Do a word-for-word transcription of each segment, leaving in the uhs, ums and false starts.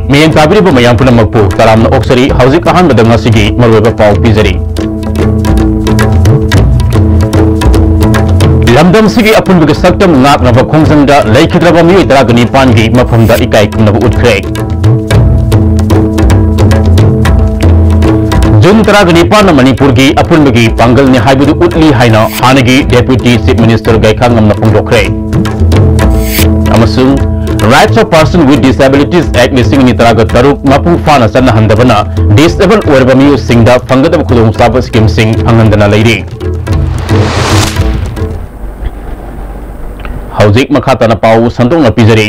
ꯃꯤꯠꯌꯦꯡ ꯇꯥꯕꯤꯔꯤꯕ ꯃꯌꯥꯝ ꯄꯨꯝꯅꯃꯛꯄꯨ ꯇꯔꯥꯝꯅ ꯑꯣꯛꯆꯔꯤ꯫ ꯍꯧꯖꯤꯛ ꯑꯍꯥꯟꯕꯗ ꯉꯁꯤꯒꯤ ꯃꯔꯨꯑꯣꯏꯕ ꯄꯥꯎ ꯄꯤꯖꯔꯤ꯫ ꯂꯝꯗꯝꯁꯤꯒꯤ ꯑꯄꯨꯟꯕꯒꯤ ꯁꯛꯇꯝ ꯉꯥꯛꯅꯕ ꯈꯣꯡꯖꯪꯗ ꯂꯩꯈꯤꯗ꯭ꯔꯕ ꯃꯤꯑꯣꯏ ꯇꯔꯥꯒ ꯅꯤꯄꯥꯟꯒꯤ ꯃꯐꯝꯗ ꯏꯀꯥꯏ ꯈꯨꯝꯅꯕ ꯎꯠꯈ꯭ꯔꯦ꯫ ꯖꯨꯟ ꯇꯔꯥꯒ ꯅꯤꯄꯥꯟꯅ ꯃꯅꯤꯄꯨꯔꯒꯤ ꯑꯄꯨꯟꯕꯒꯤ ꯄꯥꯡꯒꯜꯅꯤ ꯍꯥꯏꯕꯗꯨ ꯎꯠꯂꯤ ꯍꯥꯏꯅ ꯍꯥꯟꯅꯒꯤ Deputy Chief Minister ꯒꯥꯏꯈꯥꯉꯝꯅ ꯐꯣꯡꯗꯣꯛꯈ꯭ꯔꯦ꯫ ꯑꯃꯁꯨꯡ Rights of Person with Disabilities Act ꯂꯤꯁꯤꯡ ꯑꯅꯤ ꯇꯔꯥꯒ ꯇꯔꯨꯛ ꯃꯄꯨꯡ ꯐꯥꯅ ꯆꯠꯅꯍꯟꯗꯕꯅ disable ꯑꯣꯏꯔꯕ ꯃꯤꯑꯣꯏꯁꯤꯡꯗ ꯐꯪꯒꯗꯕ ꯈꯨꯗꯣꯡꯆꯥꯕ scheme ꯁꯤꯡ ꯐꯪꯍꯟꯗꯅ ꯂꯩꯔꯤ꯫ ꯍꯧꯖꯤꯛ ꯃꯈꯥ ꯇꯥꯅ ꯄꯥꯎ ꯁꯟꯗꯣꯛꯅ ꯄꯤꯖꯔꯤ꯫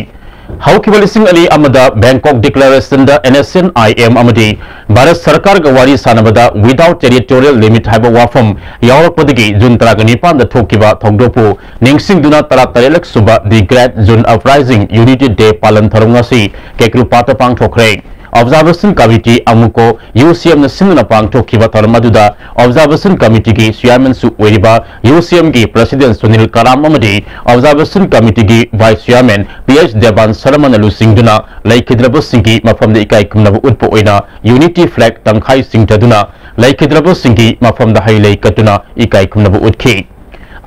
ꯍꯧꯈꯤꯕ ꯂꯤꯁꯤꯡ ꯑꯅꯤ ꯑꯃꯗ Bangkok Declaration the N S C N I M ꯑꯃꯗꯤ ꯚꯥꯔꯠ ꯁꯔꯀꯥꯔꯒ ꯋꯥꯔꯤ ꯁꯥꯅꯕꯗ Without Territorial Limit ꯍꯥꯏꯕ ꯋꯥꯐꯝ ꯌꯥꯎꯔꯛꯄꯗꯒꯤ ꯖꯨꯟ ꯇꯔꯥꯒ ꯅꯤꯄꯥꯟꯗ ꯊꯣꯛꯈꯤꯕ ꯊꯧꯗꯣꯛꯄꯨ ꯅꯤꯡꯁꯤꯡꯗꯨꯅ ꯇꯔꯥꯇꯔꯦꯠꯂꯛ ꯁꯨꯕ The Great June Uprising Unity Day ꯄꯥꯂꯟ ꯊꯧꯔꯝ ꯉꯁꯤ ꯀꯦꯀ꯭ꯔꯨꯄꯥꯠꯇ ꯄꯥꯡꯊꯣꯛꯈ꯭ꯔꯦ꯫ Observation Committee ꯑꯃꯨꯀꯣ U C M ꯅ ꯁꯤꯟꯗꯨꯅ ꯄꯥꯡꯊꯣꯛꯈꯤꯕ ꯊꯧꯔꯝ ꯑꯗꯨꯗ Observation Committee ꯒꯤ Chairman ꯁꯨ ꯑꯣꯏꯔꯤꯕ U C M ꯒꯤ President ꯁꯨꯅꯤꯜ ꯀꯔꯥꯝ ꯑꯃꯗꯤ Observation Committee ꯒꯤ Vice Chairman P H Devan ꯁꯔꯃꯅ ꯂꯨꯆꯤꯡꯗꯨꯅ ꯂꯩꯈꯤꯗ꯭ꯔꯕꯁꯤꯡꯒꯤ ꯃꯐꯝꯗ ꯏꯀꯥꯏ ꯈꯨꯝꯅꯕ ꯎꯠꯄ ꯑꯣꯏꯅ Unity Flag ꯇꯪꯈꯥꯏ ꯆꯤꯡꯊꯗꯨꯅ ꯂꯩꯈꯤꯗ꯭ꯔꯕꯁꯤꯡꯒꯤ ꯃꯐꯝꯗ ꯍꯩ ꯂꯩ ꯀꯠꯇꯨꯅ ꯏꯀꯥꯏ ꯈꯨꯝꯅꯕ ꯎꯠꯈꯤ꯫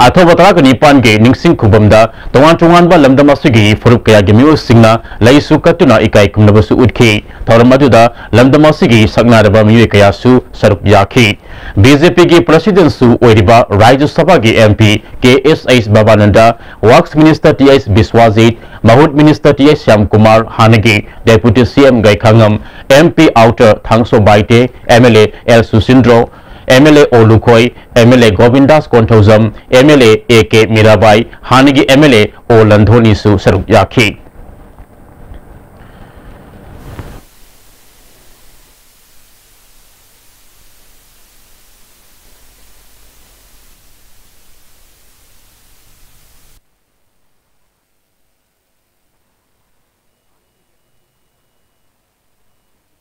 ꯑꯊꯧꯕ ꯇꯔꯥꯒ ꯅꯤꯄꯥꯟꯒꯤ ꯅꯤꯡꯁꯤꯡ ꯈꯨꯕꯝꯗ ꯇꯣꯉꯥꯟ ꯇꯣꯉꯥꯟꯕ ꯂꯝꯗꯝ ꯑꯁꯤꯒꯤ ꯐꯨꯔꯨꯞ ꯀꯌꯥꯒꯤ ꯃꯤꯑꯣꯏꯁꯤꯡꯅ ꯂꯩꯁꯨ ꯀꯠꯇꯨꯅ ꯏꯀꯥꯏ ꯈꯨꯝꯅꯕꯁꯨ ꯎꯠꯈꯤ꯫ ꯊꯧꯔꯝ ꯑꯗꯨꯗ ꯂꯝꯗꯝ ꯑꯁꯤꯒꯤ ꯁꯛꯅꯥꯏꯔꯕ ꯃꯤꯑꯣꯏ ꯀꯌꯥꯁꯨ ꯁꯔꯨꯛ ꯌꯥꯈꯤ꯫ B J P ꯒꯤ President ꯁꯨ ꯑꯣꯏꯔꯤꯕ ꯔꯥꯖ꯭ꯌ ꯁꯚꯥꯒꯤ M P K S H ꯕꯕꯥꯅꯟꯗ, Works Minister T H ꯕꯤꯁ꯭ꯋꯥꯖꯤꯠ, ꯃꯍꯨꯠ Minister T H ꯁ꯭ꯌꯥꯝꯀꯨꯃꯥꯔ, ꯍꯥꯟꯅꯒꯤ Deputy C M ꯒꯥꯏꯈꯥꯉꯝ, M P Outer ꯊꯥꯡꯁꯣ Baite, M L A L ꯁꯨꯁꯤꯟꯗ꯭ꯔꯣ, M L A O Lukhoi, M L A ꯒꯣꯕꯤꯟꯗꯥꯁ Konthoujam, M L A A K Mirabai, ꯍꯥꯟꯅꯒꯤ M L A O ꯂꯟꯊꯣꯅꯤꯁꯨ ꯁꯔꯨꯛ ꯌꯥꯈꯤ꯫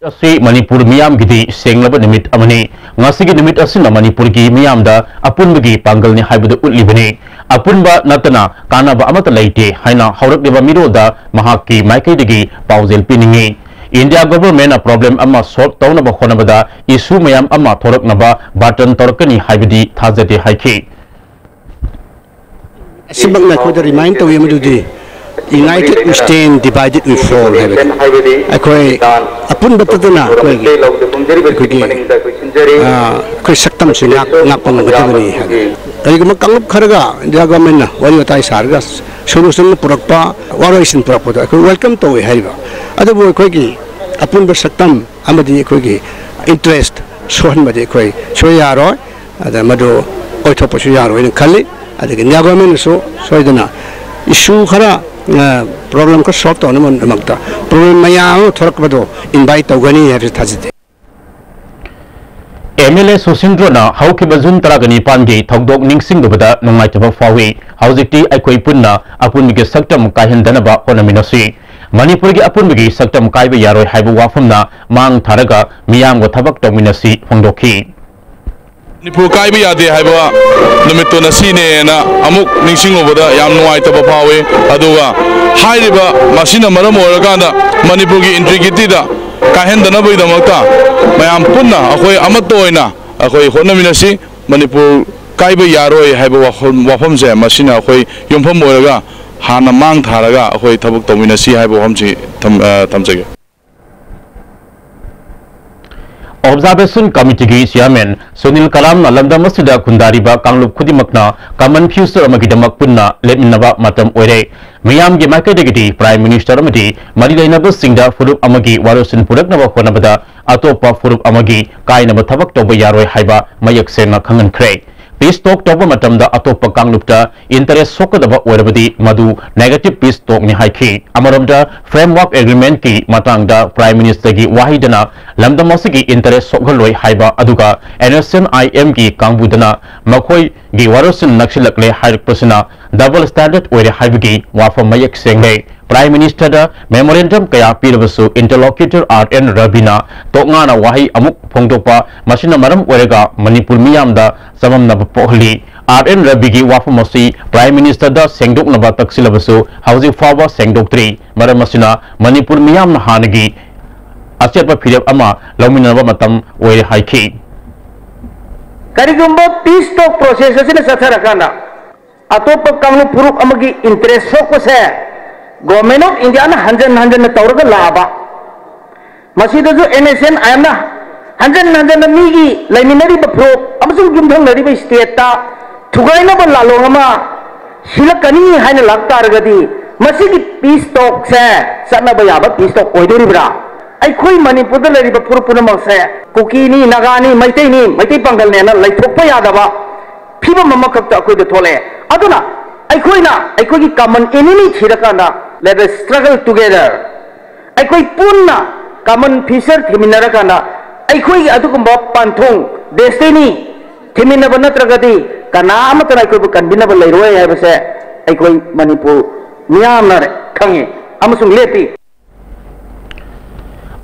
ꯑꯁꯤ ꯃꯅꯤꯄꯨꯔ ꯃꯤꯌꯥꯝꯒꯤꯗꯤ ꯁꯦꯡꯂꯕ ꯅꯨꯃꯤꯠ ꯑꯃꯅꯤ꯫ ꯉꯁꯤꯒꯤ ꯅꯨꯃꯤꯠ ꯑꯁꯤꯅ ꯃꯅꯤꯄꯨꯔꯒꯤ ꯃꯤꯌꯥꯝꯗ ꯑꯄꯨꯟꯕꯒꯤ ꯄꯥꯡꯒꯜꯅꯤ ꯍꯥꯏꯕꯗꯨ ꯎꯠꯂꯤꯕꯅꯤ꯫ ꯑꯄꯨꯟꯕ ꯅꯠꯇꯅ ꯀꯥꯟꯅꯕ ꯑꯃꯠꯇ ꯂꯩꯇꯦ ꯍꯥꯏꯅ ꯍꯧꯔꯛꯂꯤꯕ ꯃꯤꯔꯣꯜꯗ ꯃꯍꯥꯛꯀꯤ ꯃꯥꯏꯀꯩꯗꯒꯤ ꯄꯥꯎꯖꯦꯜ ꯄꯤꯅꯤꯡꯏ꯫ India government ꯅ problem ꯑꯃ solve ꯇꯧꯅꯕ ꯍꯣꯠꯅꯕꯗ issue ꯃꯌꯥꯝ ꯑꯃ ꯊꯣꯔꯛꯅꯕ barter ꯇꯧꯔꯛꯀꯅꯤ ꯍꯥꯏꯕꯗꯤ ꯊꯥꯖꯗꯦ ꯍꯥꯏꯈꯤ꯫ ꯑꯁꯤꯃꯛꯅ ꯑꯩꯈꯣꯏꯗ remind ꯇꯧꯏ ꯃꯗꯨꯗꯤ, "United we stand, divided we fall" ꯍꯥꯏꯕꯗꯤ ꯑꯩꯈꯣꯏ ꯑꯄꯨꯟꯕ ꯇꯠꯇꯅ ꯑꯩꯈꯣꯏꯒꯤ, ꯑꯩꯈꯣꯏꯒꯤ, ꯑꯥ, ꯑꯩꯈꯣꯏ ꯁꯛꯇꯝꯁꯤ ꯉꯥꯛ-, ꯉꯥꯛꯄ ꯉꯝꯒꯗꯕꯅꯤ ꯍꯥꯏꯕ꯫ ꯀꯔꯤꯒꯨꯝꯕ ꯀꯥꯡꯂꯨꯞ ꯈꯔꯒ India government ꯅ ꯋꯥꯔꯤ ꯋꯥꯇꯥꯏ ꯁꯥꯔꯒ solution ꯄꯨꯔꯛꯄ, ꯋꯥꯔꯣꯏꯁꯤꯟ ꯄꯨꯔꯛꯄꯗꯣ ꯑꯩꯈꯣꯏ welcome ꯇꯧꯏ ꯍꯥꯏꯔꯤꯕ꯫ ꯑꯗꯨꯕꯨ ꯑꯩꯈꯣꯏꯒꯤ ꯑꯄꯨꯟꯕ ꯁꯛꯇꯝ ꯑꯃꯗꯤ ꯑꯩꯈꯣꯏꯒꯤ interest ꯁꯣꯛꯍꯟꯕꯗꯤ ꯑꯩꯈꯣꯏ ꯁꯣꯏ ꯌꯥꯔꯣꯏ꯫ ꯑꯗ ꯃꯗꯨ ꯑꯣꯏꯊꯣꯛꯄꯁꯨ ꯌꯥꯔꯣꯏꯅ ꯈꯜꯂꯤ꯫ ꯑꯗꯒꯤ India government ꯅꯁꯨ ꯁꯣꯏꯗꯅ issue ꯈꯔ, ꯑ, problem ꯈꯔ solve ꯇꯧꯅꯕꯒꯤꯗꯃꯛꯇ problem ꯃꯌꯥꯝ ꯑꯃ ꯊꯣꯔꯛꯄꯗꯣ invite ꯇꯧꯒꯅꯤ ꯍꯥꯏꯕꯁꯤ ꯊꯥꯖꯗꯦ꯫ MLA ꯁꯨꯁꯤꯟꯗ꯭ꯔꯣꯅ ꯍꯧꯈꯤꯕ June ꯇꯔꯥꯒ ꯅꯤꯄꯥꯟꯒꯤ ꯊꯧꯗꯣꯛ ꯅꯤꯡꯁꯤꯡꯂꯨꯕꯗ ꯅꯨꯡꯉꯥꯏꯇꯕ ꯐꯥꯎꯏ꯫ ꯍꯧꯖꯤꯛꯇꯤ ꯑꯩꯈꯣꯏ ꯄꯨꯟꯅ ꯑꯄꯨꯟꯕꯒꯤ ꯁꯛꯇꯝ ꯀꯥꯏꯍꯟꯗꯅꯕ ꯍꯣꯠꯅꯃꯤꯟꯅꯁꯤ꯫ ꯃꯅꯤꯄꯨꯔꯒꯤ ꯑꯄꯨꯟꯕꯒꯤ ꯁꯛꯇꯝ ꯀꯥꯏꯕ ꯌꯥꯔꯣꯏ ꯍꯥꯏꯕ ꯋꯥꯐꯝꯅ ꯃꯥꯡ ꯊꯥꯔꯒ ꯃꯤꯌꯥꯝꯒ ꯊꯕꯛ ꯇꯧꯃꯤꯟꯅꯁꯤ ꯐꯣꯡꯗꯣꯛꯈꯤ꯫ ꯃꯅꯤꯄꯨꯔ ꯀꯥꯏꯕ ꯌꯥꯗꯦ ꯍꯥꯏꯕ ꯅꯨꯃꯤꯠꯇꯨ ꯉꯁꯤꯅꯦꯅ ꯑꯃꯨꯛ ꯅꯤꯡꯁꯤꯡꯂꯨꯕꯗ ꯌꯥꯝ ꯅꯨꯡꯉꯥꯏꯇꯕ ꯐꯥꯎꯏ꯫ ꯑꯗꯨꯒ ꯍꯥꯏꯔꯤꯕ ꯃꯁꯤꯅ ꯃꯔꯝ ꯑꯣꯏꯔꯀꯥꯟꯗ ꯃꯅꯤꯄꯨꯔꯒꯤ integrityꯗ ꯀꯥꯏꯍꯟꯗꯅꯕꯒꯤꯗꯃꯛꯇ ꯃꯌꯥꯝ ꯄꯨꯟꯅ ꯑꯩꯈꯣꯏ ꯑꯃꯠꯇ ꯑꯣꯏꯅ ꯑꯩꯈꯣꯏ ꯍꯣꯠꯅꯃꯤꯟꯅꯁꯤ꯫ ꯃꯅꯤꯄꯨꯔ ꯀꯥꯏꯕ ꯌꯥꯔꯣꯏ ꯍꯥꯏꯕ ꯋꯥꯐꯝ, ꯋꯥꯐꯝꯁꯦ ꯃꯁꯤꯅ ꯑꯩꯈꯣꯏ ꯌꯨꯝꯐꯝ ꯑꯣꯏꯔꯒ ꯍꯥꯟꯅ ꯃꯥꯡ ꯊꯥꯔꯒ ꯑꯩꯈꯣꯏ ꯊꯕꯛ ꯇꯧꯃꯤꯟꯅꯁꯤ ꯍꯥꯏꯕ ꯋꯥꯐꯝꯁꯤ ꯊꯝ-, ꯑ, ꯊꯝꯖꯒꯦ꯫ Observation Committeeꯒꯤ chairman ꯁꯨꯅꯤꯜ ꯀꯂꯥꯝꯅ ꯂꯝꯗꯝ ꯑꯁꯤꯗ ꯈꯨꯟꯗꯥꯔꯤꯕ ꯀꯥꯡꯂꯨꯞ ꯈꯨꯗꯤꯡꯃꯛꯅ common future ꯑꯃꯒꯤꯗꯃꯛ ꯄꯨꯟꯅ ꯂꯦꯞꯃꯤꯟꯅꯕ ꯃꯇꯝ ꯑꯣꯏꯔꯦ꯫ ꯃꯤꯌꯥꯝꯒꯤ ꯃꯥꯏꯀꯩꯗꯒꯤꯗꯤ Prime Minister ꯑꯃꯗꯤ ꯃꯔꯤ ꯂꯩꯅꯕꯁꯤꯡꯗ ꯐꯨꯔꯨꯞ ꯑꯃꯒꯤ ꯋꯥꯔꯣꯏꯁꯤꯟ ꯄꯨꯔꯛꯅꯕ ꯍꯣꯠꯅꯕꯗ ꯑꯇꯣꯞꯄ ꯐꯨꯔꯨꯞ ꯑꯃꯒꯤ ꯀꯥꯏꯅꯕ ꯊꯕꯛ ꯇꯧꯕ ꯌꯥꯔꯣꯏ ꯍꯥꯏꯕ ꯃꯌꯦꯛ ꯁꯦꯡꯅ ꯈꯪꯍꯟꯈ꯭ꯔꯦ꯫ Peace talk ꯇꯧꯕ ꯃꯇꯝꯗ ꯑꯇꯣꯞꯄ ꯀꯥꯡꯂꯨꯞꯇ interest ꯁꯣꯛꯀꯗꯕ ꯑꯣꯏꯔꯕꯗꯤ ꯃꯗꯨ negative peace talkꯅꯤ ꯍꯥꯏꯈꯤ꯫ ꯑꯃꯔꯣꯝꯗ Framework Agreementꯀꯤ ꯃꯇꯥꯡꯗ Prime Ministerꯒꯤ ꯋꯥꯍꯩꯗꯅ ꯂꯝꯗꯝ ꯑꯁꯤꯒꯤ interest ꯁꯣꯛꯍꯜꯂꯣꯏ ꯍꯥꯏꯕ, ꯑꯗꯨꯒ NSCN-IMꯒꯤ ꯀꯥꯡꯕꯨꯗꯅ ꯃꯈꯣꯏꯒꯤ ꯋꯥꯔꯣꯏꯁꯤꯟ ꯅꯛꯁꯤꯜꯂꯛꯂꯦ ꯍꯥꯏꯔꯛꯄꯁꯤꯅ double standard ꯑꯣꯏꯔꯦ ꯍꯥꯏꯕꯒꯤ ꯋꯥꯐꯝ ꯃꯌꯦꯛ ꯁꯦꯡꯂꯦ꯫ Prime Ministerꯗ memorandum ꯀꯌꯥ ꯄꯤꯔꯕꯁꯨ interlocutor R N Raviꯅ ꯇꯣꯛꯉꯥꯅ ꯋꯥꯍꯩ ꯑꯃꯨꯛ ꯐꯣꯡꯗꯣꯛꯄ, ꯃꯁꯤꯅ ꯃꯔꯝ ꯑꯣꯏꯔꯒ ꯃꯅꯤꯄꯨꯔ ꯃꯤꯌꯥꯝꯗ ꯆꯃꯝꯅꯕ ꯄꯣꯛꯍꯜꯂꯤ꯫ R N Raviꯒꯤ ꯋꯥꯐꯝ ꯑꯁꯤ Prime Ministerꯗ ꯁꯦꯡꯗꯣꯛꯅꯕ ꯇꯛꯁꯤꯜꯂꯕꯁꯨ ꯍꯧꯖꯤꯛ ꯐꯥꯎꯕ ꯁꯦꯡꯗꯣꯛꯇ꯭ꯔꯤ꯫ ꯃꯔꯝ ꯑꯁꯤꯅ ꯃꯅꯤꯄꯨꯔ ꯃꯤꯌꯥꯝꯅ ꯍꯥꯟꯅꯒꯤ ꯑꯆꯦꯠꯄ ꯐꯤꯔꯦꯞ ꯑꯃ ꯂꯧꯃꯤꯟꯅꯅꯕ ꯃꯇꯝ ꯑꯣꯏꯔꯦ ꯍꯥꯏꯈꯤ꯫ ꯀꯔꯤꯒꯨꯝꯕ peace talk process ꯑꯁꯤꯅ ꯆꯠꯊꯔꯀꯥꯟꯗ ꯑꯇꯣꯞꯄ ꯀꯥꯡꯂꯨꯞ ꯐꯨꯔꯨꯞ ꯑꯃꯒꯤ interest ꯁꯣꯛꯄꯁꯦ Government of Indiaꯅ ꯍꯟꯖꯟ ꯍꯟꯖꯟꯅ ꯇꯧꯔꯒ ꯂꯥꯛꯑꯕ, ꯃꯁꯤꯗꯁꯨ NSCN-IMꯅ ꯍꯟꯖꯟ ꯍꯟꯖꯟꯅ ꯃꯤꯒꯤ ꯂꯩꯃꯤꯟꯅꯔꯤꯕ ꯐꯨꯔꯨꯞ ꯑꯃꯁꯨꯡ ꯌꯨꯝꯊꯪꯅꯔꯤꯕ stateꯇ ꯊꯨꯒꯥꯏꯅꯕ ꯂꯥꯜꯂꯣꯡ ꯑꯃ ꯁꯤꯜꯂꯛꯀꯅꯤ ꯍꯥꯏꯅ ꯂꯥꯛ ꯇꯥꯔꯒꯗꯤ, ꯃꯁꯤꯒꯤ peace talkꯁꯦ ꯆꯠꯅꯕ ꯌꯥꯕ peace talk ꯑꯣꯏꯗꯣꯔꯤꯕ꯭ꯔꯥ? ꯑꯩꯈꯣꯏ ꯃꯅꯤꯄꯨꯔꯗ ꯂꯩꯔꯤꯕ ꯐꯨꯔꯨꯞ ꯄꯨꯝꯅꯃꯛꯁꯦ ꯀꯨꯀꯤꯅꯤ, ꯅꯥꯒꯥꯅꯤ, ꯃꯩꯇꯩꯅꯤ, ꯃꯩꯇꯩ ꯄꯥꯡꯒꯜꯅꯦꯅ ꯂꯩꯊꯣꯛꯄ ꯌꯥꯗꯕ ꯐꯤꯕꯝ ꯑꯃꯈꯛꯇ ꯑꯩꯈꯣꯏꯗ ꯊꯣꯛꯂꯛꯑꯦ꯫ ꯑꯗꯨꯅ ꯑꯩꯈꯣꯏꯅ ꯑꯩꯈꯣꯏꯒꯤ common enemy ꯊꯤꯔꯀꯥꯟꯗ, let us struggle together꯫ ꯑꯩꯈꯣꯏ ꯄꯨꯟꯅ common future ꯊꯤꯃꯤꯟꯅꯔꯀꯥꯟꯗ ꯑꯩꯈꯣꯏꯒꯤ ꯑꯗꯨꯒꯨꯝꯕ ꯄꯟꯊꯨꯡ, destiny ꯊꯤꯃꯤꯟꯅꯕ ꯅꯠꯇ꯭ꯔꯒꯗꯤ ꯀꯅꯥ ꯑꯃꯠꯇꯅ ꯑꯩꯈꯣꯏꯕꯨ ꯀꯟꯕꯤꯅꯕ ꯂꯩꯔꯣꯏ ꯍꯥꯏꯕꯁꯦ ꯑꯩꯈꯣꯏ ꯃꯅꯤꯄꯨꯔ ꯃꯤꯌꯥꯝꯅ ꯈꯪꯉꯤ ꯑꯃꯁꯨꯡ ꯂꯦꯞꯄꯤ꯫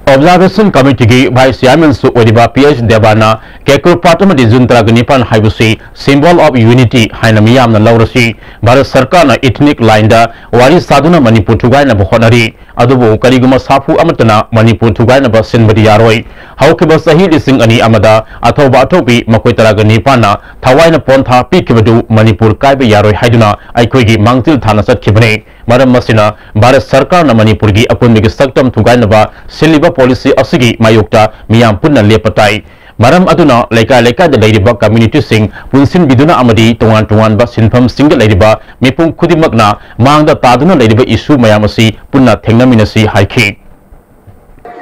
Observation Committeeꯒꯤ Vice Chairmanꯁꯨ ꯑꯣꯏꯔꯤꯕ P H ꯗꯦꯕꯥꯅ ꯀꯦꯀ꯭ꯔꯨ ꯄꯥꯠ ꯑꯃꯗꯤ June ꯇꯔꯥꯒ ꯅꯤꯄꯥꯟ ꯍꯥꯏꯕꯁꯤ symbol of unity ꯍꯥꯏꯅ ꯃꯤꯌꯥꯝꯅ ꯂꯧꯔꯁꯤ꯫ ꯚꯥꯔꯠ ꯁꯔꯀꯥꯔꯅ ethnic lineꯗ ꯋꯥꯔꯤ ꯁꯥꯗꯨꯅ ꯃꯅꯤꯄꯨꯔ ꯊꯨꯒꯥꯏꯅꯕ ꯍꯣꯠꯅꯔꯤ꯫ ꯑꯗꯨꯕꯨ ꯀꯔꯤꯒꯨꯝꯕ ꯁꯥꯐꯨ ꯑꯃꯠꯇꯅ ꯃꯅꯤꯄꯨꯔ ꯊꯨꯒꯥꯏꯅꯕ ꯁꯤꯟꯕꯗꯤ ꯌꯥꯔꯣꯏ꯫ ꯍꯧꯈꯤꯕ ꯆꯍꯤ ꯂꯤꯁꯤꯡ ꯑꯅꯤ ꯑꯃꯗ ꯑꯊꯧꯕ ꯑꯊꯧꯕꯤ ꯃꯈꯣꯏ ꯇꯔꯥꯒ ꯅꯤꯄꯥꯟꯅ ꯊꯋꯥꯏꯅ ꯄꯣꯟꯊꯥ ꯄꯤꯈꯤꯕꯗꯨ ꯃꯅꯤꯄꯨꯔ ꯀꯥꯏꯕ ꯌꯥꯔꯣꯏ ꯍꯥꯏꯗꯨꯅ ꯑꯩꯈꯣꯏꯒꯤ ꯃꯥꯡꯖꯤꯜ ꯊꯥꯅ ꯆꯠꯈꯤꯕꯅꯤ꯫ ꯃꯔꯝ ꯑꯁꯤꯅ ꯚꯥꯔꯠ ꯁꯔꯀꯥꯔꯅ ꯃꯅꯤꯄꯨꯔꯒꯤ ꯑꯄꯨꯟꯕꯒꯤ ꯁꯛꯇꯝ ꯊꯨꯒꯥꯏꯅꯕ ꯁꯤꯜꯂꯤꯕ policy ꯑꯁꯤꯒꯤ ꯃꯥꯌꯣꯛꯇ ꯃꯤꯌꯥꯝ ꯄꯨꯟꯅ ꯂꯦꯞꯄ ꯇꯥꯏ꯫ ꯃꯔꯝ ꯑꯗꯨꯅ ꯂꯩꯀꯥꯏ ꯂꯩꯀꯥꯏꯗ ꯂꯩꯔꯤꯕ communityꯁꯤꯡ ꯄꯨꯟꯁꯤꯟꯕꯤꯗꯨꯅ ꯑꯃꯗꯤ ꯇꯣꯉꯥꯟ ꯇꯣꯉꯥꯟꯕ ꯁꯤꯟꯐꯝꯁꯤꯡꯗ ꯂꯩꯔꯤꯕ ꯃꯤꯄꯨꯝ ꯈꯨꯗꯤꯡꯃꯛꯅ ꯃꯥꯡꯗ ꯇꯥꯗꯨꯅ ꯂꯩꯔꯤꯕ issue ꯃꯌꯥꯝ ꯑꯁꯤ ꯄꯨꯟꯅ ꯊꯦꯡꯅꯃꯤꯟꯅꯁꯤ ꯍꯥꯏꯈꯤ꯫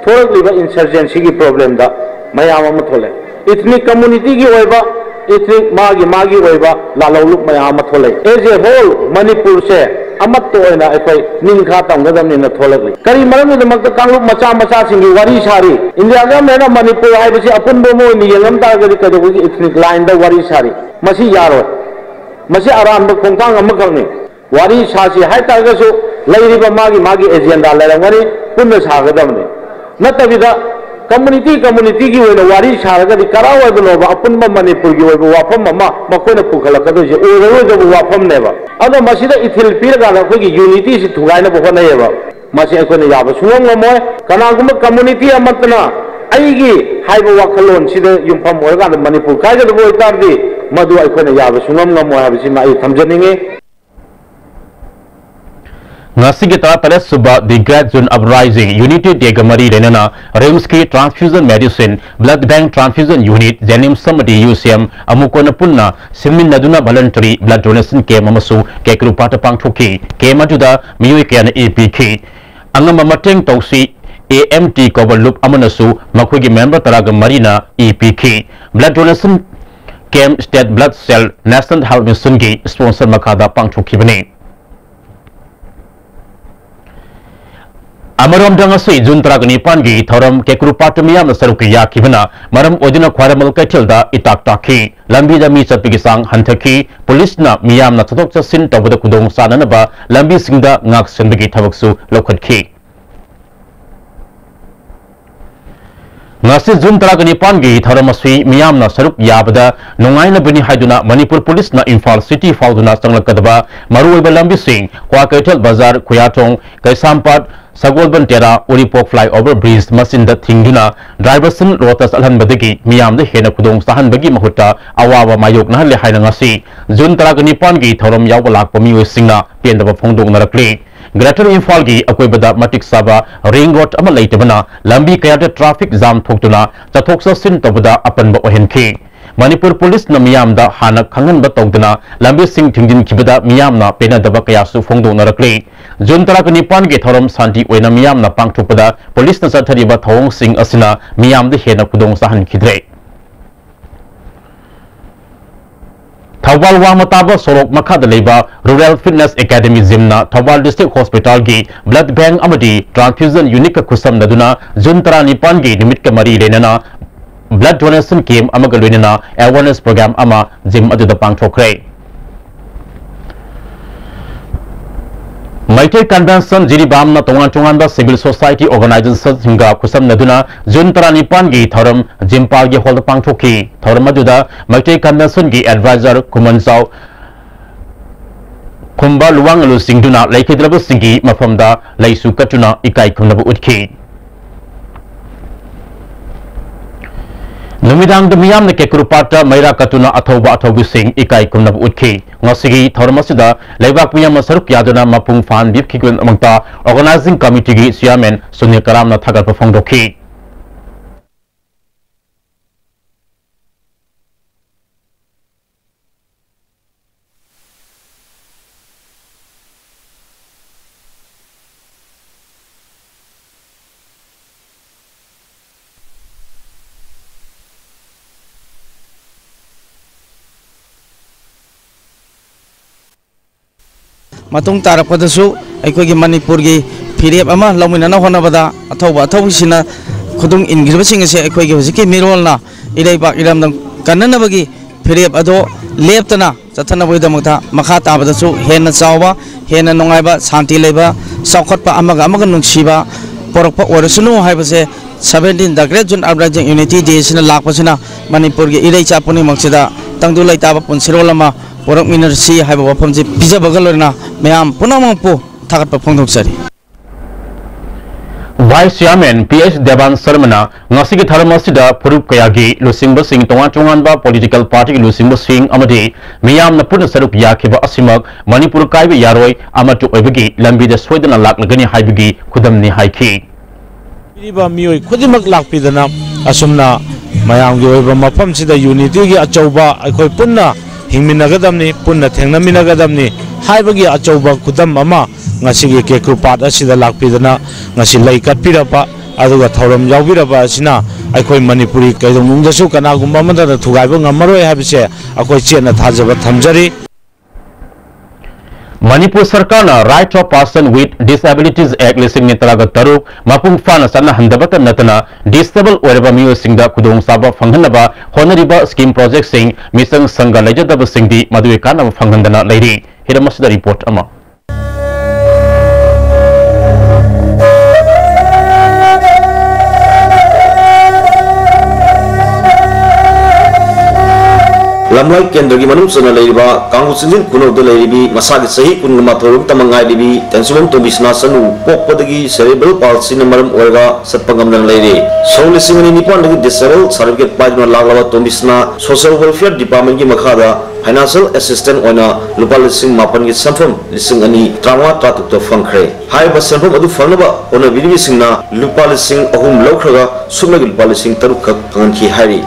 ꯊꯣꯛꯂꯛꯂꯤꯕ insurgencyꯒꯤ problemꯗ ꯃꯌꯥꯝ ꯑꯃ ꯊꯣꯛꯂꯛꯑꯦ꯫ Ethnic communityꯒꯤ ꯑꯣꯏꯕ, ethnic ꯃꯥꯒꯤ ꯃꯥꯒꯤ ꯑꯣꯏꯕ ꯂꯥꯜꯍꯧꯂꯨꯞ ꯃꯌꯥꯝ ꯑꯃ ꯊꯣꯛꯂꯛꯏ꯫ As a whole ꯃꯅꯤꯄꯨꯔꯁꯦ ꯑꯃꯠꯇ ꯑꯣꯏꯅ ꯑꯩꯈꯣꯏ ꯅꯤꯡꯈꯥ ꯇꯝꯒꯗꯕꯅꯤꯅ ꯊꯣꯛꯂꯛꯂꯤ꯫ ꯀꯔꯤ ꯃꯔꯝꯒꯤꯗꯃꯛꯇ ꯀꯥꯡꯂꯨꯞ ꯃꯆꯥ ꯃꯆꯥꯁꯤꯡꯒꯤ ꯋꯥꯔꯤ ꯁꯥꯔꯤ? India Governmentꯅ ꯃꯅꯤꯄꯨꯔ ꯍꯥꯏꯕꯁꯤ ꯑꯄꯨꯟꯕ ꯑꯃ ꯑꯣꯏꯅ ꯌꯦꯡꯉꯝ ꯇꯥꯔꯒꯗꯤ ꯀꯩꯗꯧꯕꯒꯤ ethnic lineꯗ ꯋꯥꯔꯤ ꯁꯥꯔꯤ? ꯃꯁꯤ ꯌꯥꯔꯣꯏ꯫ ꯃꯁꯤ ꯑꯔꯥꯟꯕ ꯈꯣꯡꯊꯥꯡ ꯑꯃꯈꯛꯅꯤ꯫ ꯋꯥꯔꯤ ꯁꯥꯁꯤ ꯍꯥꯏꯇꯥꯔꯒꯁꯨ ꯂꯩꯔꯤꯕ ꯃꯥꯒꯤ ꯃꯥꯒꯤ agenda ꯂꯩꯔꯝꯒꯅꯤ, ꯄꯨꯟꯅ ꯁꯥꯒꯗꯕꯅꯤ꯫ ꯅꯠꯇꯕꯤꯗ community communityꯒꯤ ꯑꯣꯏꯅ ꯋꯥꯔꯤ ꯁꯥꯔꯒꯗꯤ ꯀꯔꯥꯏꯋꯥꯏꯗꯅꯣꯕ ꯑꯄꯨꯟꯕ ꯃꯅꯤꯄꯨꯔꯒꯤ ꯑꯣꯏꯕ ꯋꯥꯐꯝ ꯑꯃ ꯃꯈꯣꯏꯅ ꯄꯨꯈꯠꯂꯛꯀꯗꯣꯏꯁꯦ? ꯑꯣꯏꯔꯔꯣꯏꯗꯕ ꯋꯥꯐꯝꯅꯦꯕ꯫ ꯑꯗꯣ ꯃꯁꯤꯗ ꯏꯊꯤꯜ ꯄꯤꯔꯀꯥꯟꯗ ꯑꯩꯈꯣꯏꯒꯤ unityꯁꯤ ꯊꯨꯒꯥꯏꯅꯕ ꯍꯣꯠꯅꯩꯌꯦꯕ꯫ ꯃꯁꯤ ꯑꯩꯈꯣꯏꯅ ꯌꯥꯕ ꯁꯨꯡꯉꯝ ꯉꯝꯃꯣꯏ꯫ ꯀꯅꯥꯒꯨꯝꯕ community ꯑꯃꯠꯇꯅ ꯑꯩꯒꯤ ꯍꯥꯏꯕ ꯋꯥꯈꯜꯂꯣꯟꯁꯤꯗ ꯌꯨꯝꯐꯝ ꯑꯣꯏꯔꯀꯥꯟꯗ ꯃꯅꯤꯄꯨꯔ ꯀꯥꯏꯒꯗꯕ ꯑꯣꯏꯇꯥꯔꯗꯤ, ꯃꯗꯨ ꯑꯩꯈꯣꯏꯅ ꯌꯥꯕ ꯁꯨꯡꯉꯝ ꯉꯝꯃꯣꯏ ꯍꯥꯏꯕꯁꯤꯃ ꯑꯩ ꯊꯝꯖꯅꯤꯡꯉꯤ꯫ ꯉꯁꯤꯒꯤ ꯇꯔꯥꯇꯔꯦꯠ ꯁꯨꯕ The Great June Uprising Unity Day ꯒ ꯃꯔꯤ ꯂꯩꯅꯅ RIMS ꯀꯤ Transfusion Medicine, Blood Bank Transfusion Unit, JNIMS ꯑꯃꯗꯤ UCM ꯑꯃꯨꯛ ꯍꯟꯅ ꯄꯨꯟꯅ ꯁꯤꯟꯃꯤꯟꯅꯗꯨꯅ Voluntary Blood Donation Camp ꯑꯃꯁꯨ ꯀꯦꯀ꯭ꯔꯨꯄꯥꯠꯇ ꯄꯥꯡꯊꯣꯛꯈꯤ꯫ Camp ꯑꯗꯨꯗ ꯃꯤꯑꯣꯏ ꯀꯌꯥꯅ ꯏ ꯄꯤꯈꯤ꯫ ꯑꯉꯝꯕ ꯃꯇꯦꯡ ꯇꯧꯁꯤ, AMT ꯀꯧꯕ ꯂꯨꯞ ꯑꯃꯅꯁꯨ ꯃꯈꯣꯏꯒꯤ member ꯇꯔꯥꯒ ꯃꯔꯤꯅ ꯏ ꯄꯤꯈꯤ꯫ Blood Donation Camp State Blood Cell, National Health Mission ꯒꯤ sponsor ꯃꯈꯥꯗ ꯄꯥꯡꯊꯣꯛꯈꯤꯕꯅꯤ꯫ ꯑꯃꯔꯣꯝꯗ ꯉꯁꯤ June ꯇꯔꯥꯒ ꯅꯤꯄꯥꯟꯒꯤ ꯊꯧꯔꯝ ꯀꯦꯀ꯭ꯔꯨꯄꯥꯠꯇ ꯃꯤꯌꯥꯝꯅ ꯁꯔꯨꯛ ꯌꯥꯈꯤꯕꯅ ꯃꯔꯝ ꯑꯣꯏꯗꯨꯅ ꯈ꯭ꯋꯥꯏꯔꯝꯕꯟ ꯀꯩꯊꯦꯜꯗ ꯏꯇꯥꯛ ꯇꯥꯛꯈꯤ꯫ ꯂꯝꯕꯤꯗ ꯃꯤ ꯆꯠꯄꯒꯤ ꯆꯥꯡ ꯍꯟꯊꯈꯤ꯫ ꯄꯨꯂꯤꯁꯅ ꯃꯤꯌꯥꯝꯅ ꯆꯠꯊꯣꯛ ꯆꯠꯁꯤꯟ ꯇꯧꯕꯗ ꯈꯨꯗꯣꯡ ꯆꯥꯅꯅꯕ ꯂꯝꯕꯤꯁꯤꯡꯗ ꯉꯥꯛ ꯁꯦꯟꯕꯒꯤ ꯊꯕꯛꯁꯨ ꯂꯧꯈꯠꯈꯤ꯫ ꯉꯁꯤ June ꯇꯔꯥꯒ ꯅꯤꯄꯥꯟꯒꯤ ꯊꯧꯔꯝ ꯑꯁꯤ ꯃꯤꯌꯥꯝꯅ ꯁꯔꯨꯛ ꯌꯥꯕꯗ ꯅꯨꯡꯉꯥꯏꯅꯕꯅꯤ ꯍꯥꯏꯗꯨꯅ ꯃꯅꯤꯄꯨꯔ ꯄꯨꯂꯤꯁꯅ ꯏꯝꯐꯥꯜ city ꯐꯥꯎꯗꯨꯅ ꯆꯪꯂꯛꯀꯗꯕ ꯃꯔꯨꯑꯣꯏꯕ ꯂꯝꯕꯤꯁꯤꯡ ꯀ꯭ꯋꯥꯀꯩꯊꯦꯜ ꯕꯖꯥꯔ, ꯈꯨꯌꯥꯊꯣꯡ, ꯀꯩꯁꯥꯝꯄꯥꯠ, ꯁꯒꯣꯜꯕꯟ ꯇꯦꯔꯥ, ꯎꯔꯤꯄꯣꯛ flyover bridge ꯃꯆꯤꯟꯗ ꯊꯤꯡꯗꯨꯅ driverꯁꯤꯡ ꯔꯣꯗꯇ ꯆꯠꯍꯟꯕꯗꯒꯤ ꯃꯤꯌꯥꯝꯗ ꯍꯦꯟꯅ ꯈꯨꯗꯣꯡ ꯆꯥꯍꯟꯕꯒꯤ ꯃꯍꯨꯠꯇ ꯑꯋꯥꯕ ꯃꯥꯌꯣꯛꯅꯍꯜꯂꯦ ꯍꯥꯏꯅ ꯉꯁꯤ June ꯇꯔꯥꯒ ꯅꯤꯄꯥꯟꯒꯤ ꯊꯧꯔꯝ ꯌꯥꯎꯕ ꯂꯥꯛꯄ ꯃꯤꯑꯣꯏꯁꯤꯡꯅ ꯄꯦꯟꯗꯕ ꯐꯣꯡꯗꯣꯛꯅꯔꯛꯂꯤ꯫ Greater ꯏꯝꯐꯥꯜꯒꯤ ꯑꯀꯣꯏꯕꯗ ꯃꯇꯤꯛ ꯆꯥꯕ ring road ꯑꯃ ꯂꯩꯇꯕꯅ ꯂꯝꯕꯤ ꯀꯌꯥꯗ traffic jam ꯊꯣꯛꯇꯨꯅ ꯆꯠꯊꯣꯛ ꯆꯠꯁꯤꯟ ꯇꯧꯕꯗ ꯑꯄꯟꯕ ꯑꯣꯏꯍꯟꯈꯤ꯫ ꯃꯅꯤꯄꯨꯔ ꯄꯨꯂꯤꯁꯅ ꯃꯤꯌꯥꯝꯗ ꯍꯥꯟꯅ ꯈꯪꯍꯟꯕ ꯇꯧꯗꯅ ꯂꯝꯕꯤꯁꯤꯡ ꯊꯤꯡꯖꯤꯟꯈꯤꯕꯗ ꯃꯤꯌꯥꯝꯅ ꯄꯦꯟꯅꯗꯕ ꯀꯌꯥꯁꯨ ꯐꯣꯡꯗꯣꯛꯅꯔꯛꯂꯤ꯫ June ꯇꯔꯥꯒ ꯅꯤꯄꯥꯟꯒꯤ ꯊꯧꯔꯝ ꯁꯥꯟꯇꯤ ꯑꯣꯏꯅ ꯃꯤꯌꯥꯝꯅ ꯄꯥꯡꯊꯣꯛꯄꯗ ꯄꯨꯂꯤꯁꯅ ꯆꯠꯊꯔꯤꯕ ꯊꯧꯑꯣꯡꯁꯤꯡ ꯑꯁꯤꯅ ꯃꯤꯌꯥꯝꯗ ꯍꯦꯟꯅ ꯈꯨꯗꯣꯡ ꯆꯥꯍꯟꯈꯤꯗ꯭ꯔꯦ꯫ ꯊꯧꯕꯥꯜ ꯋꯥꯡꯃ ꯇꯥꯕ ꯁꯣꯔꯣꯛ ꯃꯈꯥꯗ ꯂꯩꯕ Rural Fitness Academy Gymꯅ Thoubal District Hospitalꯒꯤ Blood Bank ꯑꯃꯗꯤ Transfusion Unitꯀ ꯈꯨꯠꯁꯝꯅꯗꯨꯅ June ꯇꯔꯥꯅꯤꯄꯥꯟꯒꯤ ꯅꯨꯃꯤꯠꯀ ꯃꯔꯤ ꯂꯩꯅꯅ Blood Donation Camp ꯑꯃꯒ ꯂꯣꯏꯅꯅ awareness program ꯑꯃ gym ꯑꯗꯨꯗ ꯄꯥꯡꯊꯣꯛꯈ꯭ꯔꯦ꯫ ꯃꯩꯇꯩ Convention ꯖꯤꯔꯤꯕꯥꯝꯅ ꯇꯣꯉꯥꯟ ꯇꯣꯉꯥꯟꯕ civil society organizationꯁꯤꯡꯒ ꯈꯨꯠꯁꯝꯅꯗꯨꯅ June ꯇꯔꯥꯅꯤꯄꯥꯟꯒꯤ ꯊꯧꯔꯝ ꯖꯤꯝꯄꯥꯜꯒꯤ hallꯗ ꯄꯥꯡꯊꯣꯛꯈꯤ꯫ ꯊꯧꯔꯝ ꯑꯗꯨꯗ ꯃꯩꯇꯩ Conventionꯒꯤ advisor ꯈꯨꯃꯟꯖꯥꯎ ꯈꯨꯝꯕ ꯂꯨꯋꯥꯡ ꯂꯨꯆꯤꯡꯗꯨꯅ ꯂꯩꯈꯤꯗ꯭ꯔꯕꯁꯤꯡꯒꯤ ꯃꯐꯝꯗ ꯂꯩꯁꯨ ꯀꯠꯇꯨꯅ ꯏꯀꯥꯏ ꯈꯨꯝꯅꯕ ꯎꯠꯈꯤ꯫ ꯅꯨꯃꯤꯗꯥꯡꯗ ꯃꯤꯌꯥꯝꯅ ꯀꯦꯀ꯭ꯔꯨꯄꯥꯠꯇ ꯃꯩꯔꯥ ꯀꯠꯇꯨꯅ ꯑꯊꯧꯕ ꯑꯊꯧꯕꯤꯁꯤꯡ ꯏꯀꯥꯏ ꯈꯨꯝꯅꯕ ꯎꯠꯈꯤ꯫ ꯉꯁꯤꯒꯤ ꯊꯧꯔꯝ ꯑꯁꯤꯗ ꯂꯩꯕꯥꯛ ꯃꯤꯌꯥꯝꯅ ꯁꯔꯨꯛ ꯌꯥꯗꯨꯅ ꯃꯄꯨꯡ ꯐꯥꯍꯟꯕꯤꯈꯤꯕꯒꯤꯗꯃꯛꯇ Organizing Committeeꯒꯤ Chairman ꯁꯨꯅꯤꯜ ꯀꯔꯥꯝꯅ ꯊꯥꯒꯠꯄ ꯐꯣꯡꯗꯣꯛꯈꯤ꯫ ꯃꯇꯨꯡ ꯇꯥꯔꯛꯄꯗꯁꯨ ꯑꯩꯈꯣꯏꯒꯤ ꯃꯅꯤꯄꯨꯔꯒꯤ ꯐꯤꯔꯦꯞ ꯑꯃ ꯂꯧꯃꯤꯟꯅꯅ ꯍꯣꯠꯅꯕꯗ ꯑꯊꯧꯕ ꯑꯊꯧꯕꯤꯁꯤꯡꯅ ꯈꯨꯗꯨꯡ ꯏꯟꯈ꯭ꯔꯤꯕꯁꯤꯡ ꯑꯁꯦ ꯑꯩꯈꯣꯏꯒꯤ ꯍꯧꯖꯤꯛꯀꯤ ꯃꯤꯔꯣꯜꯅ ꯏꯔꯩꯕꯥꯛ ꯏꯔꯝꯗꯝ ꯀꯟꯅꯅꯕꯒꯤ ꯐꯤꯔꯦꯞ ꯑꯗꯣ ꯂꯦꯞꯇꯅ ꯆꯠꯊꯅꯕꯒꯤꯗꯃꯛꯇ ꯃꯈꯥ ꯇꯥꯕꯗꯁꯨ ꯍꯦꯟꯅ ꯆꯥꯎꯕ, ꯍꯦꯟꯅ ꯅꯨꯡꯉꯥꯏꯕ, ꯁꯥꯟꯇꯤ ꯂꯩꯕ, ꯆꯥꯎꯈꯠꯄ, ꯑꯃꯒ ꯑꯃꯒ ꯅꯨꯡꯁꯤꯕ ꯄꯣꯔꯛꯄ ꯑꯣꯏꯔꯁꯅꯨ ꯍꯥꯏꯕꯁꯦ, seventeen The Great June Uprising Unity Day ꯁꯤꯅ ꯂꯥꯛꯄꯁꯤꯅ ꯃꯅꯤꯄꯨꯔꯒꯤ ꯏꯔꯩꯆꯥ ꯄꯨꯝꯅꯃꯛꯁꯤꯗ ꯇꯪꯗꯨ ꯂꯩꯇꯥꯕ ꯄꯨꯟꯁꯤꯔꯣꯜ ꯑꯃ ꯄꯣꯔꯛꯃꯤꯟꯅꯔꯁꯤ ꯍꯥꯏꯕ ꯋꯥꯐꯝꯁꯤ ꯄꯤꯖꯕꯒ ꯂꯣꯏꯅꯅ ꯃꯌꯥꯝ ꯄꯨꯝꯅꯃꯛꯄꯨ ꯊꯥꯒꯠꯄ ꯐꯣꯡꯗꯣꯛꯆꯔꯤ꯫ Vice Chairman P H Devan ꯁꯔꯃꯅ ꯉꯁꯤꯒꯤ ꯊꯧꯔꯝ ꯑꯁꯤꯗ ꯐꯨꯔꯨꯞ ꯀꯌꯥꯒꯤ ꯂꯨꯆꯤꯡꯕꯁꯤꯡ, ꯇꯣꯉꯥꯟ ꯇꯣꯉꯥꯟꯕ political partyꯒꯤ ꯂꯨꯆꯤꯡꯕꯁꯤꯡ ꯑꯃꯗꯤ ꯃꯤꯌꯥꯝꯅ ꯄꯨꯟꯅ ꯁꯔꯨꯛ ꯌꯥꯈꯤꯕ ꯑꯁꯤꯃꯛ ꯃꯅꯤꯄꯨꯔ ꯀꯥꯏꯕ ꯌꯥꯔꯣꯏ, ꯑꯃꯠꯇ ꯑꯣꯏꯕꯒꯤ ꯂꯝꯕꯤꯗ ꯁꯣꯏꯗꯅ ꯂꯥꯛꯂꯒꯅꯤ ꯍꯥꯏꯕꯒꯤ ꯈꯨꯗꯝꯅꯤ ꯍꯥꯏꯈꯤ꯫ ꯄꯤꯔꯤꯕ ꯃꯤꯑꯣꯏ ꯈꯨꯗꯤꯡꯃꯛ ꯂꯥꯛꯄꯤꯗꯅ ꯑꯁꯨꯝꯅ ꯃꯌꯥꯝꯒꯤ ꯑꯣꯏꯕ ꯃꯐꯝꯁꯤꯗ unityꯒꯤ ꯑꯆꯧꯕ, ꯑꯩꯈꯣꯏ ꯄꯨꯟꯅ ꯍꯤꯡꯃꯤꯟꯅꯒꯗꯕꯅꯤ, ꯄꯨꯟꯅ ꯊꯦꯡꯅꯃꯤꯟꯅꯒꯗꯕꯅꯤ ꯍꯥꯏꯕꯒꯤ ꯑꯆꯧꯕ ꯈꯨꯗꯝ ꯑꯃ ꯉꯁꯤꯒꯤ ꯀꯦꯀ꯭ꯔꯨꯄꯥꯠ ꯑꯁꯤꯗ ꯂꯥꯛꯄꯤꯗꯅ ꯉꯁꯤ ꯂꯩ ꯀꯠꯄꯤꯔꯛꯄ, ꯑꯗꯨꯒ ꯊꯧꯔꯝ ꯌꯥꯎꯕꯤꯔꯕ ꯑꯁꯤꯅ ꯑꯩꯈꯣꯏ ꯃꯅꯤꯄꯨꯔꯤ ꯀꯩꯗꯧꯅꯨꯡꯗꯁꯨ ꯀꯅꯥꯒꯨꯝꯕ ꯑꯃꯠꯇꯅ ꯊꯨꯒꯥꯏꯕ ꯉꯝꯃꯔꯣꯏ ꯍꯥꯏꯕꯁꯦ ꯑꯩꯈꯣꯏ ꯆꯦꯠꯅ ꯊꯥꯖꯕ ꯊꯝꯖꯔꯤ꯫ ꯃꯅꯤꯄꯨꯔ ꯁꯔꯀꯥꯔꯅ Right of Person with Disabilities Act ꯂꯤꯁꯤꯡ ꯑꯅꯤ ꯇꯔꯥꯒ ꯇꯔꯨꯛ ꯃꯄꯨꯡ ꯐꯥꯅ ꯆꯠꯅꯍꯟꯗꯕꯇ ꯅꯠꯇꯅ, disable ꯑꯣꯏꯔꯕ ꯃꯤꯑꯣꯏꯁꯤꯡꯗ ꯈꯨꯗꯣꯡꯆꯥꯕ ꯐꯪꯍꯟꯅꯕ ꯍꯣꯠꯅꯔꯤꯕ scheme projectꯁꯤꯡ, ꯃꯤꯆꯪ ꯁꯪꯒ ꯂꯩꯖꯗꯕꯁꯤꯡꯗꯤ ꯃꯗꯨꯒꯤ ꯀꯥꯟꯅꯕ ꯐꯪꯍꯟꯗꯅ ꯂꯩꯔꯤ꯫ ꯍꯤꯔꯝ ꯑꯁꯤꯗ report ꯑꯃ꯫ ꯂꯝꯂꯥꯏ ꯀꯦꯟꯗ꯭ꯔꯒꯤ ꯃꯅꯨꯡ ꯆꯟꯅ ꯂꯩꯔꯤꯕ ꯀꯥꯡꯕꯨ ꯆꯤꯡꯖꯤꯟ ꯈꯨꯅꯧꯗ ꯂꯩꯔꯤꯕꯤ ꯃꯁꯥꯒꯤ ꯆꯍꯤ ꯀꯨꯟꯒ ꯃꯥꯊꯣꯏ ꯌꯧꯔꯛꯇ ꯉꯥꯏꯔꯤꯕꯤ ꯇꯦꯟꯁꯨꯕꯝ ꯇꯣꯝꯕꯤꯁꯅꯥ ꯆꯅꯨ ꯄꯣꯛꯄꯗꯒꯤ cerebral palsyꯅ ꯃꯔꯝ ꯑꯣꯏꯔꯒ ꯆꯠꯄ ꯉꯝꯗꯅ ꯂꯩꯔꯤ꯫ ꯁꯣꯛ ꯂꯤꯁꯤꯡ ꯑꯅꯤ ꯅꯤꯄꯥꯟꯗꯒꯤ disable certificate ꯄꯥꯏꯗꯨꯅ ꯂꯥꯛꯂꯕ ꯇꯣꯝꯕꯤꯁꯅꯥ social welfare departmentꯀꯤ ꯃꯈꯥꯗ financial assistant ꯑꯣꯏꯅ ꯂꯨꯄꯥ ꯂꯤꯁꯤꯡ ꯃꯥꯄꯟꯒꯤ ꯁꯦꯟꯐꯝ ꯂꯤꯁꯤꯡ ꯑꯅꯤ ꯇꯔꯥꯃꯉꯥ ꯇꯔꯥꯇꯔꯨꯛꯇ ꯐꯪꯈ꯭ꯔꯦ꯫ ꯍꯥꯏꯔꯤꯕ ꯁꯦꯟꯐꯝ ꯑꯗꯨ ꯐꯪꯅꯕ ꯍꯣꯠꯅꯕꯤꯔꯤꯕꯁꯤꯡꯅ ꯂꯨꯄꯥ ꯂꯤꯁꯤꯡ ꯑꯍꯨꯝ ꯂꯧꯈ꯭ꯔꯒ ꯁꯨꯞꯅꯒꯤ ꯂꯨꯄꯥ ꯂꯤꯁꯤꯡ ꯇꯔꯨꯛ ꯈꯛ ꯐꯪꯍꯟꯈꯤ ꯍꯥꯏꯔꯤ꯫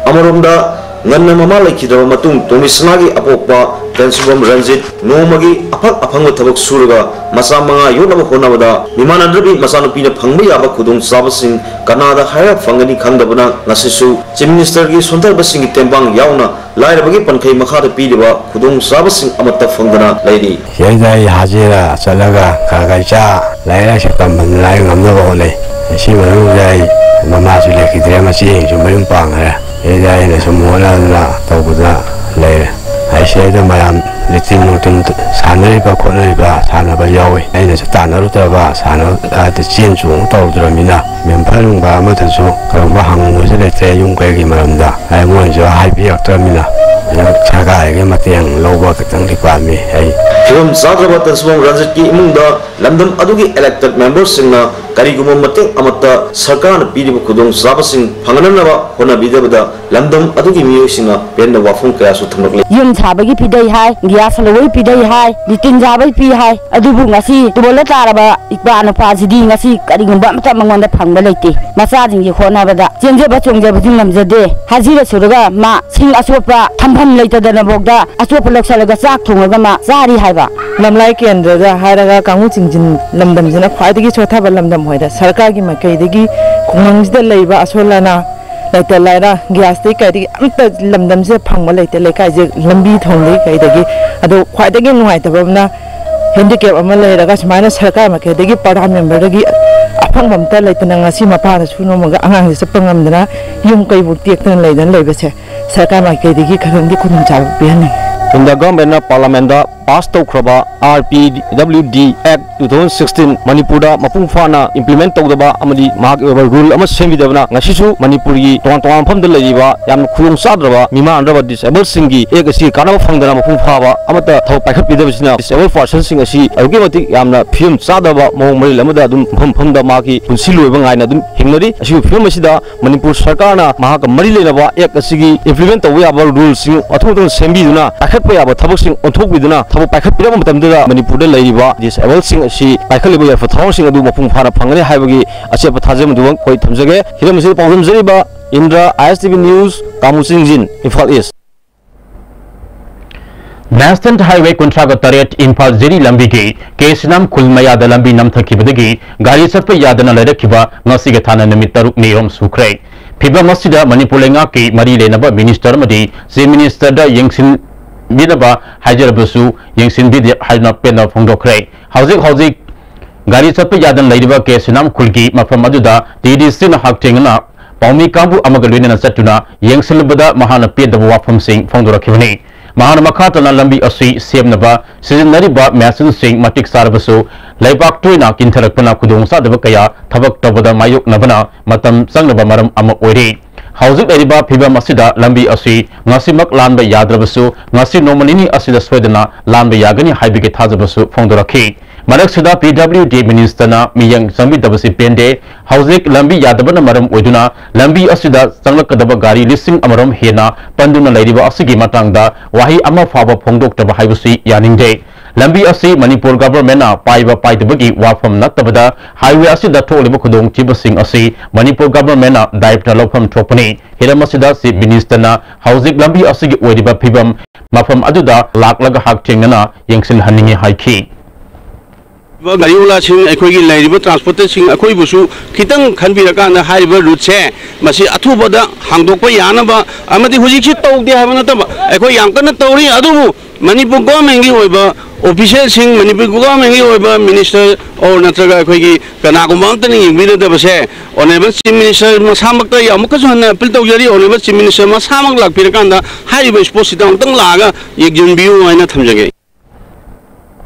ꯑꯃꯔꯣꯝꯗ, ꯉꯟꯅ ꯃꯃꯥ ꯂꯩꯈꯤꯗ꯭ꯔꯕ ꯃꯇꯨꯡ ꯇꯣꯃꯤꯁꯅꯥꯒꯤ ꯑꯄꯣꯛꯄ ꯇꯦꯟꯁꯨꯕꯝ ꯔꯟꯖꯤꯠ ꯅꯣꯡꯃꯒꯤ ꯑꯐꯪ ꯑꯐꯪꯕ ꯊꯕꯛ ꯁꯨꯔꯒ ꯃꯆꯥ ꯃꯉꯥ ꯌꯣꯛꯅꯕ ꯍꯣꯠꯅꯕꯗ ꯃꯤꯃꯥꯟꯅꯗ꯭ꯔꯕꯤ ꯃꯆꯥꯅꯨꯄꯤꯅ ꯐꯪꯕ ꯌꯥꯕ ꯈꯨꯗꯣꯡꯆꯥꯕꯁꯤꯡ ꯀꯅꯥꯗ ꯍꯥꯏꯔ ꯐꯪꯒꯅꯤ ꯈꯪꯗꯕꯅ ꯉꯁꯤꯁꯨ Chief Ministerꯒꯤ ꯁꯣꯟꯊꯔꯕꯁꯤꯡꯒꯤ ꯇꯦꯡꯕꯥꯡ ꯌꯥꯎꯅ ꯂꯥꯏꯔꯕꯒꯤ ꯄꯟꯈꯩ ꯃꯈꯥꯗ ꯄꯤꯔꯤꯕ ꯈꯨꯗꯣꯡꯆꯥꯕꯁꯤꯡ ꯑꯃꯠꯇ ꯐꯪꯗꯅ ꯂꯩꯔꯤ꯫ ꯁꯤꯗꯩꯗ ꯑꯩ ꯍꯥꯖꯤꯔꯥ ꯆꯠꯂꯒ ꯈꯔ ꯈꯔ ꯏꯆꯥ ꯂꯥꯏꯔꯤꯛ ꯂꯥꯏꯁꯨ ꯇꯝꯕ ꯂꯥꯏꯔꯤꯛ ꯉꯝꯅꯕ ꯍꯣꯠꯅꯩ꯫ ꯁꯤ ꯃꯅꯨꯡꯗ ꯑꯩ ꯃꯃꯥꯁꯨ ꯂꯩꯈꯤꯗ꯭ꯔꯦ, ꯃꯆꯦꯁꯨ ꯃꯌꯨꯝ ꯄꯥꯟꯈ꯭ꯔꯦ꯫ ꯁꯤꯗꯩꯗ ꯑꯩꯅ ꯁꯨꯝ ꯍꯣꯠꯅꯗꯅ ꯇꯧꯕꯗ ꯂꯩꯔꯦ꯫ ꯑꯩ ꯁꯤꯗꯩꯗ ꯃꯌꯥꯝ ꯂꯤꯇꯤꯟ ꯅꯨꯡꯇꯤꯟ ꯁꯥꯟꯅꯔꯤꯕ ꯈꯣꯠꯅꯔꯤꯕ ꯁꯥꯟꯅꯕ ꯌꯥꯎꯏ꯫ ꯑꯩꯅꯁꯨ ꯇꯥꯟꯅꯔꯨꯗ꯭ꯔꯕ, ꯁꯥꯟꯅ-, ꯍꯥꯏꯗꯤ ꯆꯦꯟ ꯆꯣꯡ ꯇꯧꯔꯨꯗ꯭ꯔꯕꯅꯤꯅ ꯃꯦꯝꯕꯔ ꯅꯨꯡꯕꯔ ꯑꯃꯗꯁꯨ ꯀꯔꯤꯒꯨꯝꯕ ꯍꯪꯉꯨꯕꯁꯨ ꯂꯩꯇ꯭ꯔꯦ, ꯌꯨꯝ ꯀꯩꯒꯤ ꯃꯔꯝꯗ꯫ ꯑꯩ ꯃꯣꯏꯅꯁꯨ ꯍꯥꯏꯕꯤꯔꯛꯇ꯭ꯔꯕꯅꯤꯅ, ꯑꯗꯨ ꯁꯔꯀꯥꯔꯒꯤ ꯃꯇꯦꯡ ꯂꯧꯕ ꯈꯤꯇꯪꯗꯤ ꯄꯥꯝꯃꯤ ꯑꯩ꯫ ꯐꯤꯕꯝ ꯆꯥꯗ꯭ꯔꯕ ꯇꯦꯟꯁꯨꯕꯝ ꯔꯟꯖꯤꯠꯀꯤ ꯏꯃꯨꯡꯗ ꯂꯝꯗꯝ ꯑꯗꯨꯒꯤ elected memberꯁꯤꯡꯅ ꯀꯔꯤꯒꯨꯝꯕ ꯃꯇꯦꯡ ꯑꯃꯠꯇ ꯁꯔꯀꯥꯔꯅ ꯄꯤꯔꯤꯕ ꯈꯨꯗꯣꯡꯆꯥꯕꯁꯤꯡ ꯐꯪꯍꯟꯅꯕ ꯍꯣꯠꯅꯕꯤꯗꯕꯗ ꯂꯝꯗꯝ ꯑꯗꯨꯒꯤ ꯃꯤꯑꯣꯏꯁꯤꯡꯅ ꯄꯦꯟꯗꯕ ꯋꯥꯐꯝ ꯀꯌꯥꯁꯨ ꯊꯝꯂꯛꯂꯤ꯫ ꯌꯨꯝ ꯁꯥꯕꯒꯤ ꯄꯤꯗꯩ ꯍꯥꯏ, ꯒ꯭ꯌꯥꯁ ꯂꯧꯕꯒꯤ ꯄꯤꯗꯩ ꯍꯥꯏ, ꯂꯤꯇꯤꯟ ꯆꯥꯕꯒꯤ ꯄꯤ ꯍꯥꯏ, ꯑꯗꯨꯕꯨ ꯉꯁꯤ ꯇꯣꯜꯂ ꯇꯥꯔꯕ ꯏꯄꯥ ꯅꯨꯄꯥꯁꯤꯗꯤ ꯉꯁꯤ ꯀꯔꯤꯒꯨꯝꯕ ꯑꯃꯠꯇ ꯃꯉꯣꯟꯗ ꯐꯪꯕ ꯂꯩꯇꯦ꯫ ꯃꯆꯥꯁꯤꯡꯒꯤ ꯍꯣꯠꯅꯕꯗ ꯆꯦꯟꯖꯕ ꯆꯣꯡꯖꯕꯗꯤ ꯉꯝꯖꯗꯦ꯫ ꯍꯖꯤꯔ ꯁꯨꯔꯒ ꯃꯥ ꯁꯤꯡ ꯑꯆꯣꯠꯄ ꯊꯝꯐꯝ ꯂꯩꯇꯗꯅꯐꯥꯎꯗ ꯑꯆꯣꯠꯄ ꯂꯧꯁꯜꯂꯒ ꯆꯥꯛ ꯊꯣꯡꯉꯒ ꯃꯥ ꯆꯥꯔꯤ ꯍꯥꯏꯕ꯫ ꯂꯝꯂꯥꯏ ꯀꯦꯟꯗ꯭ꯔꯗ ꯍꯥꯏꯔꯒ ꯀꯥꯡꯕꯨ ꯆꯤꯡꯖꯤꯟ ꯂꯝꯗꯝꯁꯤꯅ ꯈ꯭ꯋꯥꯏꯗꯒꯤ ꯁꯣꯠꯊꯕ ꯂꯝꯗꯝ ꯑꯣꯏꯔꯦ꯫ ꯁꯔꯀꯥꯔꯒꯤ ꯃꯥꯏꯀꯩꯗꯒꯤ ꯈꯨꯡꯒꯪꯁꯤꯗ ꯂꯩꯕ ꯑꯁꯣꯜ ꯑꯅꯥ, ꯂꯩꯇ ꯂꯥꯏꯔ, ꯒ꯭ꯌꯥꯁꯇꯒꯤ ꯀꯩꯗꯒꯤ ꯑꯝꯇ ꯂꯝꯗꯝꯁꯤꯗ ꯐꯪꯕ ꯂꯩꯇꯦ꯫ ꯂꯩꯀꯥꯏꯁꯦ ꯂꯝꯕꯤ ꯊꯣꯡꯗꯒꯤ ꯀꯩꯗꯒꯤ꯫ ꯑꯗꯣ ꯈ꯭ꯋꯥꯏꯗꯒꯤ ꯅꯨꯡꯉꯥꯏꯇꯕ ꯑꯃꯅ handicap ꯑꯃ ꯂꯩꯔꯒ ꯁꯨꯃꯥꯏꯅ ꯁꯔꯀꯥꯔ ꯃꯥꯏꯀꯩꯗꯒꯤ ꯄꯔꯥ ꯃꯦꯝꯕꯔꯗꯒꯤ ꯑꯐꯪꯕ ꯑꯝꯇ ꯂꯩꯇꯅ ꯉꯁꯤ ꯃꯄꯥꯗ ꯁꯨ ꯅꯣꯝꯃꯒ ꯑꯉꯥꯡꯁꯦ ꯆꯠꯄ ꯉꯝꯗꯅ ꯌꯨꯝ ꯀꯩꯕꯨ ꯇꯦꯛꯇꯅ ꯂꯩꯗꯅ ꯂꯩꯕꯁꯦ ꯁꯔꯀꯥꯔ ꯃꯥꯏꯀꯩꯗꯒꯤ ꯈꯔꯗꯤ ꯈꯨꯗꯣꯡꯆꯥꯕ ꯄꯤꯍꯟꯅꯤꯡꯉꯤ꯫ ꯏꯟꯗꯤꯌꯥ ꯒꯚꯔꯟꯃꯦꯟꯠꯅ ꯄꯥꯔꯂꯤꯌꯥꯃꯦꯟꯠꯇ ꯄꯥꯁ ꯇꯧꯈ꯭ꯔꯕ R P W D Act two thousand sixteen ꯃꯅꯤꯄꯨꯔꯗ ꯃꯄꯨꯡ ꯐꯥꯅ implement ꯇꯧꯗꯕ ꯑꯃꯗꯤ ꯃꯍꯥꯛꯀꯤ ꯑꯣꯏꯕ rule ꯑꯃ ꯁꯦꯝꯕꯤꯗꯕꯅ ꯉꯁꯤꯁꯨ ꯃꯅꯤꯄꯨꯔꯒꯤ ꯇꯣꯉꯥꯟ ꯇꯣꯉꯥꯟꯕ ꯃꯐꯝꯗ ꯂꯩꯔꯤꯕ ꯌꯥꯝꯅ ꯈꯨꯗꯣꯡ ꯆꯥꯗ꯭ꯔꯕ ꯃꯤꯃꯥꯟꯅꯗ꯭ꯔꯕ disabledꯁꯤꯡꯒꯤ Act ꯑꯁꯤ ꯀꯥꯟꯅꯕ ꯐꯪꯗꯅ ꯃꯄꯨꯡ ꯐꯥꯕ ꯑꯃꯠꯇ ꯊꯕꯛ ꯄꯥꯏꯈꯠꯄꯤꯗꯕꯁꯤꯅ disable personꯁꯤꯡ ꯑꯁꯤ ꯑꯗꯨꯛꯀꯤ ꯃꯇꯤꯛ ꯌꯥꯝꯅ ꯐꯤꯕꯝ ꯆꯥꯗꯕ ꯃꯑꯣꯡ ꯃꯔꯤꯜ ꯑꯃꯗ ꯑꯗꯨꯝ ꯃꯐꯝ ꯃꯐꯝꯗ ꯃꯍꯥꯛꯀꯤ ꯄꯨꯟꯁꯤ ꯂꯣꯏꯕ ꯉꯥꯏꯅ ꯑꯗꯨꯝ ꯍꯤꯡꯅꯔꯤ꯫ ꯑꯁꯤꯒꯤ ꯐꯤꯕꯝ ꯑꯁꯤꯗ ꯃꯅꯤꯄꯨꯔ ꯁꯔꯀꯥꯔꯅ ꯃꯍꯥꯛꯀ ꯃꯔꯤ ꯂꯩꯅꯕ Act ꯑꯁꯤꯒꯤ implement ꯇꯧꯕ ꯌꯥꯕ ruleꯁꯤꯡ ꯃꯊꯧ ꯃꯊꯧ ꯁꯦꯝꯕꯤꯗꯨꯅ ꯄꯥꯏꯈꯠꯄ ꯌꯥꯕ ꯊꯕꯛꯁꯤꯡ ꯑꯣꯟꯊꯣꯛꯄꯤꯗꯨꯅ ꯊꯕꯛ ꯄꯥꯏꯈꯠꯄꯤꯔꯕ ꯃꯇꯝꯗꯨꯗ ꯃꯅꯤꯄꯨꯔꯗ ꯂꯩꯔꯤꯕ disabledꯁꯤꯡ ꯑꯁꯤ ꯄꯥꯏꯈꯠꯂꯤꯕ ꯌꯥꯏꯐ ꯊꯧꯔꯥꯡꯁꯤꯡ ꯑꯗꯨ ꯃꯄꯨꯡ ꯐꯥꯅ ꯐꯪꯒꯅꯤ ꯍꯥꯏꯕꯒꯤ ꯑꯆꯦꯠꯄ ꯊꯥꯖꯕ ꯑꯗꯨꯃꯛ ꯑꯩꯈꯣꯏ ꯊꯝꯖꯒꯦ꯫ ꯍꯤꯔꯝ ꯑꯁꯤꯗ ꯄꯥꯎ ꯗꯝꯖꯔꯤꯕ ꯏꯟꯗ꯭ꯔ, I S T V News, ꯀꯥꯃꯨ ꯆꯤꯡꯖꯤꯟ, Imphal is. National Highway ꯀꯨꯟꯊ꯭ꯔꯥꯒ ꯇꯔꯦꯠ ꯏꯝꯐꯥꯜ ꯖꯤꯔꯤ ꯂꯝꯕꯤꯒꯤ ꯀꯦ ꯁꯤꯅꯥꯝ ꯈꯨꯜ ꯃꯌꯥꯗ ꯂꯝꯕꯤ ꯅꯝꯊꯈꯤꯕꯗꯒꯤ ꯒꯥꯔꯤ ꯆꯠꯄ ꯌꯥꯗꯅ ꯂꯩꯔꯛꯈꯤꯕ ꯉꯁꯤꯒ ꯊꯥꯅ ꯅꯨꯃꯤꯠ ꯇꯔꯨꯛꯅꯤꯔꯣꯝ ꯁꯨꯈ꯭ꯔꯦ꯫ ꯐꯤꯚꯝ ꯑꯁꯤꯗ ꯃꯅꯤꯄꯨꯔ ꯂꯩꯉꯥꯛꯀꯤ ꯃꯔꯤ ꯂꯩꯅꯕ minister ꯑꯃꯗꯤ Chief Ministerꯗ ꯌꯦꯡꯁꯤꯟꯕꯤꯅꯕ ꯍꯥꯏꯖꯔꯕꯁꯨ ꯌꯦꯡꯁꯤꯟꯕꯤꯗꯦ ꯍꯥꯏꯗꯨꯅ ꯄꯦꯟꯗꯕ ꯐꯣꯡꯗꯣꯛꯈ꯭ꯔꯦ꯫ ꯍꯧꯖꯤꯛ ꯍꯧꯖꯤꯛ ꯒꯥꯔꯤ ꯆꯠꯄ ꯌꯥꯗꯅ ꯂꯩꯔꯤꯕ ꯀꯦ ꯁꯤꯅꯥꯝ ꯈꯨꯜꯒꯤ ꯃꯐꯝ ꯑꯗꯨꯗ TDCꯅ ꯍꯛꯊꯦꯡꯅꯅ ꯄꯥꯎꯃꯤ ꯀꯥꯡꯕꯨ ꯑꯃꯒ ꯂꯣꯏꯅꯅ ꯆꯠꯇꯨꯅ ꯌꯦꯡꯁꯤꯜꯂꯨꯕꯗ ꯃꯍꯥꯛꯅ ꯄꯦꯟꯗꯕ ꯋꯥꯐꯝꯁꯤꯡ ꯐꯣꯡꯗꯣꯔꯛꯈꯤꯕꯅꯤ꯫ ꯃꯍꯥꯛꯅ ꯃꯈꯥ ꯇꯥꯅ ꯂꯝꯕꯤ ꯑꯁꯤ ꯁꯦꯝꯅꯕ ꯁꯤꯖꯤꯟꯅꯔꯤꯕ machineꯁꯤꯡ ꯃꯇꯤꯛ ꯆꯥꯔꯕꯁꯨ ꯂꯩꯕꯥꯛ ꯇꯣꯏꯅ ꯀꯤꯟꯊꯔꯛꯄꯅ ꯈꯨꯗꯣꯡꯆꯥꯗꯕ ꯀꯌꯥ ꯊꯕꯛ ꯇꯧꯕꯗ ꯃꯥꯌꯣꯛꯅꯕꯅ ꯃꯇꯝ ꯆꯪꯅꯕ ꯃꯔꯝ ꯑꯃ ꯑꯣꯏꯔꯤ꯫ ꯍꯧꯖꯤꯛ ꯂꯩꯔꯤꯕ ꯐꯤꯕꯝ ꯑꯁꯤꯗ ꯂꯝꯕꯤ ꯑꯁꯤ ꯉꯁꯤꯃꯛ ꯂꯥꯟꯕ ꯌꯥꯗ꯭ꯔꯕꯁꯨ ꯉꯁꯤ ꯅꯣꯡꯃ ꯅꯤꯅꯤ ꯑꯁꯤꯗ ꯁꯣꯏꯗꯅ ꯂꯥꯟꯕ ꯌꯥꯒꯅꯤ ꯍꯥꯏꯕꯒꯤ ꯊꯥꯖꯕꯁꯨ ꯐꯣꯡꯗꯣꯔꯛꯈꯤ꯫ ꯃꯔꯛꯁꯤꯗ PWD ministerꯅ ꯃꯤꯠꯌꯦꯡ ꯆꯪꯕꯤꯗꯕꯁꯤ ꯄꯦꯟꯗꯦ꯫ ꯍꯧꯖꯤꯛ ꯂꯝꯕꯤ ꯌꯥꯗꯕꯅ ꯃꯔꯝ ꯑꯣꯏꯗꯨꯅ ꯂꯝꯕꯤ ꯑꯁꯤꯗ ꯆꯪꯂꯛꯀꯗꯕ ꯒꯥꯔꯤ ꯂꯤꯁꯤꯡ ꯑꯃꯔꯣꯝ ꯍꯦꯟꯅ ꯄꯟꯗꯨꯅ ꯂꯩꯔꯤꯕ ꯑꯁꯤꯒꯤ ꯃꯇꯥꯡꯗ ꯋꯥꯍꯩ ꯑꯃ ꯐꯥꯎꯕ ꯐꯣꯡꯗꯣꯛꯇꯕ ꯍꯥꯏꯕꯁꯤ ꯌꯥꯅꯤꯡꯗꯦ꯫ ꯂꯝꯕꯤ ꯑꯁꯤ ꯃꯅꯤꯄꯨꯔ governmentꯅ ꯄꯥꯏꯕ ꯄꯥꯏꯗꯕꯒꯤ ꯋꯥꯐꯝ ꯅꯠꯇꯕꯗ highway ꯑꯁꯤꯗ ꯊꯣꯛꯂꯤꯕ ꯈꯨꯗꯣꯡꯊꯤꯕꯁꯤꯡ ꯑꯁꯤ ꯃꯅꯤꯄꯨꯔ governmentꯅ ꯗꯥꯏꯔꯦꯛꯇ ꯂꯧꯐꯝ ꯊꯣꯛꯄꯅꯤ꯫ ꯍꯤꯔꯝ ꯑꯁꯤꯗ Chief Ministerꯅ ꯍꯧꯖꯤꯛ ꯂꯝꯕꯤ ꯑꯁꯤꯒꯤ ꯑꯣꯏꯔꯤꯕ ꯐꯤꯕꯝ ꯃꯐꯝ ꯑꯗꯨꯗ ꯂꯥꯛꯂꯒ ꯍꯛꯊꯦꯡꯅꯅ ꯌꯦꯡꯁꯤꯟꯍꯟꯅꯤꯡꯏ ꯍꯥꯏꯈꯤ꯫ ꯒꯥꯔꯤꯋꯥꯂꯥꯁꯤꯡ, ꯑꯩꯈꯣꯏꯒꯤ ꯂꯩꯔꯤꯕ transporterꯁꯤꯡ, ꯑꯩꯈꯣꯏꯕꯨꯁꯨ ꯈꯤꯇꯪ ꯈꯟꯕꯤꯔꯀꯥꯟꯗ ꯍꯥꯏꯔꯤꯕ routeꯁꯦ ꯃꯁꯤ ꯑꯊꯨꯕꯗ ꯍꯥꯡꯗꯣꯛꯄ ꯌꯥꯅꯕ ꯑꯃꯗꯤ ꯍꯧꯖꯤꯛꯁꯤ ꯇꯧꯗꯦ ꯍꯥꯏꯕ ꯅꯠꯇꯕ ꯑꯩꯈꯣꯏ ꯌꯥꯝ ꯀꯟꯅ ꯇꯧꯔꯤ, ꯑꯗꯨꯕꯨ ꯃꯅꯤꯄꯨꯔ governmentꯀꯤ ꯑꯣꯏꯕ ꯑꯣꯐꯤꯁꯤꯌꯦꯜꯁꯤꯡ, ꯃꯅꯤꯄꯨꯔ ꯒꯣꯚꯔꯟꯃꯦꯟꯒꯤ ꯑꯣꯏꯕ ꯃꯤꯅꯤꯁꯇꯔ ꯑꯣꯔ ꯅꯠꯇ꯭ꯔꯒ ꯑꯩꯈꯣꯏꯒꯤ ꯀꯅꯥꯒꯨꯝꯕ ꯑꯃꯠꯇꯅ ꯌꯦꯡꯕꯤꯔꯗꯕꯁꯦ, ꯑꯣꯅꯔꯦꯕꯜ ꯆꯤꯐ ꯃꯤꯅꯤꯁꯇꯔ ꯃꯁꯥꯃꯛꯇ ꯑꯩ ꯑꯃꯨꯛꯀꯁꯨ ꯍꯟꯅ ꯑꯄꯤꯜ ꯇꯧꯖꯔꯤ, ꯑꯣꯅꯔꯦꯕꯜ ꯆꯤꯐ ꯃꯤꯅꯤꯁꯇꯔ ꯃꯁꯥꯃꯛ ꯂꯥꯛꯄꯤꯔꯀꯥꯟꯗ ꯍꯥꯏꯔꯤꯕ ꯏꯁꯄꯣꯠꯁꯤꯗ ꯑꯃꯨꯛꯇꯪ ꯂꯥꯛꯑꯒ ꯌꯦꯡꯁꯤꯟꯕꯤꯌꯨ ꯍꯥꯏꯅ ꯊꯝꯖꯒꯦ꯫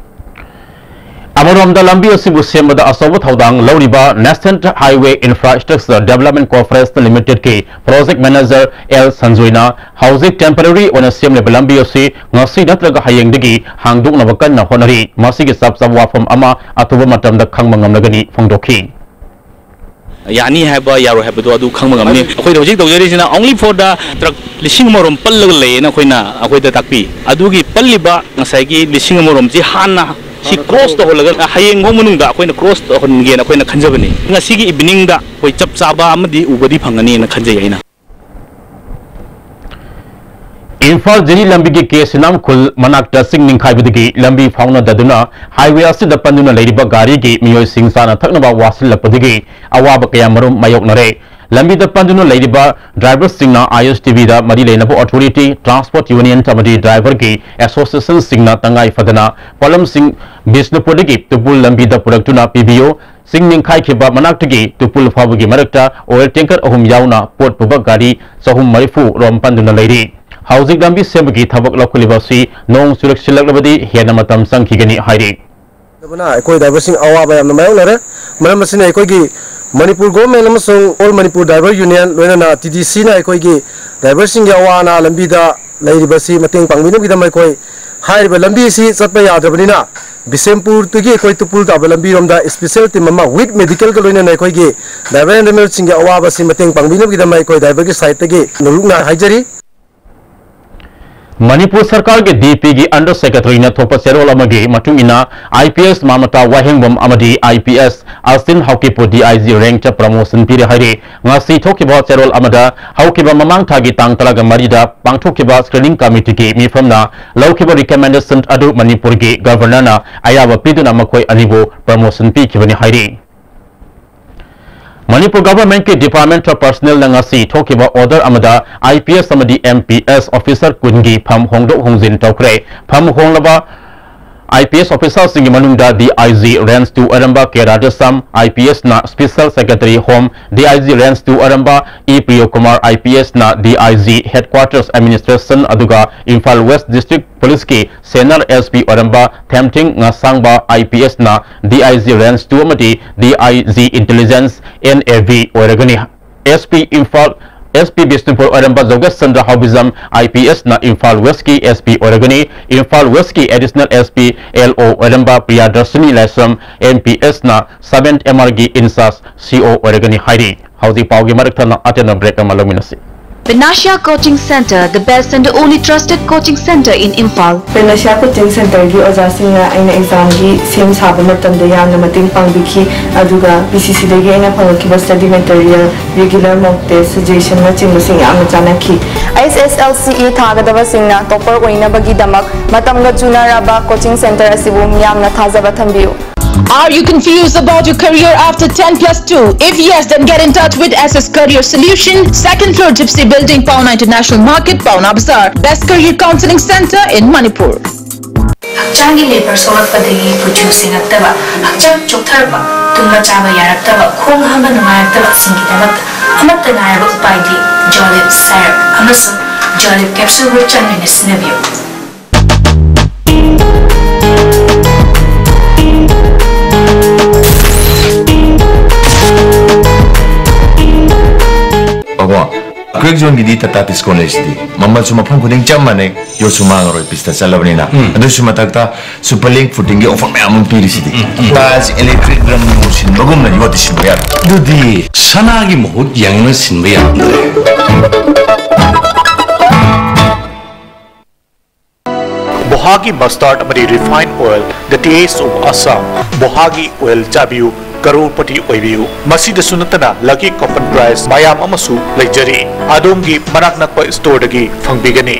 ꯑꯃꯔꯣꯝꯗ ꯂꯝꯕꯤ ꯑꯁꯤꯕꯨ ꯁꯦꯝꯕꯗ ꯑꯆꯧꯕ ꯊꯧꯗꯥꯡ ꯂꯧꯔꯤꯕ National Highway Infrastructure Development Corporation Limitedꯀꯤ project manager ꯑꯦꯜ ꯁꯟꯖꯣꯏꯅ ꯍꯧꯖꯤꯛ temporary ꯑꯣꯏꯅ ꯁꯦꯝꯂꯤꯕ ꯂꯝꯕꯤ ꯑꯁꯤ ꯉꯁꯤ ꯅꯠꯇ꯭ꯔꯒ ꯍꯌꯦꯡꯗꯒꯤ ꯍꯥꯡꯗꯣꯛꯅꯕ ꯀꯟꯅ ꯍꯣꯠꯅꯔꯤ꯫ ꯃꯁꯤꯒꯤ ꯆꯞ ꯆꯥꯕ ꯋꯥꯐꯝ ꯑꯃ ꯑꯊꯨꯕ ꯃꯇꯝꯗ ꯈꯪꯕ ꯉꯝꯂꯒꯅꯤ ꯐꯣꯡꯗꯣꯛꯈꯤ꯫ ꯌꯥꯅꯤ ꯍꯥꯏꯕ ꯌꯥꯔꯣꯏ ꯍꯥꯏꯕꯗꯣ ꯑꯗꯨ ꯈꯪꯕ ꯉꯝꯅꯤ꯫ ꯑꯩꯈꯣꯏꯅ ꯍꯧꯖꯤꯛ ꯇꯧꯖꯔꯤꯁꯤꯅ only for the truck ꯂꯤꯁꯤꯡ ꯑꯃꯔꯣꯝ ꯄꯜꯂꯒ ꯂꯩꯌꯦꯅ ꯑꯩꯈꯣꯏꯅ, ꯑꯩꯈꯣꯏꯗ ꯇꯥꯛꯄꯤ꯫ ꯑꯗꯨꯒꯤ ꯄꯜꯂꯤꯕ ꯉꯁꯥꯏꯒꯤ ꯂꯤꯁꯤꯡ ꯑꯃꯔꯣꯝꯁꯤ ꯍꯥꯟꯅ ꯁꯤ cross ꯇꯧꯍꯜꯂꯒ ꯍꯌꯦꯡ ꯐꯥꯎ ꯃꯅꯨꯡꯗ ꯑꯩꯈꯣꯏꯅ cross ꯇꯧꯍꯟꯒꯦꯅ ꯑꯩꯈꯣꯏꯅ ꯈꯟꯖꯕꯅꯤ꯫ ꯉꯁꯤꯒꯤ eveningꯗ ꯑꯩꯈꯣꯏ ꯆꯞ ꯆꯥꯕ ꯑꯃꯗꯤ ꯎꯕꯗꯤ ꯐꯪꯒꯅꯤꯅ ꯈꯟꯖꯩ ꯑꯩꯅ꯫ ꯏꯝꯐꯥꯜ ꯖꯤꯔꯤ ꯂꯝꯕꯤꯒꯤ ꯀꯦ ꯁꯤꯅꯥꯝ ꯈꯨꯜ ꯃꯅꯥꯛꯇ ꯆꯤꯡ ꯅꯤꯡꯈꯥꯏꯕꯗꯒꯤ ꯂꯝꯕꯤ ꯐꯥꯎꯅꯗꯗꯨꯅ highway ꯑꯁꯤꯗ ꯄꯟꯗꯨꯅ ꯂꯩꯔꯤꯕ ꯒꯥꯔꯤꯒꯤ ꯃꯤꯑꯣꯏꯁꯤꯡ ꯆꯥꯅ ꯊꯛꯅꯕ ꯋꯥꯁꯤꯜꯂꯛꯄꯗꯒꯤ ꯑꯋꯥꯕ ꯀꯌꯥꯃꯔꯨꯝ ꯃꯥꯌꯣꯛꯅꯔꯦ꯫ ꯂꯝꯕꯤꯗ ꯄꯟꯗꯨꯅ ꯂꯩꯔꯤꯕ driverꯁꯤꯡꯅ ISTBꯗ ꯃꯔꯤ ꯂꯩꯅꯕ authority, transport union ꯑꯃꯗꯤ driverꯒꯤ associationꯁꯤꯡꯅ ꯇꯉꯥꯏ ꯐꯗꯅ ꯄꯣꯠꯂꯝꯁꯤꯡ ꯕꯤꯁꯅꯨꯄꯨꯔꯗꯒꯤ ꯇꯨꯄꯨꯜ ꯂꯝꯕꯤꯗ ꯄꯨꯔꯛꯇꯨꯅ ꯄꯤꯕꯤꯌꯨ, ꯆꯤꯡ ꯅꯤꯡꯈꯥꯏꯈꯤꯕ ꯃꯅꯥꯛꯇꯒꯤ ꯇꯨꯄꯨꯜ ꯐꯥꯎꯕꯒꯤ ꯃꯔꯛꯇ oil tanker ꯑꯍꯨꯝ ꯌꯥꯎꯅ ꯄꯣꯠ ꯄꯨꯕ ꯒꯥꯔꯤ ꯆꯍꯨꯝ ꯃꯔꯤꯐꯨ ꯔꯣꯝ ꯄꯟꯗꯨꯅ ꯂꯩꯔꯤ꯫ ꯍꯧꯖꯤꯛ ꯂꯝꯕꯤ ꯁꯦꯝꯕꯒꯤ ꯊꯕꯛ ꯂꯧꯈꯠꯂꯤꯕ ꯑꯁꯤ ꯅꯣꯡ ꯆꯨꯔꯛꯁꯤꯜꯂꯛꯂꯕꯗꯤ ꯍꯦꯟꯅ ꯃꯇꯝ ꯆꯪꯈꯤꯒꯅꯤ ꯍꯥꯏꯔꯤ꯫ ꯑꯗꯨꯅ ꯑꯩꯈꯣꯏ driverꯁꯤꯡ ꯑꯋꯥꯕ ꯌꯥꯝꯅ ꯃꯥꯌꯣꯛꯅꯔꯦ꯫ ꯃꯔꯝ ꯑꯁꯤꯅ ꯑꯩꯈꯣꯏꯒꯤ ꯃꯅꯤꯄꯨꯔ government ꯑꯃꯁꯨꯡ All Manipur Driver Union ꯂꯣꯏꯅꯅ TDCꯅ ꯑꯩꯈꯣꯏꯒꯤ driverꯁꯤꯡꯒꯤ ꯑꯋꯥ ꯑꯅꯥ ꯂꯝꯕꯤꯗ ꯂꯩꯔꯤꯕꯁꯤ ꯃꯇꯦꯡ ꯄꯥꯡꯕꯤꯅꯕꯒꯤꯗꯃꯛ ꯑꯩꯈꯣꯏ ꯍꯥꯏꯔꯤꯕ ꯂꯝꯕꯤ ꯑꯁꯤ ꯆꯠꯄ ꯌꯥꯗ꯭ꯔꯕꯅꯤꯅ ꯕꯤꯁꯦꯝꯄꯨꯔꯗꯒꯤ ꯑꯩꯈꯣꯏ ꯇꯨꯄꯨꯜ ꯇꯥꯕ ꯂꯝꯕꯤꯔꯣꯝꯗ special team ꯑꯃ with medicalꯒ ꯂꯣꯏꯅꯅ ꯑꯩꯈꯣꯏꯒꯤ driver and riderꯁꯤꯡꯒꯤ ꯑꯋꯥꯕꯁꯤ ꯃꯇꯦꯡ ꯄꯥꯡꯕꯤꯅꯕꯒꯤꯗꯃꯛ ꯑꯩꯈꯣꯏ driverꯒꯤ sideꯇꯒꯤ ꯅꯣꯂꯨꯛꯅ ꯍꯥꯏꯖꯔꯤ꯫ ꯃꯅꯤꯄꯨꯔ ꯁꯔꯀꯥꯔꯒꯤ DPꯒꯤ under secretaryꯅ ꯊꯣꯛꯄ ꯆꯦꯔꯣꯜ ꯑꯃꯒꯤ ꯃꯇꯨꯡ ꯏꯟꯅ IPS ꯃꯃꯇꯥ ꯋꯥꯍꯦꯡꯕꯝ ꯑꯃꯗꯤ IPS ꯑꯁꯤꯟ ꯍꯥꯎꯀꯤꯞꯄꯨ DIG rankꯇ promotion ꯄꯤꯔꯦ ꯍꯥꯏꯔꯤ꯫ ꯉꯁꯤ ꯊꯣꯛꯈꯤꯕ ꯆꯦꯔꯣꯜ ꯑꯃꯗ ꯍꯧꯈꯤꯕ ꯃꯃꯥꯡ ꯊꯥꯒꯤ ꯇꯥꯡ ꯇꯔꯥꯃꯔꯤꯗ ꯄꯥꯡꯊꯣꯛꯈꯤꯕ screening committeeꯒꯤ ꯃꯤꯐꯝꯅ ꯂꯧꯈꯤꯕ recommendation ꯑꯗꯨ ꯃꯅꯤꯄꯨꯔꯒꯤ governorꯅ ꯑꯌꯥꯕ ꯄꯤꯗꯨꯅ ꯃꯈꯣꯏ ꯑꯅꯤꯕꯨ promotion ꯄꯤꯈꯤꯕꯅꯤ ꯍꯥꯏꯔꯤ꯫ ꯃꯅꯤꯄꯨꯔ governmentꯀꯤ Department of Personnelꯅ ꯉꯁꯤ ꯊꯣꯛꯈꯤꯕ order ꯑꯃꯗ IPS ꯑꯃꯗꯤ MPS officer ꯀꯨꯟꯒꯤ ꯐꯝ ꯍꯣꯡꯗꯣꯛ ꯍꯣꯡꯖꯤꯟ ꯇꯧꯈ꯭ꯔꯦ꯫ ꯐꯝ ꯍꯣꯡꯂꯕ IPS officerꯁꯤꯡꯒꯤ ꯃꯅꯨꯡꯗ DIG Range two ꯑꯣꯏꯔꯝꯕ K Radheshyam IPSꯅ Special Secretary Home, DIG Range two ꯑꯣꯏꯔꯝꯕ E Priyokumar IPSꯅ DIG Headquarters Administration ꯑꯗꯨꯒ Imphal West District Policeꯀꯤ Senior SP ꯑꯣꯏꯔꯝꯕ Themthing Ngasangba IPSꯅ DIG Range two ꯑꯃꯗꯤ DIG Intelligence NAV ꯑꯣꯏꯔꯒꯅꯤ꯫ SP ꯏꯝꯐꯥꯜ SP ꯕꯤꯁꯅꯨꯄꯨꯔ ꯑꯣꯏꯔꯝꯕ ꯖꯣꯒꯦꯁ Chandra ꯍꯥꯎꯕꯤꯖꯝ IPSꯅ Imphal Westꯀꯤ SP ꯑꯣꯏꯔꯒꯅꯤ꯫ Imphal Westꯀꯤ Additional SP LO ꯑꯣꯏꯔꯝꯕ ꯄ꯭ꯔꯤꯌꯥꯗꯔꯁꯤꯅꯤ ꯂꯥꯏꯁ꯭ꯔꯝ MPSꯅ seventh MRꯒꯤ in charge CO ꯑꯣꯏꯔꯒꯅꯤ ꯍꯥꯏꯔꯤ꯫ ꯍꯧꯖꯤꯛ ꯄꯥꯎꯒꯤ ꯃꯔꯛ ꯊꯠꯅ ꯑꯇꯦꯟꯕ break ꯑꯃ ꯂꯧꯃꯤꯟꯅꯁꯤ꯫ Panacea Coaching Center, the best and only trusted coaching center in Imphal. Panacea Coaching Centerꯒꯤ ꯑꯣꯖꯥꯁꯤꯡꯅ ꯑꯩꯅ examꯒꯤ ꯁꯦꯝ ꯁꯥꯕ ꯃꯇꯝꯗ ꯌꯥꯝꯅ ꯃꯇꯦꯡ ꯄꯥꯡꯕꯤꯈꯤ, ꯑꯗꯨꯒ PCCꯗꯒꯤ ꯑꯩꯅ ꯐꯪꯂꯛꯈꯤꯕ study material, regular mock test, suggestionꯅꯆꯤꯡꯕꯁꯤꯡ ꯌꯥꯝꯅ ꯆꯥꯟꯅꯈꯤ꯫ HSLCE ꯊꯥꯒꯗꯕꯁꯤꯡꯅ topper ꯑꯣꯏꯅꯕꯒꯤꯗꯃꯛ ꯃꯇꯝꯒ ꯆꯨꯅꯔꯕ coaching center ꯑꯁꯤꯕꯨ ꯃꯤꯌꯥꯝꯅ ꯊꯥꯖꯕ ꯊꯝꯕꯤꯌꯨ꯫ Are you confused about your career after ten plus two? If yes, then get in touch with SS Career Solution, second floor Gypsy Building, Paona International Market, Paona Bazaar. Best career counseling center in Manipur. ꯍꯛꯆꯥꯡꯒꯤ labour ꯁꯣꯛꯂꯛꯄꯗꯒꯤ ꯀꯨꯆꯨ ꯁꯦꯡꯉꯛꯇꯕ, ꯍꯛꯆꯥꯡ ꯆꯣꯛꯊꯔꯛꯄ, ꯇꯨꯝꯕ ꯆꯥꯕ ꯌꯥꯔꯛꯇꯕ, ꯈꯣꯡ ꯍꯥꯝꯕ ꯅꯨꯡꯉꯥꯏꯔꯛꯇꯕꯁꯤꯡꯒꯤꯗꯃꯛꯇ ꯑꯃꯠꯇ ꯉꯥꯏꯔꯕ ꯎꯄꯥꯏꯗꯤ Jolib Syrup ꯑꯃꯁꯨꯡ Jolib Capsule ꯆꯥꯡ ꯅꯥꯏꯅ ꯁꯤꯖꯤꯟꯅꯕꯤꯌꯨ꯫ ꯀ꯭ꯔꯦꯛ ꯖꯣꯟꯒꯤꯗꯤ ꯇꯥꯇꯥ ꯗꯤꯁꯀꯥꯎꯟ ꯂꯩꯁꯤꯗꯤ꯫ ꯃꯃꯜꯁꯨ ꯃꯐꯝ ꯈꯨꯗꯤꯡ ꯆꯞ ꯃꯥꯟꯅꯩ, ꯌꯣꯠꯁꯨ ꯃꯥꯡꯉꯔꯣꯏ, ꯄꯤꯁꯇ ꯆꯠꯂꯕꯅꯤꯅ꯫ ꯑꯗꯨꯁꯨ ꯃꯊꯛꯇ ꯁꯨꯄꯔ ꯂꯤꯡ ꯐꯨꯇꯤꯡꯒꯤ ꯑꯣꯐꯔ ꯃꯌꯥꯝ ꯑꯃ ꯄꯤꯔꯤꯁꯤꯗꯤ꯫ ꯇꯥꯏꯜꯁ ꯏꯂꯦꯛꯇ꯭ꯔꯤꯛ ꯔꯪ ꯅꯨꯡ ꯁꯤꯟꯕꯒꯨꯝꯅ ꯌꯣꯠꯇꯤ ꯁꯤꯟꯕ ꯌꯥꯔꯣꯏ꯫ ꯑꯗꯨꯗꯤ ꯁꯅꯥꯒꯤ ꯃꯍꯨꯠ ꯌꯦꯡꯅ ꯁꯤꯟꯕ ꯌꯥꯔꯝꯗ꯭ꯔꯦ꯫ ꯕꯣꯍꯥꯒꯤ ꯃꯁꯇꯥꯔꯗ ꯑꯃꯗꯤ refined oil, the taste of Assam꯫ ꯕꯣꯍꯥꯒꯤ ꯑꯣꯏꯜ ꯆꯥꯕꯤꯌꯨ, ꯀꯔꯣꯔꯄꯇꯤ ꯑꯣꯏꯕꯤꯌꯨ꯫ ꯃꯁꯤꯗꯁꯨ ꯅꯠꯇꯅ ꯂꯛꯀꯤ ꯀꯣꯄꯟ ꯄ꯭ꯔꯥꯏꯖ ꯃꯌꯥꯝ ꯑꯃꯁꯨ ꯂꯩꯖꯔꯤ꯫ ꯑꯗꯣꯝꯒꯤ ꯃꯅꯥꯛ ꯅꯛꯄ ꯁ꯭ꯇꯣꯔꯗꯒꯤ ꯐꯪꯕꯤꯒꯅꯤ꯫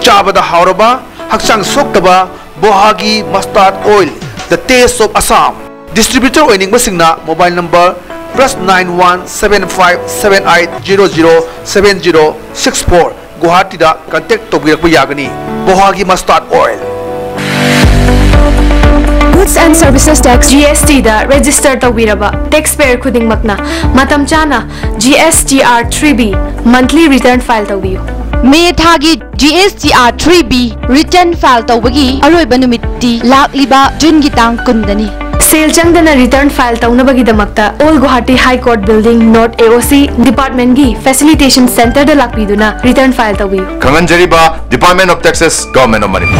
ꯆꯥꯕꯗ ꯍꯥꯎꯔꯕ, ꯍꯛꯆꯥꯡ ꯁꯣꯛꯇꯕ ꯕꯣꯍꯥꯒꯤ ꯃꯁꯇꯥꯔꯗ oil, the taste of Assam꯫ Distributor ꯑꯣꯏꯅꯤꯡꯕꯁꯤꯡꯅ mobile number plus nine one seven five seven eight zero zero seven zero six four, ꯒꯨꯋꯥꯍꯥꯇꯤꯗ ꯀꯟꯇꯦꯛ ꯇꯧꯕꯤꯔꯛꯄ ꯌꯥꯒꯅꯤ꯫ ꯕꯣꯍꯥꯒꯤ ꯃꯁꯇꯥꯔꯗ oil. And services tax, G S ꯇꯤꯗ ꯔꯦꯖꯤꯁꯇꯔ ꯇꯧꯕꯤꯔꯕ ꯇꯦꯛꯁ ꯄꯦꯌꯔ ꯈꯨꯗꯤꯡꯃꯛꯅ ꯃꯇꯝ ꯆꯥꯅ G S T R three B monthly return file ꯇꯧꯕꯤꯌꯨ꯫ ꯃꯦ ꯊꯥꯒꯤ G S T R three B return file ꯇꯧꯕꯒꯤ ꯑꯔꯣꯏꯕ ꯅꯨꯃꯤꯠꯇꯤ ꯂꯥꯛꯂꯤꯕ ꯖꯨꯟꯒꯤ ꯇꯥꯡ ꯀꯨꯟꯗꯅꯤ꯫ ꯁꯦꯜ ꯆꯪꯗꯅ ꯔꯤꯇꯔꯟ ꯐꯥꯏꯜ ꯇꯧꯅꯕꯒꯤꯗꯃꯛꯇ old Guwahati high court building, north A O C ꯗꯤꯄꯥꯔꯠꯃꯦꯟꯒꯤ ꯐꯦꯁꯤꯂꯤꯇꯦꯁꯟ ꯁꯦꯟꯇꯔꯗ ꯂꯥꯛꯄꯤꯗꯨꯅ ꯔꯤꯇꯔꯟ ꯐꯥꯏꯜ ꯇꯧꯕꯤꯌꯨ꯫ ꯈꯪꯍꯟꯖꯔꯤꯕ, Department of Taxes, Government of Manipur.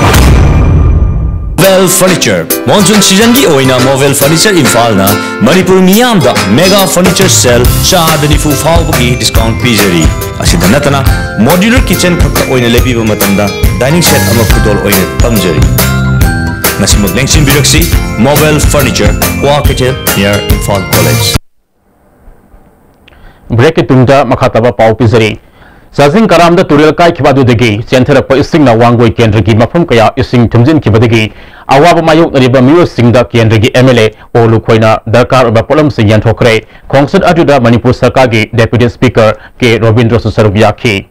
Well Furniture, monsoon seasonꯒꯤ ꯑꯣꯏꯅ Movel Furniture ꯏꯝꯐꯥꯜꯅ ꯃꯅꯤꯄꯨꯔ ꯃꯤꯌꯥꯝꯗ mega furniture sale ꯆꯥꯗ ꯅꯤꯐꯨ ꯐꯥꯎꯕꯒꯤ discount ꯄꯤꯖꯔꯤ꯫ ꯑꯁꯤꯗ ꯅꯠꯇꯅ, modular kitchen ꯈꯛꯇ ꯑꯣꯏꯅ ꯂꯩꯕꯤꯕ ꯃꯇꯝꯗ dining set ꯑꯃ ꯈꯨꯗꯣꯜ ꯑꯣꯏꯅ ꯇꯝꯖꯔꯤ꯫ ꯉꯁꯤꯃꯛ ꯂꯦꯡꯁꯤꯟꯕꯤꯔꯛꯁꯤ, Movel Furniture, ꯀ꯭ꯋꯥ ꯀꯩꯊꯦꯜ, near Imphal College. ꯕ꯭ꯔꯦꯛꯀꯤ ꯇꯨꯡꯗ ꯃꯈꯥ ꯇꯥꯕ ꯄꯥꯎ ꯄꯤꯖꯔꯤ꯫ ꯆꯥꯖꯤꯡ ꯀꯔꯥꯝꯗ ꯇꯨꯔꯦꯜ ꯀꯥꯏꯈꯤꯕ ꯑꯗꯨꯗꯒꯤ ꯆꯦꯟꯊꯔꯛꯄ ꯏꯁꯤꯡꯅ ꯋꯥꯡꯒꯣꯏ ꯀꯦꯟꯗ꯭ꯔꯒꯤ ꯃꯐꯝ ꯀꯌꯥ ꯏꯁꯤꯡ ꯊꯨꯝꯖꯤꯟꯈꯤꯕꯗꯒꯤ ꯑꯋꯥꯕ ꯃꯥꯌꯣꯛꯅꯔꯤꯕ ꯃꯤꯑꯣꯏꯁꯤꯡꯗ ꯀꯦꯟꯗ꯭ꯔꯒꯤ ꯑꯦꯝ ꯑꯦꯜ ꯑꯦ ꯑꯣ ꯂꯨꯈꯣꯏꯅ ꯗꯔꯀꯥꯔ ꯑꯣꯏꯕ ꯄꯣꯠꯂꯝꯁꯤꯡ ꯌꯦꯟꯊꯣꯛꯈ꯭ꯔꯦ꯫ ꯈꯣꯡꯆꯠ ꯑꯗꯨꯗ ꯃꯅꯤꯄꯨꯔ ꯁꯔꯀꯥꯔꯒꯤ ꯗꯦꯄ꯭ꯌꯨꯇꯤ ꯁ꯭ꯄꯤꯀꯔ ꯀꯦ ꯔꯣꯕꯤꯟꯗ꯭ꯔꯁꯨ ꯁꯔꯨꯛ ꯌꯥꯈꯤ꯫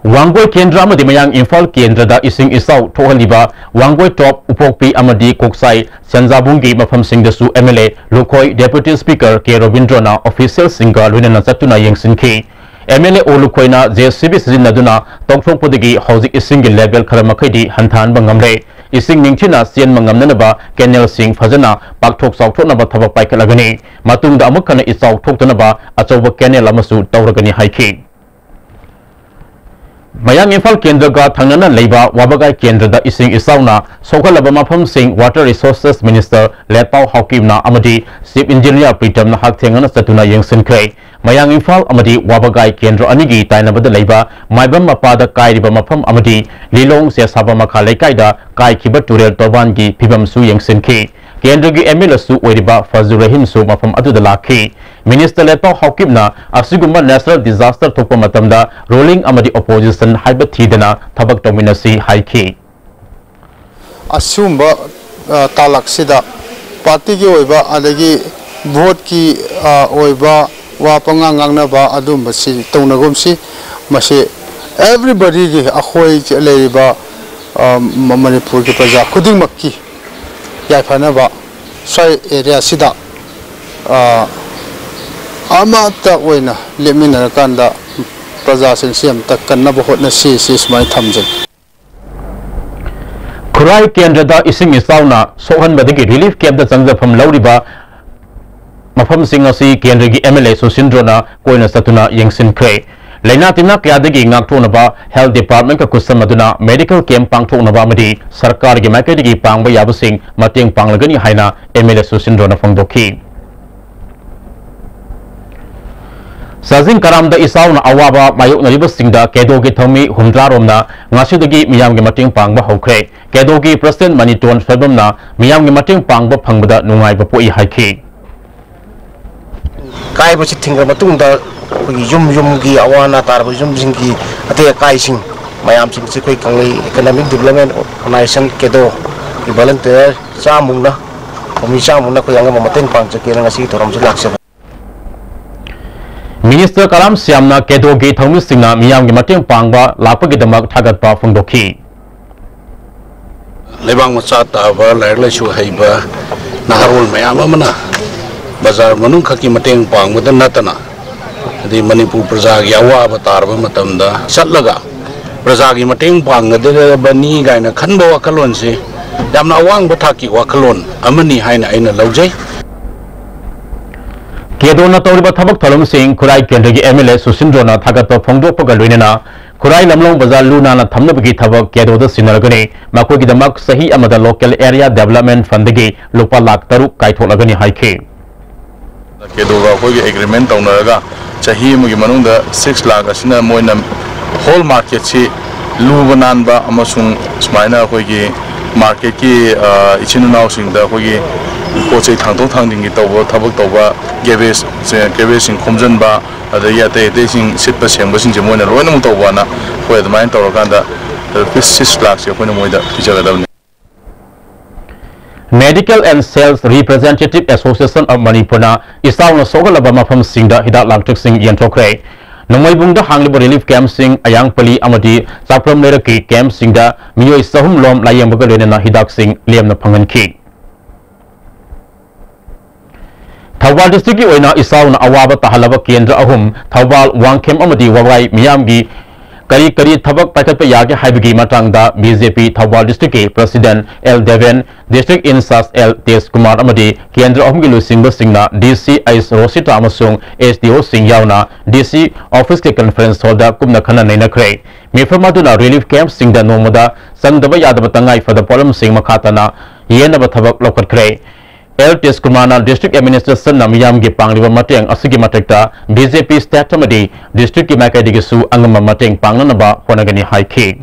ꯋꯥꯡꯒꯣꯏ ꯀꯦꯟꯗ꯭ꯔ ꯑꯃꯗꯤ ꯃꯌꯥꯡ ꯏꯝꯐꯥꯜ ꯀꯦꯟꯗ꯭ꯔꯗ ꯏꯁꯤꯡ ꯏꯆꯥꯎ ꯊꯣꯛꯍꯜꯂꯤꯕ ꯋꯥꯡꯒꯣꯏ ꯇꯣꯞ, ꯎꯄꯣꯛꯄꯤ ꯑꯃꯗꯤ ꯀꯣꯛꯆꯥꯏ ꯁꯦꯟꯖꯥꯕꯨꯡꯒꯤ ꯃꯐꯝꯁꯤꯡꯗꯁꯨ M L A Lukhoi, ꯗꯦꯄ꯭ꯌꯨꯇꯤ speaker ꯀꯦ ꯔꯣꯕꯤꯟꯗ꯭ꯔꯣꯅ ꯑꯣꯐꯤꯁꯤꯌꯦꯜꯁꯤꯡꯒ ꯂꯣꯏꯅꯅ ꯆꯠꯇꯨꯅ ꯌꯦꯡꯁꯤꯟꯈꯤ꯫ ꯑꯦꯝ ꯑꯦꯜ ꯑꯦ ꯑꯣ ꯂꯨꯈꯣꯏꯅ ꯖꯦ ꯁꯤ ꯕꯤ ꯁꯤꯖꯤꯟꯅꯗꯨꯅ ꯇꯧꯊꯣꯛꯄꯗꯒꯤ ꯍꯧꯖꯤꯛ ꯏꯁꯤꯡꯒꯤ ꯂꯦꯚꯦꯜ ꯈꯔ ꯃꯈꯩꯗꯤ ꯍꯟꯊꯍꯟꯕ ꯉꯝꯂꯦ꯫ ꯏꯁꯤꯡ ꯅꯤꯡꯊꯤꯅ ꯆꯦꯟꯕ ꯉꯝꯅꯅꯕ ꯀꯦꯅꯦꯜꯁꯤꯡ ꯐꯖꯅ ꯄꯥꯛꯊꯣꯛ ꯆꯥꯎꯊꯣꯛꯅꯕ ꯊꯕꯛ ꯄꯥꯏꯈꯠꯂꯒꯅꯤ꯫ ꯃꯇꯨꯡꯗ ꯑꯃꯨꯛ ꯍꯟꯅ ꯏꯆꯥꯎ ꯊꯣꯛꯇꯅꯕ ꯑꯆꯧꯕ ꯀꯦꯅꯦꯜ ꯑꯃꯁꯨ ꯇꯧꯔꯒꯅꯤ ꯍꯥꯏꯈꯤ꯫ ꯃꯌꯥꯡ ꯏꯝꯐꯥꯜ ꯀꯦꯟꯗ꯭ꯔꯒ ꯊꯪꯅꯅ ꯂꯩꯕ ꯋꯥꯕꯒꯥꯏ ꯀꯦꯟꯗ꯭ꯔꯗ ꯏꯁꯤꯡ ꯏꯆꯥꯎꯅ ꯁꯣꯛꯍꯜꯂꯕ ꯃꯐꯝꯁꯤꯡ Water Resources Minister ꯂꯦꯠꯄꯥꯎ ꯍꯥꯎꯀꯤꯞꯅ ꯑꯃꯗꯤ Chief Engineer ꯄ꯭ꯔꯤꯇꯝꯅ ꯍꯛꯊꯦꯡꯅꯅ ꯆꯠꯇꯨꯅ ꯌꯦꯡꯁꯤꯟꯈ꯭ꯔꯦ꯫ ꯃꯌꯥꯡ ꯏꯝꯐꯥꯜ ꯑꯃꯗꯤ ꯋꯥꯕꯒꯥꯏ ꯀꯦꯟꯗ꯭ꯔ ꯑꯅꯤꯒꯤ ꯇꯥꯏꯅꯕꯗ ꯂꯩꯕ ꯃꯥꯏꯕꯝ ꯃꯄꯥꯗ ꯀꯥꯏꯔꯤꯕ ꯃꯐꯝ ꯑꯃꯗꯤ ꯂꯤꯂꯣꯡ ꯆꯦꯁꯥꯕ ꯃꯈꯥ ꯂꯩꯀꯥꯏꯗ ꯀꯥꯏꯈꯤꯕ ꯇꯨꯔꯦꯜ ꯇꯣꯔꯕꯥꯟꯒꯤ ꯐꯤꯕꯝꯁꯨ ꯌꯦꯡꯁꯤꯟꯈꯤ꯫ ꯀꯦꯟꯗ꯭ꯔꯒꯤ ꯑꯦꯝ ꯑꯦꯜ ꯑꯦꯁꯨ ꯑꯣꯏꯔꯤꯕ ꯐꯖꯨ ꯔꯍꯤꯝꯁꯨ ꯃꯐꯝ ꯑꯗꯨꯗ ꯂꯥꯛꯈꯤ꯫ ꯃꯤꯅꯤꯁꯇꯔ ꯂꯦꯠꯄꯥꯎ ꯍꯥꯎꯀꯤꯞꯅ ꯑꯁꯤꯒꯨꯝꯕ natural disaster ꯊꯣꯛꯄ ꯃꯇꯝꯗ ruling ꯑꯃꯗꯤ opposition ꯍꯥꯏꯕ ꯊꯤꯗꯅ ꯊꯕꯛ ꯇꯧꯃꯤꯟꯅꯁꯤ ꯍꯥꯏꯈꯤ꯫ ꯑꯁꯤꯒꯨꯝꯕ, ꯑ, ꯇꯥꯂꯛꯁꯤꯗ ꯄꯥꯔꯇꯤꯒꯤ ꯑꯣꯏꯕ ꯑꯗꯒꯤ ꯚꯣꯠꯀꯤ, ꯑ, ꯑꯣꯏꯕ ꯋꯥ ꯄꯉꯥꯡ ꯉꯥꯡꯅꯕ ꯑꯗꯨꯝꯕꯁꯤ ꯇꯧꯅꯒꯨꯝꯁꯤ꯫ ꯃꯁꯤ everybodyꯒꯤ, ꯑꯩꯈꯣꯏ ꯂꯩꯔꯤꯕ ꯑ, ꯃ-, ꯃꯅꯤꯄꯨꯔꯒꯤ ꯄ꯭ꯔꯖꯥ ꯈꯨꯗꯤꯡꯃꯛꯀꯤ ꯌꯥꯏꯐꯅꯕ ꯁ꯭ꯋꯥꯏ ꯑꯦꯔꯤꯌꯥꯁꯤꯗ, ꯑ, ꯑꯃꯠꯇ ꯑꯣꯏꯅ ꯂꯦꯞꯃꯤꯟꯅꯔꯀꯥꯟꯗ ꯄ꯭ꯔꯖꯥꯁꯤꯡꯁꯤ ꯑꯃꯇ ꯀꯟꯅꯕ ꯍꯣꯠꯅꯁꯤ, ꯁꯤ ꯁꯨꯃꯥꯏꯅ ꯊꯝꯖꯒꯦ꯫ ꯈꯨꯔꯥꯏ ꯀꯦꯟꯗ꯭ꯔꯗ ꯏꯁꯤꯡ ꯏꯆꯥꯎꯅ ꯁꯣꯛꯍꯟꯕꯗꯒꯤ ꯔꯤꯂꯤꯐ ꯀꯦꯝꯞꯇ ꯆꯪꯖꯐꯝ ꯂꯧꯔꯤꯕ ꯃꯐꯝꯁꯤꯡ ꯑꯁꯤ ꯀꯦꯟꯗ꯭ꯔꯒꯤ ꯑꯦꯝ ꯑꯦꯜ ꯑꯦ ꯁꯨꯁꯤꯟꯗ꯭ꯔꯣꯅ ꯀꯣꯏꯅ ꯆꯠꯇꯨꯅ ꯌꯦꯡꯁꯤꯟꯈ꯭ꯔꯦ꯫ ꯂꯥꯏꯅꯥ ꯇꯤꯟꯅꯥ ꯀꯌꯥꯗꯒꯤ ꯉꯥꯛꯊꯣꯛꯅꯕ ꯍꯦꯜꯊ ꯗꯤꯄꯥꯔꯠꯃꯦꯟꯠꯀ ꯈꯨꯠꯁꯝꯅꯗꯨꯅ ꯃꯦꯗꯤꯀꯦꯜ ꯀꯦꯝꯞ ꯄꯥꯡꯊꯣꯛꯅꯕ ꯑꯃꯗꯤ ꯁꯔꯀꯥꯔꯒꯤ ꯃꯥꯏꯀꯩꯗꯒꯤ ꯄꯥꯡꯕ ꯌꯥꯕꯁꯤꯡ ꯃꯇꯦꯡ ꯄꯥꯡꯂꯒꯅꯤ ꯍꯥꯏꯅ ꯑꯦꯝ ꯑꯦꯜ ꯑꯦ ꯁꯨꯁꯤꯟꯗ꯭ꯔꯣꯅ ꯐꯣꯡꯗꯣꯛꯈꯤ꯫ ꯆꯥꯖꯤꯡ ꯀꯔꯥꯝꯗ ꯏꯆꯥꯎꯅ ꯑꯋꯥꯕ ꯃꯥꯌꯣꯛꯅꯔꯤꯕꯁꯤꯡꯗ ꯀꯦꯗꯣꯒꯤ ꯊꯧꯃꯤ ꯍꯨꯝꯗ꯭ꯔꯥ ꯔꯣꯝꯅ ꯉꯁꯤꯗꯒꯤ ꯃꯤꯌꯥꯝꯒꯤ ꯃꯇꯦꯡ ꯄꯥꯡꯕ ꯍꯧꯈ꯭ꯔꯦ꯫ ꯀꯦꯗꯣꯒꯤ ꯄ꯭ꯔꯁꯤꯗꯦꯟꯠ ꯃꯅꯤꯇꯣꯟ ꯁꯣꯏꯕꯝꯅ ꯃꯤꯌꯥꯝꯒꯤ ꯃꯇꯦꯡ ꯄꯥꯡꯕ ꯐꯪꯕꯗ ꯅꯨꯡꯉꯥꯏꯕ ꯄꯣꯛꯏ ꯍꯥꯏꯈꯤ꯫ ꯀꯥꯏꯕꯁꯤ ꯊꯤꯡꯈ꯭ꯔ ꯃꯇꯨꯡꯗ ꯑꯩꯈꯣꯏꯒꯤ ꯌꯨꯝ ꯌꯨꯝꯒꯤ ꯑꯋꯥ ꯑꯅꯥ ꯇꯥꯔꯕ ꯌꯨꯝꯁꯤꯡꯒꯤ ꯑꯇꯦꯛ ꯑꯀꯥꯏꯁꯤꯡ ꯃꯌꯥꯝꯁꯤꯡꯁꯤ ꯑꯩꯈꯣꯏ ꯀꯪꯂꯩ ꯏꯀꯣꯅꯣꯃꯤꯛ ꯗꯤꯕꯂꯞꯃꯦꯟ ꯑꯣꯔꯒꯅꯥꯏꯖꯦꯁꯟ, ꯀꯦꯗꯣꯒꯤ ꯚꯣꯂꯨꯟꯇꯤꯌꯔ ꯆꯥꯝꯃꯨꯛꯅ, ꯐꯦꯃꯤꯂꯤ ꯆꯥꯝꯃꯨꯛꯅ ꯑꯩꯈꯣꯏ ꯑꯉꯝꯕ ꯃꯇꯦꯡ ꯄꯥꯡꯖꯒꯦꯅ ꯉꯁꯤꯒꯤ ꯊꯧꯔꯝꯁꯤ ꯂꯥꯛꯆꯕꯅꯤ꯫ ꯃꯤꯅꯤꯁꯇꯔ ꯀꯔꯥꯝ ꯁ꯭ꯌꯥꯝꯅ ꯀꯦꯗꯣꯒꯤ ꯊꯧꯃꯤꯁꯤꯡꯅ ꯃꯤꯌꯥꯝꯒꯤ ꯃꯇꯦꯡ ꯄꯥꯡꯕ ꯂꯥꯛꯄꯒꯤꯗꯃꯛ ꯊꯥꯒꯠꯄ ꯐꯣꯡꯗꯣꯛꯈꯤ꯫ ꯂꯩꯕꯥꯛ ꯃꯆꯥ ꯇꯥꯕ, ꯂꯥꯏꯔꯤꯛ ꯂꯥꯏꯁꯨ ꯍꯩꯕ ꯅꯍꯥꯔꯣꯜ ꯃꯌꯥꯝ ꯑꯃꯅ ꯕꯖꯥꯔ ꯃꯅꯨꯡꯈꯛꯀꯤ ꯃꯇꯦꯡ ꯄꯥꯡꯕꯗ ꯅꯠꯇꯅ, ꯑꯗꯩ ꯃꯅꯤꯄꯨꯔ ꯄ꯭ꯔꯖꯥꯒꯤ ꯑꯋꯥꯕ ꯇꯥꯔꯕ ꯃꯇꯝꯗ ꯆꯠꯂꯒ ꯄ꯭ꯔꯖꯥꯒꯤ ꯃꯇꯦꯡ ꯄꯥꯡꯒꯗꯕꯅꯤ ꯀꯥꯏꯅ ꯈꯟꯕ ꯋꯥꯈꯜꯂꯣꯟꯁꯤ ꯌꯥꯝꯅ ꯑꯋꯥꯡꯕ ꯊꯥꯛꯀꯤ ꯋꯥꯈꯜꯂꯣꯟ ꯑꯃꯅꯤ ꯍꯥꯏꯅ ꯑꯩꯅ ꯂꯧꯖꯩ꯫ ꯀꯦꯗꯣꯅ ꯇꯧꯔꯤꯕ ꯊꯕꯛ ꯊꯧꯔꯝꯁꯤꯡ ꯈꯨꯔꯥꯏ ꯀꯦꯟꯗ꯭ꯔꯒꯤ ꯑꯦꯝ ꯑꯦꯜ ꯑꯦ ꯁꯨꯁꯤꯟꯗ꯭ꯔꯣꯅ ꯊꯥꯒꯠꯄ ꯐꯣꯡꯗꯣꯛꯄꯒ ꯂꯣꯏꯅꯅ ꯈꯨꯔꯥꯏ ꯂꯝꯂꯣꯡ ꯕꯖꯥꯔ ꯂꯨ ꯅꯥꯟꯅ ꯊꯝꯅꯕꯒꯤ ꯊꯕꯛ ꯀꯦꯗꯣꯗ ꯁꯤꯟꯅꯔꯒꯅꯤ꯫ ꯃꯈꯣꯏꯒꯤꯗꯃꯛ ꯆꯍꯤ ꯑꯃꯗ ꯂꯣꯀꯦꯜ ꯑꯦꯔꯤꯌꯥ ꯗꯦꯕꯂꯞꯃꯦꯟ ꯐꯟꯗꯒꯤ ꯂꯨꯄꯥ ꯂꯥꯈ ꯇꯔꯨꯛ ꯀꯥꯏꯊꯣꯛꯂꯒꯅꯤ ꯍꯥꯏꯈꯤ꯫ ꯀꯦꯗꯣꯒ ꯑꯩꯈꯣꯏꯒꯤ ꯑꯦꯒ꯭ꯔꯤꯃꯦꯟ ꯇꯧꯅꯔꯒ ꯆꯍꯤ ꯑꯃꯒꯤ ꯃꯅꯨꯡꯗ ꯁꯤꯛꯁ ꯂꯥꯈ ꯑꯁꯤꯅ ꯃꯣꯏꯅ ꯍꯣꯜ ꯃꯥꯔꯀꯦꯠꯁꯤ ꯂꯨꯕ ꯅꯥꯟꯕ ꯑꯃꯁꯨꯡ ꯁꯨꯃꯥꯏꯅ ꯑꯩꯈꯣꯏꯒꯤ ꯃꯥꯔꯀꯦꯠꯀꯤ, ꯑ, ꯏꯆꯤꯟ ꯏꯅꯥꯎꯁꯤꯡꯗ ꯑꯩꯈꯣꯏꯒꯤ ꯄꯣꯠ ꯆꯩ ꯊꯥꯡꯗꯣꯛ ꯊꯥꯡꯖꯤꯟꯒꯤ ꯇꯧꯕ, ꯊꯕꯛ ꯇꯧꯕ, ꯒꯦꯕꯦꯖ, ꯁꯦ, ꯒꯦꯕꯦꯖꯁꯤꯡ ꯈꯣꯝꯖꯤꯟꯕ, ꯑꯗꯒꯤ ꯑꯇꯩ ꯑꯇꯩꯁꯤꯡ ꯁꯤꯠꯄ ꯁꯦꯡꯕꯁꯤꯡꯁꯦ ꯃꯣꯏꯅ ꯂꯣꯏꯅꯃꯛ ꯇꯧꯕꯅ ꯑꯩꯈꯣꯏ ꯑꯗꯨꯃꯥꯏꯅ ꯇꯧꯔꯀꯥꯟꯗ ꯔꯨꯄꯤꯁ ꯁꯤꯛꯁ ꯂꯥꯈꯁꯦ ꯑꯩꯈꯣꯏꯅ ꯃꯣꯏꯗ ꯄꯤꯖꯒꯗꯕꯅꯤ꯫ Medical and Sales Representative Association of ꯃꯅꯤꯄꯨꯔꯅ ꯏꯆꯥꯎꯅ ꯁꯣꯛꯍꯜꯂꯕ ꯃꯐꯝꯁꯤꯡꯗ ꯍꯤꯗꯥꯛ ꯂꯥꯡꯊꯛꯁꯤꯡ ꯌꯦꯟꯊꯣꯛꯈ꯭ꯔꯦ꯫ ꯅꯣꯡꯃꯩꯕꯨꯡꯗ ꯍꯥꯡꯂꯤꯕ relief campꯁꯤꯡ, ꯑꯌꯥꯡꯄꯜꯂꯤ ꯑꯃꯗꯤ ꯆꯥꯛꯄ꯭ꯔꯝ ꯂꯩꯔꯛꯀꯤ campꯁꯤꯡꯗ ꯃꯤꯑꯣꯏ ꯆꯍꯨꯝ ꯂꯣꯝ ꯂꯥꯌꯦꯡꯕꯒ ꯂꯣꯏꯅꯅ ꯍꯤꯗꯥꯛꯁꯤꯡ ꯂꯦꯝꯅ ꯐꯪꯍꯟꯈꯤ꯫ ꯊꯧꯕꯥꯜ districtꯀꯤ ꯑꯣꯏꯅ ꯏꯆꯥꯎꯅ ꯑꯋꯥꯕ ꯇꯥꯍꯜꯂꯕ ꯀꯦꯟꯗ꯭ꯔ ꯑꯍꯨꯝ, ꯊꯧꯕꯥꯜ, ꯋꯥꯡꯈꯦꯝ ꯑꯃꯗꯤ ꯋꯥꯕꯒꯥꯏ ꯃꯤꯌꯥꯝꯒꯤ ꯀꯔꯤ ꯀꯔꯤ ꯊꯕꯛ ꯄꯥꯏꯈꯠꯄ ꯌꯥꯒꯦ ꯍꯥꯏꯕꯒꯤ ꯃꯇꯥꯡꯗ BJP ꯊꯧꯕꯥꯜ districtꯀꯤ president L Deben, district in charge L Tej Kumar ꯑꯃꯗꯤ ꯀꯦꯟꯗ꯭ꯔ ꯑꯍꯨꯝꯒꯤ ꯂꯨꯆꯤꯡꯕꯁꯤꯡꯅ DC ꯑꯩꯆ ꯔꯣꯁꯤꯇꯥ ꯑꯃꯁꯨꯡ SDOꯁꯤꯡ ꯌꯥꯎꯅ DC officeꯀꯤ conference hallꯗ ꯀꯨꯞꯅ ꯈꯟꯅ ꯅꯩꯅꯈ꯭ꯔꯦ꯫ ꯃꯤꯐꯝ ꯑꯗꯨꯅ relief campꯁꯤꯡꯗ ꯅꯣꯡꯃꯗ ꯆꯪꯗꯕ ꯌꯥꯗꯕ ꯇꯉꯥꯏ ꯐꯗꯕ ꯄꯣꯠꯂꯝꯁꯤꯡ ꯃꯈꯥ ꯇꯥꯅ ꯌꯦꯟꯅꯕ ꯊꯕꯛ ꯂꯧꯈꯠꯈ꯭ꯔꯦ꯫ ꯑꯦꯜ ꯇꯦꯖ ꯀꯨꯃꯥꯔꯅ district administrationꯅ ꯃꯤꯌꯥꯝꯒꯤ ꯄꯥꯡꯂꯤꯕ ꯃꯇꯦꯡ ꯑꯁꯤꯒꯤ ꯃꯊꯛꯇ BJP state ꯑꯃꯗꯤ districtꯀꯤ ꯃꯥꯏꯀꯩꯗꯒꯤꯁꯨ ꯑꯉꯝꯕ ꯃꯇꯦꯡ ꯄꯥꯡꯅꯅꯕ ꯍꯣꯠꯅꯒꯅꯤ ꯍꯥꯏꯈꯤ꯫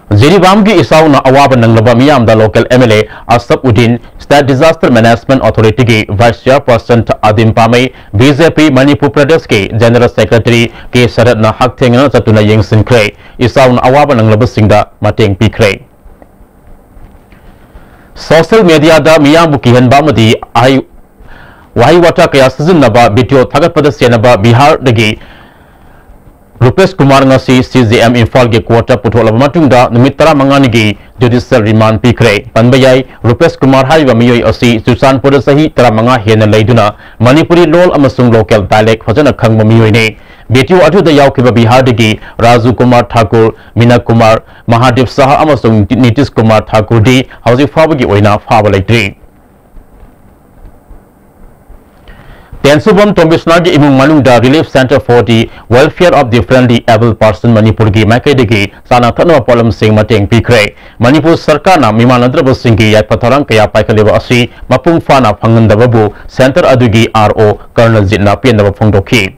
ꯖꯤꯔꯤꯕꯥꯝꯒꯤ ꯏꯆꯥꯎꯅ ꯑꯋꯥꯕ ꯅꯪꯂꯕ ꯃꯤꯌꯥꯝꯗ local MLA Asaf Uddin, state disaster management authorityꯒꯤ vice chairperson ꯑꯗꯤꯝ ꯄꯥꯃꯩ, BJP Manipur ꯄ꯭ꯔꯗꯦꯁꯀꯤ general secretary ꯀꯦ ꯁꯔꯠꯅ ꯍꯛꯊꯦꯡꯅꯅ ꯆꯠꯇꯨꯅ ꯌꯦꯡꯁꯤꯟꯈ꯭ꯔꯦ꯫ ꯏꯆꯥꯎꯅ ꯑꯋꯥꯕ ꯅꯪꯂꯕꯁꯤꯡꯗ ꯃꯇꯦꯡ ꯄꯤꯈ꯭ꯔꯦ꯫ Social mediaꯗ ꯃꯤꯌꯥꯝꯕꯨ ꯀꯤꯍꯟꯕ ꯑꯃꯗꯤ ꯑꯍꯩ-, ꯋꯥꯍꯩ ꯋꯥꯇꯥ ꯀꯌꯥ ꯁꯤꯖꯤꯟꯅꯕ video ꯊꯥꯒꯠꯄꯗ ꯆꯦꯟꯅꯕ ꯕꯤꯍꯥꯔꯗꯒꯤ ꯔꯨꯄꯦꯁ ꯀꯨꯃꯥꯔ ꯉꯁꯤ CJM ꯏꯝꯐꯥꯜꯒꯤ courtꯇ ꯄꯨꯊꯣꯛꯂꯕ ꯃꯇꯨꯡꯗ ꯅꯨꯃꯤꯠ ꯇꯔꯥꯃꯉꯥꯅꯤꯒꯤ judicial remand ꯄꯤꯈ꯭ꯔꯦ꯫ ꯄꯟꯕ ꯌꯥꯏ, ꯔꯨꯄꯦꯁ ꯀꯨꯃꯥꯔ ꯍꯥꯏꯔꯤꯕ ꯃꯤꯑꯣꯏ ꯑꯁꯤ ꯆꯨꯔꯆꯥꯟꯄꯨꯔꯗ ꯆꯍꯤ ꯇꯔꯥꯃꯉꯥ ꯍꯦꯟꯅ ꯂꯩꯗꯨꯅ ꯃꯅꯤꯄꯨꯔꯤ ꯂꯣꯜ ꯑꯃꯁꯨꯡ local dialect ꯐꯖꯅ ꯈꯪꯕ ꯃꯤꯑꯣꯏꯅꯤ꯫ Video ꯑꯗꯨꯗ ꯌꯥꯎꯈꯤꯕ ꯕꯤꯍꯥꯔꯗꯒꯤ ꯔꯥꯖꯨ ꯀꯨꯃꯥꯔ ꯊꯥꯀꯨꯔ, ꯃꯤꯅꯥ ꯀꯨꯃꯥꯔ, ꯃꯍꯥꯗꯦꯕ ꯁꯥꯍ ꯑꯃꯁꯨꯡ ꯅꯤꯇꯤꯁ ꯀꯨꯃꯥꯔ ꯊꯥꯀꯨꯔꯗꯤ ꯍꯧꯖꯤꯛ ꯐꯥꯎꯕꯒꯤ ꯑꯣꯏꯅ ꯐꯥꯕ ꯂꯩꯇ꯭ꯔꯤ꯫ ꯇꯦꯟꯁꯨꯕꯝ ꯇꯣꯝꯕꯤꯁꯅꯥꯒꯤ ꯏꯃꯨꯡ ꯃꯅꯨꯡꯗ Relief Centre for the Welfare of Differently Abled Person ꯃꯅꯤꯄꯨꯔꯒꯤ ꯃꯥꯏꯀꯩꯗꯒꯤ ꯆꯥꯅ ꯊꯛꯅꯕ ꯄꯣꯠꯂꯝꯁꯤꯡ ꯃꯇꯦꯡ ꯄꯤꯈ꯭ꯔꯦ꯫ ꯃꯅꯤꯄꯨꯔ ꯁꯔꯀꯥꯔꯅ ꯃꯤꯃꯥꯟꯅꯗ꯭ꯔꯕꯁꯤꯡꯒꯤ ꯌꯥꯏꯐ ꯊꯧꯔꯥꯡ ꯀꯌꯥ ꯄꯥꯏꯈꯠꯂꯤꯕ ꯑꯁꯤ ꯃꯄꯨꯡ ꯐꯥꯅ ꯐꯪꯍꯟꯗꯕꯕꯨ Centre ꯑꯗꯨꯒꯤ RO ꯀꯔꯅꯖꯤꯠꯅ ꯄꯦꯟꯗꯕ ꯐꯣꯡꯗꯣꯛꯈꯤ꯫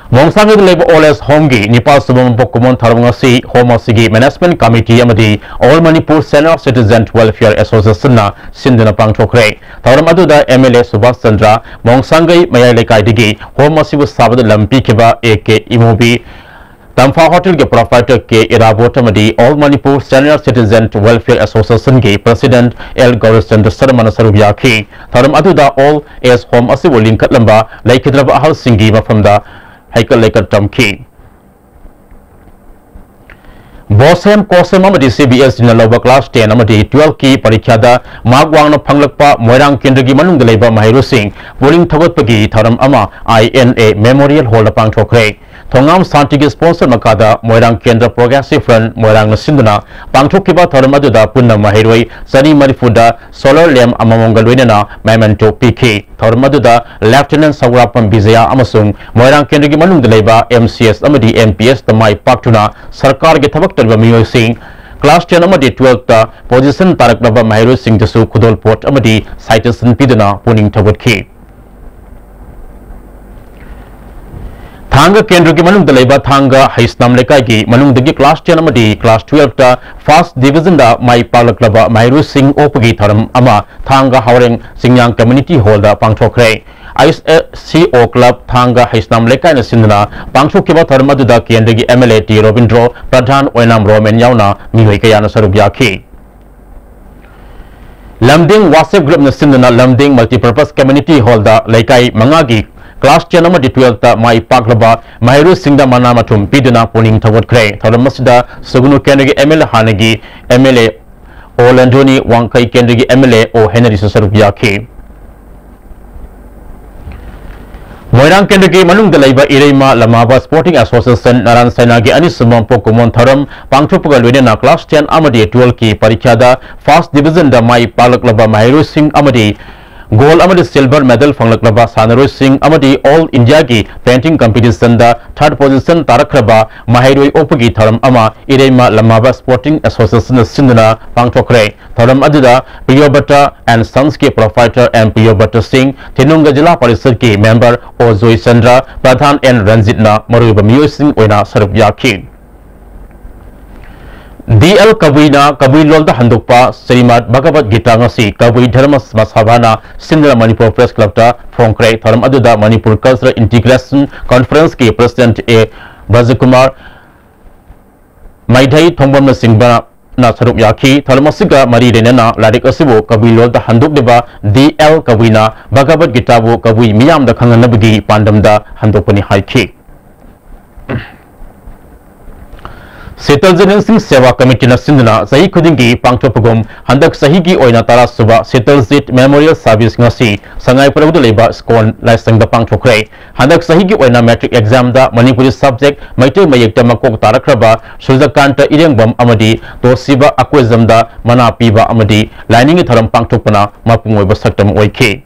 ꯃꯣꯡꯁꯥꯡꯒꯩꯗ ꯂꯩꯕ Old Age Homeꯒꯤ ꯅꯤꯄꯥꯜ ꯁꯨꯕ ꯃꯄꯣꯛ ꯀꯨꯝꯑꯣꯟ ꯊꯧꯔꯝ ꯉꯁꯤ home ꯑꯁꯤꯒꯤ management committee ꯑꯃꯗꯤ All Manipur Senior Citizen Welfare Associationꯅ ꯁꯤꯟꯗꯨꯅ ꯄꯥꯡꯊꯣꯛꯈ꯭ꯔꯦ꯫ ꯊꯧꯔꯝ ꯑꯗꯨꯗ MLA ꯁꯨꯕꯥꯁ ꯆꯟꯗ꯭ꯔ, ꯃꯣꯡꯁꯥꯡꯒꯩ ꯃꯌꯥꯏ ꯂꯩꯀꯥꯏꯗꯒꯤ home ꯑꯁꯤꯕꯨ ꯁꯥꯕꯗ ꯂꯝ ꯄꯤꯈꯤꯕ A K ꯏꯃꯣꯕꯤ, ꯇꯝꯐꯥ ꯍꯣꯇꯦꯜꯒꯤ proprietor ꯀꯦ ꯏꯔꯥꯕꯣꯠ ꯑꯃꯗꯤ All Manipur Senior Citizen Welfare Association ꯒꯤ president ꯑꯦꯜ ꯒꯧꯔꯆꯟꯗ꯭ꯔ ꯁꯔꯃꯅ ꯁꯔꯨꯛ ꯌꯥꯈꯤ꯫ ꯊꯧꯔꯝ ꯑꯗꯨꯗ Old Age Home ꯑꯁꯤꯕꯨ ꯂꯤꯡꯈꯠꯂꯝꯕ ꯂꯩꯈꯤꯗ꯭ꯔꯕ ꯑꯍꯜꯁꯤꯡꯒꯤ ꯃꯐꯝꯗ ꯍꯩꯀꯠ ꯂꯩꯀꯠ ꯇꯝꯈꯤ꯫ ꯕꯣꯁꯦꯝ, ꯀꯣꯁꯦꯝ ꯑꯃꯗꯤ ꯁꯤ ꯕꯤ ꯑꯦꯁ ꯏꯅ ꯂꯧꯕ class ten ꯑꯃꯗꯤ twelve ꯀꯤ ꯄꯔꯤꯈ꯭ꯌꯥꯗ mark ꯋꯥꯡꯅ ꯐꯪꯂꯛꯄ ꯃꯣꯏꯔꯥꯡ ꯀꯦꯟꯗ꯭ꯔꯒꯤ ꯃꯅꯨꯡꯗ ꯂꯩꯕ ꯃꯍꯩꯔꯣꯏꯁꯤꯡ ꯄꯨꯛꯅꯤꯡ ꯊꯧꯒꯠꯄꯒꯤ ꯊꯧꯔꯝ ꯑꯃ ꯑꯥꯏ ꯑꯦꯟ ꯑꯦ Memorial Hall ꯗ ꯄꯥꯡꯊꯣꯛꯈ꯭ꯔꯦ꯫ ꯊꯣꯉꯥꯝ ꯁꯥꯟꯇꯤꯒꯤ sponsor ꯃꯈꯥꯗ ꯃꯣꯏꯔꯥꯡ ꯀꯦꯟꯗ꯭ꯔ Progressive Front ꯃꯣꯏꯔꯥꯡꯅ ꯁꯤꯟꯗꯨꯅ ꯄꯥꯡꯊꯣꯛꯈꯤꯕ ꯊꯧꯔꯝ ꯑꯗꯨꯗ ꯄꯨꯟꯅ ꯃꯍꯩꯔꯣꯏ ꯆꯅꯤ ꯃꯔꯤꯐꯨꯗ solar lamp ꯑꯃꯃꯝꯒ ꯂꯣꯏꯅꯅ memento ꯄꯤꯈꯤ꯫ ꯊꯧꯔꯝ ꯑꯗꯨꯗ Lieutenant ꯁꯧꯒ꯭ꯔꯥꯛꯄꯝ ꯕꯤꯖꯌꯥ ꯑꯃꯁꯨꯡ ꯃꯣꯏꯔꯥꯡ ꯀꯦꯟꯗ꯭ꯔꯒꯤ ꯃꯅꯨꯡꯗ ꯂꯩꯕ M C S ꯑꯃꯗꯤ M P S ꯇ ꯃꯥꯏ ꯄꯥꯛꯇꯨꯅ ꯁꯔꯀꯥꯔꯒꯤ ꯊꯕꯛ ꯇꯧꯔꯤꯕ ꯃꯤꯑꯣꯏꯁꯤꯡ class ten ꯑꯃꯗꯤ twelve ꯇ position ꯇꯥꯔꯛꯂꯕ ꯃꯍꯩꯔꯣꯏꯁꯤꯡꯗꯁꯨ ꯈꯨꯗꯣꯜꯄꯣꯠ ꯑꯃꯗꯤ citation ꯄꯤꯗꯨꯅ ꯄꯨꯛꯅꯤꯡ ꯊꯧꯒꯠꯈꯤ꯫ ꯊꯥꯡꯒ ꯀꯦꯟꯗ꯭ꯔꯒꯤ ꯃꯅꯨꯡꯗ ꯂꯩꯕ ꯊꯥꯡꯒ ꯍꯩꯁꯅꯥꯝ ꯂꯩꯀꯥꯏꯒꯤ ꯃꯅꯨꯡꯗꯒꯤ class ten ꯑꯃꯗꯤ class twelve ꯇ first division ꯗ ꯃꯥꯏ ꯄꯥꯛꯂꯛꯂꯕ ꯃꯍꯩꯔꯣꯏꯁꯤꯡ ꯑꯣꯛꯄꯒꯤ ꯊꯧꯔꯝ ꯑꯃ ꯊꯥꯡꯒ ꯍꯥꯎꯔꯦꯡ ꯆꯤꯡꯌꯥꯡ Community Hall ꯗ ꯄꯥꯡꯊꯣꯛꯈ꯭ꯔꯦ꯫ ꯑꯥꯏ ꯑꯦꯁ ꯁꯤ ꯑꯣ club ꯊꯥꯡꯒ ꯍꯩꯁꯅꯥꯝ ꯂꯩꯀꯥꯏꯅ ꯁꯤꯟꯗꯨꯅ ꯄꯥꯡꯊꯣꯛꯈꯤꯕ ꯊꯧꯔꯝ ꯑꯗꯨꯗ ꯀꯦꯟꯗ꯭ꯔꯒꯤ M L A T Robindro Pradhan ꯑꯣꯏꯅꯥꯝ ꯔꯣꯃꯦꯟ ꯌꯥꯎꯅ ꯃꯤꯑꯣꯏ ꯀꯌꯥꯅ ꯁꯔꯨꯛ ꯌꯥꯈꯤ꯫ ꯂꯝꯗꯤꯡ WhatsApp group ꯅ ꯁꯤꯟꯗꯨꯅ ꯂꯝꯗꯤꯡ Multipurpose Community Hall ꯗ ꯂꯩꯀꯥꯏ ꯃꯉꯥꯒꯤ class ten ꯑꯃꯗꯤ twelve ꯇ ꯃꯥꯏ ꯄꯥꯛꯂꯕ ꯃꯍꯩꯔꯣꯏꯁꯤꯡꯗ ꯃꯅꯥ ꯃꯊꯨꯝ ꯄꯤꯗꯨꯅ ꯄꯨꯛꯅꯤꯡ ꯊꯧꯒꯠꯈ꯭ꯔꯦ꯫ ꯊꯧꯔꯝ ꯑꯁꯤꯗ ꯁꯨꯒꯅꯨ ꯀꯦꯟꯗ꯭ꯔꯒꯤ M L A ꯍꯥꯟꯅꯒꯤ M L A ꯑꯣ ꯂꯟꯗꯣꯅꯤ, ꯋꯥꯡꯈꯩ ꯀꯦꯟꯗ꯭ꯔꯒꯤ M L A ꯑꯣ ꯍꯦꯅꯔꯤꯁꯨ ꯁꯔꯨꯛ ꯌꯥꯈꯤ꯫ ꯃꯣꯏꯔꯥꯡ ꯀꯦꯟꯗ꯭ꯔꯒꯤ ꯃꯅꯨꯡꯗ ꯂꯩꯕ ꯏꯔꯩꯃ ꯂꯃꯥꯕ Sporting Association ꯅꯥꯔꯥꯟ ꯁꯥꯏꯅꯥꯒꯤ ꯑꯅꯤꯁꯨꯕ ꯃꯄꯣꯛ ꯀꯨꯝꯑꯣꯟ ꯊꯧꯔꯝ ꯄꯥꯡꯊꯣꯛꯄꯒ ꯂꯣꯏꯅꯅ class ten ꯑꯃꯗꯤ twelve ꯀꯤ ꯄꯔꯤꯈ꯭ꯌꯥꯗ first division ꯗ ꯃꯥꯏ ꯄꯥꯛꯂꯛꯂꯕ ꯃꯍꯩꯔꯣꯏꯁꯤꯡ ꯑꯃꯗꯤ gold ꯑꯃꯗꯤ silver medal ꯐꯪꯂꯛꯂꯕ ꯁꯥꯟꯅꯔꯣꯏꯁꯤꯡ ꯑꯃꯗꯤ All India ꯒꯤ painting competition ꯗ third position ꯇꯥꯔꯛꯈ꯭ꯔꯕ ꯃꯍꯩꯔꯣꯏ ꯑꯣꯛꯄꯒꯤ ꯊꯧꯔꯝ ꯑꯃ ꯏꯔꯩꯃ ꯂꯃꯥꯕ Sporting Association ꯅ ꯁꯤꯟꯗꯨꯅ ꯄꯥꯡꯊꯣꯛꯈ꯭ꯔꯦ꯫ ꯊꯧꯔꯝ ꯑꯗꯨꯗ Priyabrata and Sons ꯀꯤ proprietor M Priyabrata Singh, ꯊꯤꯅꯨꯡꯒ ꯖꯤꯂꯥ ꯄꯔꯤꯁꯗꯀꯤ member ꯑꯣ ꯖꯣꯏꯆꯟꯗ꯭ꯔ, ꯄ꯭ꯔꯙꯥꯟ ꯑꯦꯟ ꯔꯟꯖꯤꯠꯅ ꯃꯔꯨꯑꯣꯏꯕ ꯃꯤꯑꯣꯏꯁꯤꯡ ꯑꯣꯏꯅ ꯁꯔꯨꯛ ꯌꯥꯈꯤ꯫ ꯗꯤ ꯑꯦꯜ ꯀꯕꯨꯏꯅ ꯀꯕꯨꯏ ꯂꯣꯜꯗ ꯍꯟꯗꯣꯛꯄ ꯁ꯭ꯔꯤꯃꯗ ꯚꯒꯕꯠ ꯒꯤꯇꯥ ꯉꯁꯤ ꯀꯕꯨꯏ ꯙꯔꯃ ꯁꯚꯥꯅ ꯁꯤꯟꯗꯨꯅ ꯃꯅꯤꯄꯨꯔ Press Club ꯇ ꯐꯣꯡꯈ꯭ꯔꯦ꯫ ꯊꯧꯔꯝ ꯑꯗꯨꯗ Manipur Cultural Integration Conference ꯀꯤ president ꯑꯦ ꯕ꯭ꯔꯖꯀꯨꯃꯥꯔ ꯃꯩꯙꯩ ꯊꯣꯡꯕꯝꯅꯆꯤꯡꯕꯅ ꯁꯔꯨꯛ ꯌꯥꯈꯤ꯫ ꯊꯧꯔꯝ ꯑꯁꯤꯒ ꯃꯔꯤ ꯂꯩꯅꯅ ꯂꯥꯏꯔꯤꯛ ꯑꯁꯤꯕꯨ ꯀꯕꯨꯏ ꯂꯣꯜꯗ ꯍꯟꯗꯣꯛꯂꯤꯕ ꯗꯤ ꯑꯦꯜ ꯀꯕꯨꯏꯅ ꯚꯒꯕꯠ ꯒꯤꯇꯥꯕꯨ ꯀꯕꯨꯏ ꯃꯤꯌꯥꯝꯗ ꯈꯪꯍꯟꯅꯕꯒꯤ ꯄꯥꯟꯗꯝꯗ ꯍꯟꯗꯣꯛꯄꯅꯤ ꯍꯥꯏꯈꯤ꯫ ꯁꯤꯇꯜ ꯖꯦꯅꯦꯟꯁꯤꯡ ꯁꯦꯋꯥ ꯀꯃꯤꯇꯤꯅ ꯁꯤꯟꯗꯨꯅ ꯆꯍꯤ ꯈꯨꯗꯤꯡꯒꯤ ꯄꯥꯡꯊꯣꯛꯄꯒꯨꯝ ꯍꯟꯗꯛ ꯆꯍꯤꯒꯤ ꯑꯣꯏꯅ ꯇꯔꯥ ꯁꯨꯕ ꯁꯤꯇꯜꯖꯤꯠ ꯃꯦꯃꯣꯔꯤꯌꯦꯜ ꯁꯥꯔꯚꯤꯁ ꯉꯁꯤ ꯁꯉꯥꯏ ꯄ꯭ꯔꯧꯗ ꯂꯩꯕ ꯁ꯭ꯀꯣꯟ ꯂꯥꯏꯁꯪꯗ ꯄꯥꯡꯊꯣꯛꯈ꯭ꯔꯦ꯫ ꯍꯟꯗꯛ ꯆꯍꯤꯒꯤ ꯑꯣꯏꯅ ꯃꯦꯇ꯭ꯔꯤꯛ ꯑꯦꯛꯖꯥꯝꯗ ꯃꯅꯤꯄꯨꯔꯤ ꯁꯕꯖꯦꯛ ꯃꯩꯇꯩ ꯃꯌꯦꯛꯇ ꯃꯀꯣꯛ ꯇꯥꯔꯛꯈ꯭ꯔꯕ ꯁꯨꯔꯖꯀꯥꯟꯇ ꯏꯔꯦꯡꯕꯝ ꯑꯃꯗꯤ ꯇꯣꯁꯤꯕ ꯑꯀꯣꯏꯖꯝꯗ ꯃꯅꯥ ꯄꯤꯕ ꯑꯃꯗꯤ ꯂꯥꯏꯅꯤꯡꯒꯤ ꯊꯧꯔꯝ ꯄꯥꯡꯊꯣꯛꯄꯅ ꯃꯄꯨꯡ ꯑꯣꯏꯕ ꯁꯛꯇꯝ ꯑꯣꯏꯈꯤ꯫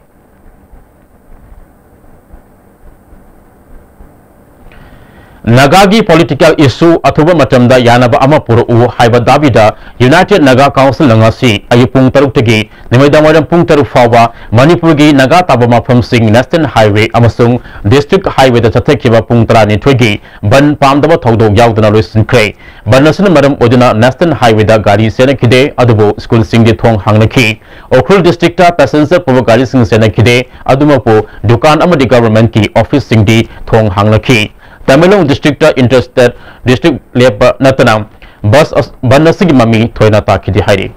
ꯅꯥꯒꯥꯒꯤ ꯄꯣꯂꯤꯇꯤꯀꯦꯜ ꯏꯁꯨ ꯑꯊꯨꯕ ꯃꯇꯝꯗ ꯌꯥꯅꯕ ꯑꯃ ꯄꯨꯔꯛꯎ ꯍꯥꯏꯕ ꯗꯥꯕꯤꯗ ꯌꯨꯅꯥꯏꯇꯦꯗ ꯅꯥꯒꯥ ꯀꯥꯎꯟꯁꯤꯜꯅ ꯉꯁꯤ ꯑꯌꯨꯛ ꯄꯨꯡ ꯇꯔꯨꯛꯇꯒꯤ ꯅꯨꯃꯤꯗꯥꯡꯋꯥꯏꯔꯝ ꯄꯨꯡ ꯇꯔꯨꯛ ꯐꯥꯎꯕ ꯃꯅꯤꯄꯨꯔꯒꯤ ꯅꯥꯒꯥ ꯇꯥꯕ ꯃꯐꯝꯁꯤꯡ ꯅꯦꯁꯅꯦꯜ ꯍꯥꯏꯋꯦ ꯑꯃꯁꯨꯡ ꯗꯤꯁꯇ꯭ꯔꯤꯛ ꯍꯥꯏꯋꯦꯗ ꯆꯠꯊꯈꯤꯕ ꯄꯨꯡ ꯇꯔꯥꯅꯤꯊꯣꯏꯒꯤ ꯕꯟ ꯄꯥꯝꯗꯕ ꯊꯧꯗꯣꯛ ꯌꯥꯎꯗꯅ ꯂꯣꯏꯁꯤꯟꯈ꯭ꯔꯦ꯫ ꯕꯟ ꯑꯁꯤꯅ ꯃꯔꯝ ꯑꯣꯏꯗꯨꯅ ꯅꯦꯁꯅꯦꯜ ꯍꯥꯏꯋꯦꯗ ꯒꯥꯔꯤ ꯆꯦꯟꯅꯈꯤꯗꯦ, ꯑꯗꯨꯕꯨ ꯁ꯭ꯀꯨꯜꯁꯤꯡꯗꯤ ꯊꯣꯡ ꯍꯥꯡꯅꯈꯤ꯫ ꯎꯈ꯭ꯔꯨꯜ ꯗꯤꯁꯇ꯭ꯔꯤꯛꯇ ꯄꯦꯁꯦꯟꯖꯔ ꯄꯨꯕ ꯒꯥꯔꯤꯁꯤꯡ ꯆꯦꯟꯅꯈꯤꯗꯦ, ꯑꯗꯨꯃꯛꯄꯨ ꯗꯨꯀꯥꯟ ꯑꯃꯗꯤ ꯒꯚꯔꯟꯃꯦꯟꯠꯀꯤ ꯑꯣꯐꯤꯁꯁꯤꯡꯗꯤ ꯊꯣꯡ ꯍꯥꯡꯅꯈꯤ꯫ Tamenglong district inter state district ꯂꯦꯞꯄ ꯅꯠꯇꯅ ꯕꯁ ꯑꯁ-, ꯕꯟ ꯑꯁꯤꯒꯤ ꯃꯃꯤ ꯊꯣꯏꯅ ꯇꯥꯈꯤꯗꯦ ꯍꯥꯏꯔꯤ꯫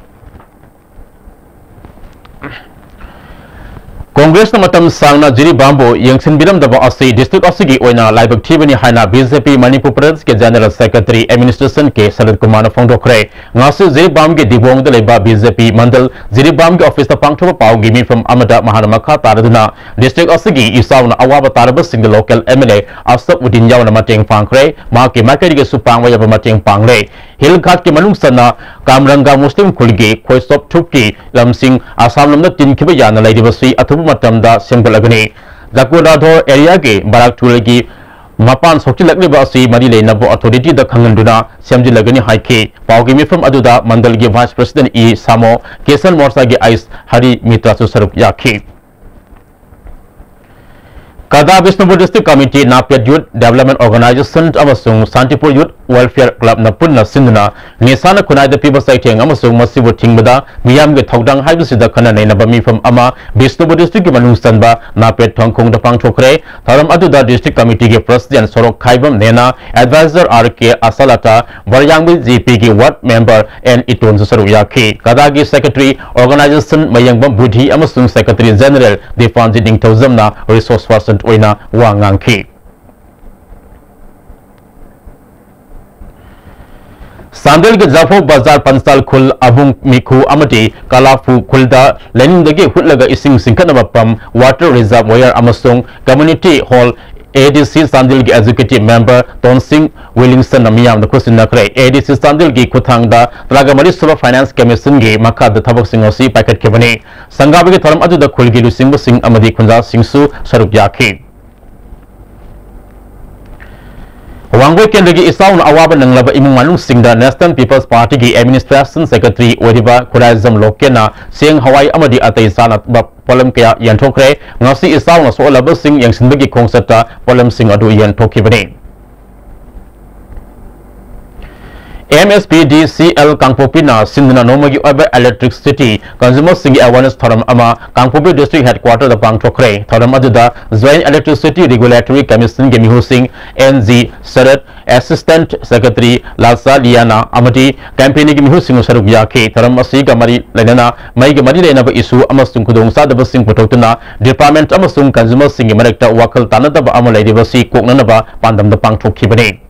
ꯀꯣꯡꯒ꯭ꯔꯦꯁꯅ ꯃꯇꯝ ꯁꯥꯡꯅ ꯖꯤꯔꯤꯕꯥꯝꯕꯨ ꯌꯦꯡꯁꯤꯟꯕꯤꯔꯝꯗꯕ ꯑꯁꯤ ꯗꯤꯁꯇ꯭ꯔꯤꯛ ꯑꯁꯤꯒꯤ ꯑꯣꯏꯅ ꯂꯥꯏꯕꯛ ꯊꯤꯕꯅꯤ ꯍꯥꯏꯅ ꯕꯤꯖꯦꯄꯤ ꯃꯅꯤꯄꯨꯔ ꯄ꯭ꯔꯗꯦꯁꯀꯤ ꯖꯦꯅꯔꯦꯜ ꯁꯦꯀ꯭ꯔꯦꯇꯔꯤ ꯑꯦꯗꯃꯤꯅꯤꯁꯇ꯭ꯔꯦꯁꯟ ꯀꯦ ꯁꯔꯠ ꯀꯨꯃꯥꯔꯅ ꯐꯣꯡꯗꯣꯛꯈ꯭ꯔꯦ꯫ ꯉꯁꯤ ꯖꯤꯔꯤꯕꯥꯝꯒꯤ ꯗꯤꯕꯣꯡꯗ ꯂꯩꯕ ꯕꯤꯖꯦꯄꯤ ꯃꯟꯗꯜ ꯖꯤꯔꯤꯕꯥꯝꯒꯤ ꯑꯣꯐꯤꯁꯇ ꯄꯥꯡꯊꯣꯛꯄ ꯄꯥꯎꯒꯤ ꯃꯤꯐꯝ ꯑꯃꯗ ꯃꯍꯥꯛꯅ ꯃꯈꯥ ꯇꯥꯔꯗꯨꯅ ꯗꯤꯁꯇ꯭ꯔꯤꯛ ꯑꯁꯤꯒꯤ ꯏꯆꯥꯎꯅ ꯑꯋꯥꯕ ꯇꯥꯔꯕꯁꯤꯡꯗ local M L A Asaf Uddin ꯌꯥꯎꯅ ꯃꯇꯦꯡ ꯄꯥꯡꯈ꯭ꯔꯦ꯫ ꯃꯍꯥꯛꯀꯤ ꯃꯥꯏꯀꯩꯗꯒꯤꯁꯨ ꯄꯥꯡꯕ ꯌꯥꯕ ꯃꯇꯦꯡ ꯄꯥꯡꯂꯦ꯫ ꯍꯤꯜ ꯘꯥꯠꯀꯤ ꯃꯅꯨꯡ ꯆꯟꯅ ꯀꯥꯝꯔꯪꯒ ꯃꯨꯁꯂꯤꯝ ꯈꯨꯜꯒꯤ ꯈꯣꯏꯁꯣꯞ ꯊꯨꯞꯀꯤ ꯂꯝꯁꯤꯡ ꯑꯁꯥꯝ ꯂꯣꯝꯗ ꯇꯤꯟꯈꯤꯕ ꯌꯥꯅ ꯂꯩꯔꯤꯕꯁꯤ ꯑꯊꯨꯕ ꯃꯇꯝꯗ ꯁꯦꯝꯒꯠꯂꯒꯅꯤ꯫ ꯖꯀꯨꯔꯥꯙꯣꯔ ꯑꯦꯔꯤꯌꯥꯒꯤ ꯕꯥꯔꯥꯛ ꯇꯨꯔꯦꯜꯒꯤ ꯃꯄꯥꯟ ꯁꯣꯛꯆꯤꯜꯂꯛꯂꯤꯕ ꯑꯁꯤ ꯃꯔꯤ ꯂꯩꯅꯕ ꯑꯣꯊꯣꯔꯤꯇꯤꯗ ꯈꯪꯍꯟꯗꯨꯅ ꯁꯦꯝꯖꯤꯜꯂꯒꯅꯤ ꯍꯥꯏꯈꯤ꯫ ꯄꯥꯎꯒꯤ ꯃꯤꯐꯝ ꯑꯗꯨꯗ ꯃꯟꯗꯜꯒꯤ vice president E ꯁꯥꯃꯣ, Kisan ꯃꯣꯔꯆꯥꯒꯤ ice Harry ꯃꯤꯇ꯭ꯔꯥꯁꯨ ꯁꯔꯨꯛ ꯌꯥꯈꯤ꯫ ꯀꯗꯥ ꯕꯤꯁꯅꯨꯄꯨꯔ ꯗꯤꯁꯇ꯭ꯔꯤꯛ ꯀꯃꯤꯇꯤ, ꯅꯥꯄꯦꯠ ꯌꯨꯠ ꯗꯦꯕꯂꯞꯃꯦꯟꯠ ꯑꯣꯔꯒꯅꯥꯏꯖꯦꯁꯟ ꯑꯃꯁꯨꯡ ꯁꯥꯟꯇꯤꯄꯨꯔ ꯌꯨꯠ Welfare Clubꯅ ꯄꯨꯟꯅ ꯁꯤꯟꯗꯨꯅ ꯅꯤꯁꯥꯅ ꯈꯨꯟꯅꯥꯏꯗ ꯄꯤꯕ ꯆꯩꯊꯦꯡ ꯑꯃꯁꯨꯡ ꯃꯁꯤꯕꯨ ꯊꯤꯡꯕꯗ ꯃꯤꯌꯥꯝꯒꯤ ꯊꯧꯗꯥꯡ ꯍꯥꯏꯕꯁꯤꯗ ꯈꯟꯅ ꯅꯩꯅꯕ ꯃꯤꯐꯝ ꯑꯃ ꯕꯤꯁꯅꯨꯄꯨꯔ districtꯀꯤ ꯃꯅꯨꯡ ꯆꯟꯕ ꯅꯥꯄꯦꯠ ꯊꯣꯡꯈꯣꯡꯗ ꯄꯥꯡꯊꯣꯛꯈ꯭ꯔꯦ꯫ ꯊꯧꯔꯝ ꯑꯗꯨꯗ district committeeꯒꯤ president ꯁꯣꯔꯣꯛ ꯈꯥꯏꯕꯝ ꯅꯦꯅꯥ, advisor ꯑꯥꯔ ꯀꯦ ꯑꯁꯥꯂꯥꯇꯥ, ꯕꯔꯌꯥꯡꯕꯩ ꯖꯦ ꯄꯤꯒꯤ ward member ꯑꯦꯟ ꯏꯇꯣꯟꯁꯨ ꯁꯔꯨꯛ ꯌꯥꯈꯤ꯫ ꯀꯗꯥꯒꯤ secretary organization ꯃꯌꯦꯡꯕꯝ ꯕꯨꯙꯤ ꯑꯃꯁꯨꯡ secretary general ꯗꯤꯄꯥꯟꯖꯤꯠ ꯅꯤꯡꯊꯧꯖꯝꯅ resource person ꯑꯣꯏꯅ ꯋꯥ ꯉꯥꯡꯈꯤ꯫ ꯆꯥꯟꯗꯦꯜꯒꯤ ꯖꯐꯧ ꯕꯖꯥꯔ, ꯄꯟꯆꯥꯜ ꯈꯨꯜ, ꯑꯕꯨꯡ ꯃꯤꯈꯨ ꯑꯃꯗꯤ ꯀꯂꯥꯐꯨ ꯈꯨꯜꯗ ꯂꯩꯅꯨꯡꯗꯒꯤ ꯍꯨꯠꯂꯒ ꯏꯁꯤꯡ ꯆꯤꯡꯈꯠꯅꯕ pump, water reservoir ꯑꯃꯁꯨꯡ community hall, ꯑꯦ ꯗꯤ ꯁꯤ ꯆꯥꯟꯗꯦꯜꯒꯤ executive member ꯇꯣꯟꯁꯤꯡ ꯋꯤꯂꯤꯡꯁꯟꯅ ꯃꯤꯌꯥꯝꯗ ꯈꯨꯠꯁꯤꯟꯅꯈ꯭ꯔꯦ꯫ ꯑꯦ ꯗꯤ ꯁꯤ ꯆꯥꯟꯗꯦꯜꯒꯤ ꯈꯨꯠꯊꯥꯡꯗ ꯇꯔꯥꯒ ꯃꯔꯤ ꯁꯨꯕ finance commissionꯒꯤ ꯃꯈꯥꯗ ꯊꯕꯛꯁꯤꯡ ꯑꯁꯤ ꯄꯥꯏꯈꯠꯈꯤꯕꯅꯤ꯫ ꯁꯪꯒꯥꯕꯒꯤ ꯊꯧꯔꯝ ꯑꯗꯨꯗ ꯈꯨꯜꯒꯤ ꯂꯨꯆꯤꯡꯕꯁꯤꯡ ꯑꯃꯗꯤ ꯈꯨꯟꯖꯥꯁꯤꯡꯁꯨ ꯁꯔꯨꯛ ꯌꯥꯈꯤ꯫ ꯋꯥꯡꯒꯣꯏ ꯀꯦꯟꯗ꯭ꯔꯒꯤ ꯏꯆꯥꯎꯅ ꯑꯋꯥꯕ ꯅꯪꯂꯕ ꯏꯃꯨꯡ ꯃꯅꯨꯡꯁꯤꯡꯗ National People's Partyꯒꯤ administration secretary ꯑꯣꯏꯔꯤꯕ ꯈꯨꯔꯥꯏꯖꯝ ꯂꯣꯀꯦꯟꯅ ꯆꯦꯡ, ꯍꯋꯥꯏ ꯑꯃꯗꯤ ꯑꯇꯩ ꯆꯥꯅꯕ ꯄꯣꯠꯂꯝ ꯀꯌꯥ ꯌꯦꯟꯊꯣꯛꯈ꯭ꯔꯦ꯫ ꯉꯁꯤ ꯏꯆꯥꯎꯅ ꯁꯣꯛꯍꯜꯂꯕꯁꯤꯡ ꯌꯦꯡꯁꯤꯟꯕꯒꯤ ꯈꯣꯡꯆꯠꯇ ꯄꯣꯠꯂꯝꯁꯤꯡ ꯑꯗꯨ ꯌꯦꯟꯊꯣꯛꯈꯤꯕꯅꯤ꯫ ꯑꯦꯝ ꯑꯦꯁ ꯄꯤ ꯗꯤ ꯁꯤ ꯑꯦꯜ ꯀꯥꯡꯄꯣꯛꯄꯤꯅ ꯁꯤꯟꯗꯨꯅ ꯅꯣꯡꯃꯒꯤ ꯑꯣꯏꯕ electricity consumerꯁꯤꯡꯒꯤ awareness ꯊꯧꯔꯝ ꯑꯃ ꯀꯥꯡꯄꯣꯛꯄꯤ district headquarterꯗ ꯄꯥꯡꯊꯣꯛꯈ꯭ꯔꯦ꯫ ꯊꯧꯔꯝ ꯑꯗꯨꯗ Joint Electricity Regulatory Commissionꯒꯤ ꯃꯤꯍꯨꯠꯁꯤꯡ N G Sarat, assistant secretary Lalcha Liana ꯑꯃꯗꯤ companyꯒꯤ ꯃꯤꯍꯨꯠꯁꯤꯡꯅ ꯁꯔꯨꯛ ꯌꯥꯈꯤ꯫ ꯊꯧꯔꯝ ꯑꯁꯤꯒ ꯃꯔꯤ ꯂꯩꯅꯅ ꯃꯩꯒ ꯃꯔꯤ ꯂꯩꯅꯕ issue ꯑꯃꯁꯨꯡ ꯈꯨꯗꯣꯡꯆꯥꯗꯕꯁꯤꯡ ꯄꯨꯊꯣꯛꯇꯨꯅ department ꯑꯃꯁꯨꯡ consumerꯁꯤꯡꯒꯤ ꯃꯔꯛꯇ ꯋꯥꯈꯜ ꯇꯥꯅꯗꯕ ꯑꯃ ꯂꯩꯔꯤꯕꯁꯤ ꯀꯣꯛꯅꯅꯕ ꯄꯥꯟꯗꯝꯗ ꯄꯥꯡꯊꯣꯛꯈꯤꯕꯅꯤ꯫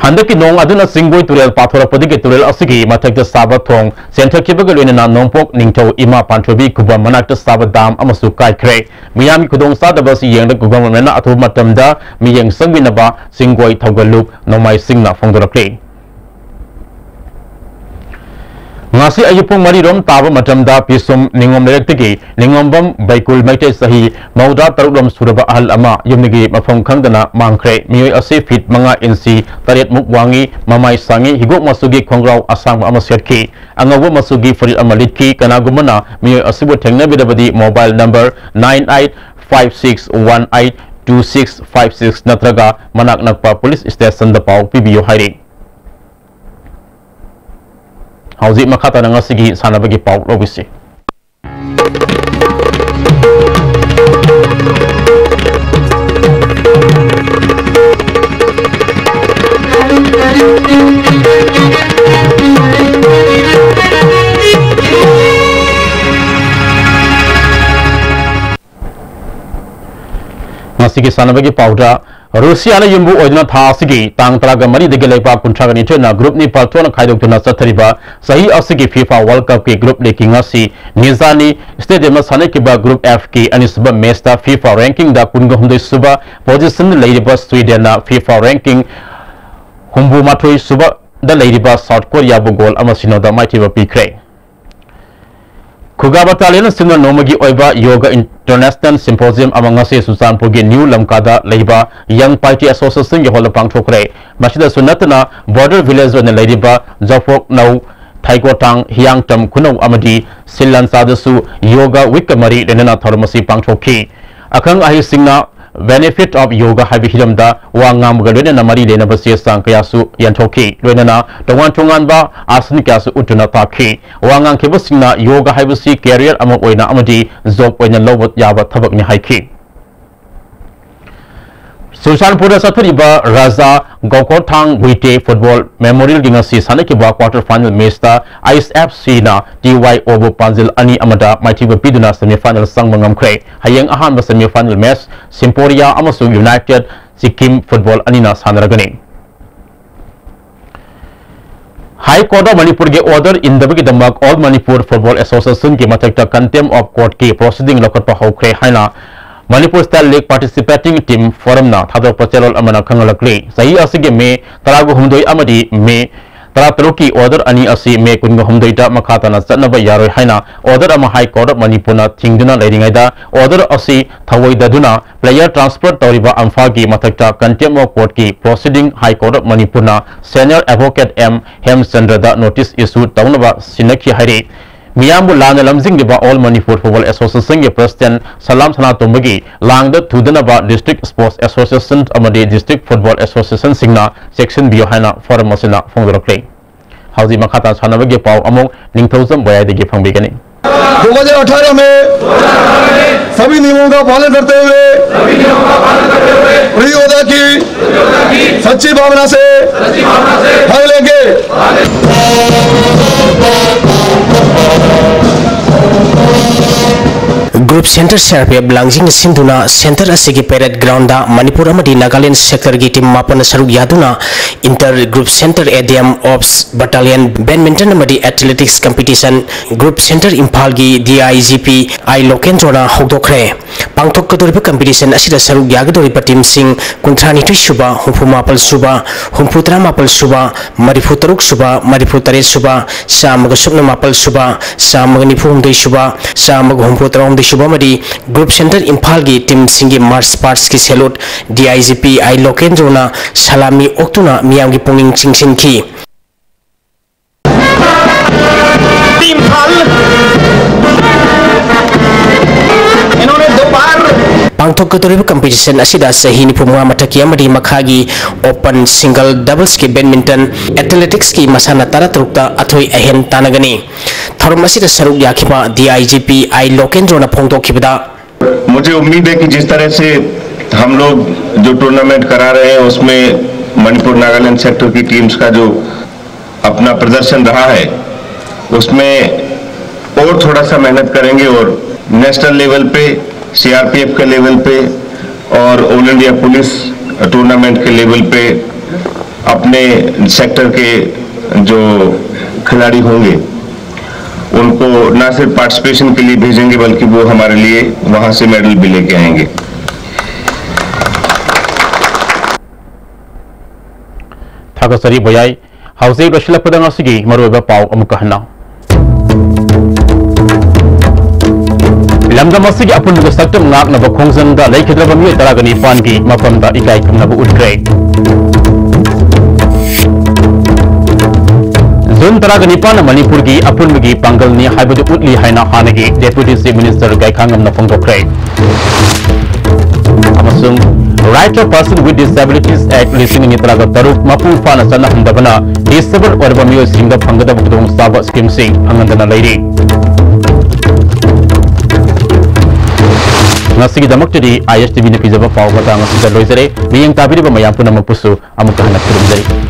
ꯍꯟꯗꯛꯀꯤ ꯅꯣꯡ ꯑꯗꯨꯅ ꯆꯤꯡꯒꯣꯏ ꯇꯨꯔꯦꯜ ꯄꯥꯊꯣꯔꯛꯄꯗꯒꯤ ꯇꯨꯔꯦꯜ ꯑꯁꯤꯒꯤ ꯃꯊꯛꯇ ꯁꯥꯕ ꯊꯣꯡ ꯆꯦꯟꯊꯈꯤꯕꯒ ꯂꯣꯏꯅꯅ ꯅꯣꯡꯄꯣꯛ ꯅꯤꯡꯊꯧ ꯏꯃꯥ ꯄꯥꯟꯊꯣꯏꯕꯤ ꯈꯨꯕꯝ ꯃꯅꯥꯛꯇ ꯁꯥꯕ dam ꯑꯃꯁꯨ ꯀꯥꯏꯈ꯭ꯔꯦ꯫ ꯃꯤꯌꯥꯝꯒꯤ ꯈꯨꯗꯣꯡꯆꯥꯗꯕ ꯑꯁꯤ ꯌꯦꯡꯂꯒ governmentꯅ ꯑꯊꯨꯕ ꯃꯇꯝꯗ ꯃꯤꯠꯌꯦꯡ ꯆꯪꯕꯤꯅꯕ ꯆꯤꯡꯒꯣꯏ ꯊꯧꯒꯜꯂꯨꯞ ꯅꯣꯡꯃꯥꯏꯁꯤꯡꯅ ꯐꯣꯡꯗꯣꯔꯛꯂꯤ꯫ ꯉꯁꯤ ꯑꯌꯨꯛ ꯄꯨꯡ ꯃꯔꯤ ꯔꯣꯝ ꯇꯥꯕ ꯃꯇꯝꯗ ꯄꯤꯁꯨꯝ ꯅꯤꯉꯣꯝ ꯂꯩꯔꯛꯇꯒꯤ ꯅꯤꯉꯣꯝꯕꯝ ꯕꯩꯀꯨꯜ ꯃꯩꯇꯩ ꯆꯍꯤ ꯃꯧꯗ꯭ꯔꯥ ꯇꯔꯨꯛ ꯂꯣꯝ ꯁꯨꯔꯕ ꯑꯍꯜ ꯑꯃ ꯌꯨꯝꯗꯒꯤ ꯃꯐꯝ ꯈꯪꯗꯅ ꯃꯥꯡꯈ꯭ꯔꯦ꯫ ꯃꯤꯑꯣꯏ ꯑꯁꯤ feet ꯃꯉꯥ inch ꯇꯔꯦꯠ ꯃꯨꯛ ꯋꯥꯡꯉꯤ, ꯃꯃꯥꯏ ꯁꯥꯡꯉꯤ, ꯍꯤꯒꯣꯛ ꯃꯆꯨꯒꯤ ꯈꯣꯡꯒ꯭ꯔꯥꯎ ꯑꯁꯥꯡꯕ ꯑꯃ ꯁꯦꯠꯈꯤ, ꯑꯉꯧꯕ ꯃꯆꯨꯒꯤ ꯐꯨꯔꯤꯠ ꯑꯃ ꯂꯤꯠꯈꯤ꯫ ꯀꯅꯥꯒꯨꯝꯕꯅ ꯃꯤꯑꯣꯏ ꯑꯁꯤꯕꯨ ꯊꯦꯡꯅꯕꯤꯔꯕꯗꯤ mobile number nine eight five six one eight two six five six ꯅꯠꯇ꯭ꯔꯒ ꯃꯅꯥꯛ ꯅꯛꯄ ꯄꯨꯂꯤꯁ ꯁ꯭ꯇꯦꯁꯟꯗ ꯄꯥꯎ ꯄꯤꯕꯤꯌꯨ ꯍꯥꯏꯔꯤ꯫ ꯍꯧꯖꯤꯛ ꯃꯈꯥ ꯇꯥꯅ ꯉꯁꯤꯒꯤ ꯁꯥꯟꯅꯕꯒꯤ ꯄꯥꯎ ꯂꯧꯕꯤꯁꯤ꯫ ꯉꯁꯤꯒꯤ ꯁꯥꯟꯅꯕꯒꯤ ꯄꯥꯎꯗ, ꯔꯨꯁꯤꯌꯥꯅ ꯌꯨꯝꯕꯨ ꯑꯣꯏꯗꯨꯅ ꯊꯥ ꯑꯁꯤꯒꯤ ꯇꯥꯡ ꯇꯔꯥꯒ ꯃꯔꯤꯗꯒꯤ ꯂꯩꯕꯥꯛ ꯀꯨꯟꯊ꯭ꯔꯥꯒ ꯅꯤꯊꯣꯏꯅ group ꯅꯤꯄꯥꯜ ꯊꯣꯛꯅ ꯈꯥꯏꯗꯣꯛꯇꯨꯅ ꯆꯠꯊꯔꯤꯕ ꯆꯍꯤ ꯑꯁꯤꯒꯤ FIFA World Cup ꯀꯤ group legging ꯑꯁꯤ ꯅꯤꯖꯥꯅꯤ stadium ꯗ ꯁꯥꯟꯅꯈꯤꯕ group F ꯀꯤ ꯑꯅꯤꯁꯨꯕ match ꯇ FIFA ranking ꯗ ꯀꯨꯟꯒ ꯍꯨꯝꯗꯣꯏ ꯁꯨꯕ position ꯗ ꯂꯩꯔꯤꯕ Sweden ꯅ FIFA ranking ꯍꯨꯝꯐꯨ ꯃꯥꯊꯣꯏ ꯁꯨꯕꯗ ꯂꯩꯔꯤꯕ South Korea ꯕꯨ goal ꯑꯃ ꯁꯤꯅꯣꯗ ꯃꯥꯏꯊꯤꯕ ꯄꯤꯈ꯭ꯔꯦ꯫ ꯈꯨꯒꯥ ꯕꯇꯥꯂꯤꯌꯟꯁꯤꯡꯅ ꯅꯣꯡꯃꯒꯤ ꯑꯣꯏꯕ Yoga International Symposium ꯑꯃ ꯉꯁꯤ ꯆꯨꯔꯆꯥꯟꯄꯨꯔꯒꯤ ꯅ꯭ꯌꯨ ꯂꯝꯀꯥꯗ ꯂꯩꯕ Young Piety Association ꯒꯤ hall ꯗ ꯄꯥꯡꯊꯣꯛꯈ꯭ꯔꯦ꯫ ꯃꯁꯤꯗꯁꯨ ꯅꯠꯇꯅ border village ꯑꯣꯏꯅ ꯂꯩꯔꯤꯕ ꯖꯣꯐꯣꯛꯅꯧ, ꯊꯥꯏꯒꯣꯇꯥꯡ, ꯍꯤꯌꯥꯡꯇꯝ ꯈꯨꯅꯧ ꯑꯃꯗꯤ ꯁꯤꯜ ꯂꯟꯆꯥꯗꯁꯨ Yoga Week ꯀ ꯃꯔꯤ ꯂꯩꯅꯅ ꯊꯧꯔꯝ ꯑꯁꯤ ꯄꯥꯡꯊꯣꯛꯈꯤ꯫ ꯑꯈꯪ ꯑꯍꯩꯁꯤꯡꯅ Benefit of Yoga ꯍꯥꯏꯕ ꯍꯤꯔꯝꯗ ꯋꯥ ꯉꯥꯡꯕꯒ ꯂꯣꯏꯅꯅ ꯃꯔꯤ ꯂꯩꯅꯕ ꯆꯦ ꯆꯥꯡ ꯀꯌꯥꯁꯨ ꯌꯦꯟꯊꯣꯛꯈꯤ꯫ ꯂꯣꯏꯅꯅ ꯇꯣꯉꯥꯟ ꯇꯣꯉꯥꯟꯕ ꯑꯥꯁꯟ ꯀꯌꯥꯁꯨ ꯎꯠꯇꯨꯅ ꯇꯥꯛꯈꯤ꯫ ꯋꯥ ꯉꯥꯡꯈꯤꯕꯁꯤꯡꯅ ꯌꯣꯒ ꯍꯥꯏꯕꯁꯤ career ꯑꯃ ꯑꯣꯏꯅ ꯑꯃꯗꯤ job ꯑꯣꯏꯅ ꯂꯧꯕ ꯌꯥꯕ ꯊꯕꯛꯅꯤ ꯍꯥꯏꯈꯤ꯫ ꯆꯨꯔꯆꯥꯟꯄꯨꯔꯗ ꯆꯠꯊꯔꯤꯕ ꯔꯥꯖꯥ ꯒꯣꯀꯣꯊꯥꯡ ꯒꯨꯏꯇꯦ Football Memorial ꯒꯤ ꯉꯁꯤ ꯁꯥꯟꯅꯈꯤꯕ quarter final match ꯇ ꯑꯥꯏꯁ ꯑꯦꯐ ꯁꯤ ꯅ ꯇꯤ ꯋꯥꯏ ꯑꯣ ꯕꯨ ꯄꯥꯟꯖꯤꯜ ꯑꯅꯤ ꯑꯃꯗ ꯃꯥꯏꯊꯤꯕ ꯄꯤꯗꯨꯅ semi final ꯆꯪꯕ ꯉꯝꯈ꯭ꯔꯦ꯫ ꯍꯌꯦꯡ ꯑꯍꯥꯟꯕ semi final match ꯁꯤꯝꯄꯣꯔꯤꯌꯥ ꯑꯃꯁꯨꯡ ꯌꯨꯅꯥꯏꯇꯦꯗ ꯁꯤꯛꯀꯤꯝ ꯐꯨꯠꯕꯣꯜ ꯑꯅꯤꯅ ꯁꯥꯟꯅꯔꯒꯅꯤ꯫ High Court of ꯃꯅꯤꯄꯨꯔꯒꯤ order ꯏꯟꯗꯕꯒꯤꯗꯃꯛ All Manipur Football Association ꯒꯤ ꯃꯊꯛꯇ contempt of court ꯀꯤ proceeding ꯂꯧꯈꯠꯄ ꯍꯧꯈ꯭ꯔꯦ ꯍꯥꯏꯅ Manipur Style League Participating Team Forum ꯅ ꯊꯥꯗꯣꯔꯛꯄ ꯆꯦꯔꯣꯜ ꯑꯃꯅ ꯈꯪꯍꯜꯂꯛꯂꯤ꯫ ꯆꯍꯤ ꯑꯁꯤꯒꯤ ꯃꯦ ꯇꯔꯥꯍꯨꯝꯗꯣꯏ ꯑꯃꯗꯤ ꯃꯦ ꯇꯔꯥꯇꯔꯨꯛꯀꯤ order ꯑꯅꯤ ꯑꯁꯤ ꯃꯦ ꯀꯨꯟꯍꯨꯝꯗꯣꯏꯗ ꯃꯈꯥ ꯇꯥꯅ ꯆꯠꯅꯕ ꯌꯥꯔꯣꯏ ꯍꯥꯏꯅ order ꯑꯃ High Court of ꯃꯅꯤꯄꯨꯔꯅ ꯊꯤꯡꯗꯨꯅ ꯂꯩꯔꯤꯉꯩꯗ, order ꯑꯁꯤ ꯊꯧꯑꯣꯏꯗꯗꯨꯅ player transfer ꯇꯧꯔꯤꯕ ꯏꯝꯐꯥꯜꯒꯤ ꯃꯊꯛꯇ contempt of court ꯀꯤ proceeding High Court of ꯃꯅꯤꯄꯨꯔꯅ senior advocate ꯑꯦꯝ ꯍꯦꯝꯆꯟꯗ꯭ꯔꯗ notice issue ꯇꯧꯅꯕ ꯁꯤꯟꯅꯈꯤ ꯍꯥꯏꯔꯤ꯫ ꯃꯤꯌꯥꯝꯕꯨ ꯂꯥꯟꯅ ꯂꯝꯖꯤꯡꯂꯤꯕ All Manipur Football Associationꯒꯤ President ꯁꯂꯥꯝ ꯁꯅꯥꯇꯣꯝꯕꯒꯤ ꯂꯥꯡꯗ ꯊꯨꯗꯅꯕ District Sports Association ꯑꯃꯗꯤ District Football Associationꯁꯤꯡꯅ ꯆꯦꯛꯁꯤꯟꯕꯤꯌꯨ ꯍꯥꯏꯅ forum ꯑꯁꯤꯅ ꯐꯣꯡꯗꯣꯔꯛꯂꯤ꯫ ꯍꯧꯖꯤꯛ ꯃꯈꯥ ꯇꯥꯅ ꯁꯥꯟꯅꯕꯒꯤ ꯄꯥꯎ ꯑꯃꯨꯛ ꯅꯤꯡꯊꯧꯖꯝ ꯕꯣꯌꯥꯏꯗꯒꯤ ꯐꯪꯕꯤꯒꯅꯤ꯫ दो हज़ार अठारह में सभी नियमों का पालन करते हुए प्रतियोगिता की सच्ची भावना से भाग लेंगे। Group Center C R P F ꯂꯥꯡꯖꯤꯡꯅ ꯁꯤꯟꯗꯨꯅ center ꯑꯁꯤꯒꯤ parade groundꯗ ꯃꯅꯤꯄꯨꯔ ꯑꯃꯗꯤ ꯅꯥꯒꯥꯂꯦꯟ sectorꯒꯤ team ꯃꯥꯄꯟꯅ ꯁꯔꯨꯛ ꯌꯥꯗꯨꯅ Inter Group Center A D M Ops Battalion Badminton ꯑꯃꯗꯤ Athletics Competition Group Center ꯏꯝꯐꯥꯜꯒꯤ D I G P I ꯂꯣꯀꯦꯟꯗ꯭ꯔꯣꯅ ꯍꯧꯗꯣꯛꯈ꯭ꯔꯦ꯫ ꯄꯥꯡꯊꯣꯛꯀꯗꯧꯔꯤꯕ competition ꯑꯁꯤꯗ ꯁꯔꯨꯛ ꯌꯥꯒꯗꯧꯔꯤꯕ teamꯁꯤꯡ ꯀꯨꯟꯊ꯭ꯔꯥ ꯅꯤꯊꯣꯏ ꯁꯨꯕ, ꯍꯨꯝꯐꯨ ꯃꯥꯄꯜ ꯁꯨꯕ, ꯍꯨꯝꯐꯨ ꯇꯔꯥ ꯃꯥꯄꯜ ꯁꯨꯕ, ꯃꯔꯤꯐꯨ ꯇꯔꯨꯛ ꯁꯨꯕ, ꯃꯔꯤꯐꯨ ꯇꯔꯦꯠ ꯁꯨꯕ, ꯆꯥꯝꯃꯒ ꯁꯨꯞꯅ ꯃꯥꯄꯜ ꯁꯨꯕ, ꯆꯥꯝꯃꯒ ꯅꯤꯐꯨ ꯍꯨꯝꯗꯣꯏ ꯁꯨꯕ, ꯆꯥꯝꯃꯒ ꯍꯨꯝꯐꯨ ꯇꯔꯥ ꯍꯨꯝꯗꯣꯏ ꯁꯨꯕ ꯑꯃꯗꯤ Group Center ꯏꯝꯐꯥꯜꯒꯤ teamꯁꯤꯡꯒꯤ march pastꯀꯤ salute D I G P I ꯂꯣꯀꯦꯟꯗ꯭ꯔꯣꯅ ꯁꯂꯥꯃꯤ ꯑꯣꯛꯇꯨꯅ ꯃꯤꯌꯥꯝꯒꯤ ꯄꯨꯛꯅꯤꯡ ꯆꯤꯡꯁꯤꯟꯈꯤ꯫ इन्होंने दो बार ꯄꯥꯡꯊꯣꯛꯀꯗꯧꯔꯤꯕ competition ꯑꯁꯤꯗ ꯆꯍꯤ ꯅꯤꯐꯨ ꯃꯉꯥ ꯃꯊꯛꯀꯤ ꯑꯃꯗꯤ ꯃꯈꯥꯒꯤ open, single, doubleꯁꯀꯤ badminton, athleticsꯀꯤ ꯃꯁꯥꯟꯅ ꯇꯔꯥ ꯇꯔꯨꯛꯇ ꯑꯊꯣꯏ ꯑꯍꯦꯟ ꯇꯥꯟꯅꯒꯅꯤ꯫ ꯊꯧꯔꯝ ꯑꯁꯤꯗ ꯁꯔꯨꯛ ꯌꯥꯈꯤꯕ D I G P I ꯂꯣꯀꯦꯟꯗ꯭ꯔꯣꯅ ꯐꯣꯡꯗꯣꯛꯈꯤꯕꯗ, मुझे उम्मीद है कि जिस तरह से हम लोग जो tournament करा रहे हैं, उसमें मणिपुर नागालैंड सेक्टर की टीम्स का जो अपना प्रदर्शन रहा है, उसमें और थोड़ा सा मेहनत करेंगे और नेशनल लेवल पे, सीआरपीएफ के लेवल पे और ऑल इंडिया पुलिस टूर्नामेंट के लेवल पे अपने सेक्टर के जो खिलाड़ी होंगे, उनको ना सिर्फ पार्टिसिपेशन के लिए भेजेंगे, बल्कि वो हमारे लिए वहाँ से मेडल भी लेके आएंगे। ꯊꯥꯒꯠꯆꯔꯤ ꯕꯣꯌꯥꯏ꯫ ꯍꯧꯖꯤꯛ ꯂꯣꯏꯁꯤꯜꯂꯛꯄꯗ ꯉꯁꯤꯒꯤ ꯃꯔꯨꯑꯣꯏꯕ ꯄꯥꯎ ꯑꯃꯨꯛꯀ ꯍꯟꯅ꯫ ꯂꯝꯗꯝ ꯑꯁꯤꯒꯤ ꯑꯄꯨꯟꯕꯒꯤ ꯁꯛꯇꯝ ꯉꯥꯛꯅꯕ ꯈꯣꯡꯖꯪꯗ ꯂꯩꯈꯤꯗ꯭ꯔꯕ ꯃꯤꯑꯣꯏ ꯇꯔꯥꯒ ꯅꯤꯄꯥꯟꯒꯤ ꯃꯐꯝꯗ ꯏꯀꯥꯏ ꯈꯨꯝꯅꯕ ꯎꯠꯈ꯭ꯔꯦ꯫ ꯖꯨꯟ ꯇꯔꯥꯒ ꯅꯤꯄꯥꯟꯅ ꯃꯅꯤꯄꯨꯔꯒꯤ ꯑꯄꯨꯟꯕꯒꯤ ꯄꯥꯡꯒꯜꯅꯤ ꯍꯥꯏꯕꯗꯨ ꯎꯠꯂꯤ ꯍꯥꯏꯅ ꯍꯥꯟꯅꯒꯤ Deputy Chief Minister ꯒꯥꯏꯈꯥꯉꯝꯅ ꯐꯣꯡꯗꯣꯛꯈ꯭ꯔꯦ꯫ ꯑꯃꯁꯨꯡ Right of Person with Disabilities Act ꯂꯤꯁꯤꯡ ꯑꯅꯤ ꯇꯔꯥꯒ ꯇꯔꯨꯛ ꯃꯄꯨꯡ ꯐꯥꯅ ꯆꯠꯅꯍꯟꯗꯕꯅ disabled ꯑꯣꯏꯔꯕ ꯃꯤꯑꯣꯏꯁꯤꯡꯗ ꯐꯪꯒꯗꯕ ꯈꯨꯗꯣꯡꯆꯥꯕ scheme ꯁꯤꯡ ꯐꯪꯍꯟꯗꯅ ꯂꯩꯔꯤ꯫ ꯉꯁꯤꯒꯤꯗꯃꯛꯇꯗꯤ ISTV ꯅ ꯄꯤꯖꯕ ꯄꯥꯎ ꯃꯇꯥꯡ ꯑꯁꯤꯗ ꯂꯣꯏꯖꯔꯦ꯫ ꯃꯤꯠꯌꯦꯡ ꯇꯥꯕꯤꯔꯤꯕ ꯃꯌꯥꯝ ꯄꯨꯝꯅꯃꯛꯄꯨꯁꯨ ꯑꯃꯨꯛꯀ ꯍꯟꯅ ꯈꯨꯔꯨꯝꯖꯔꯤ꯫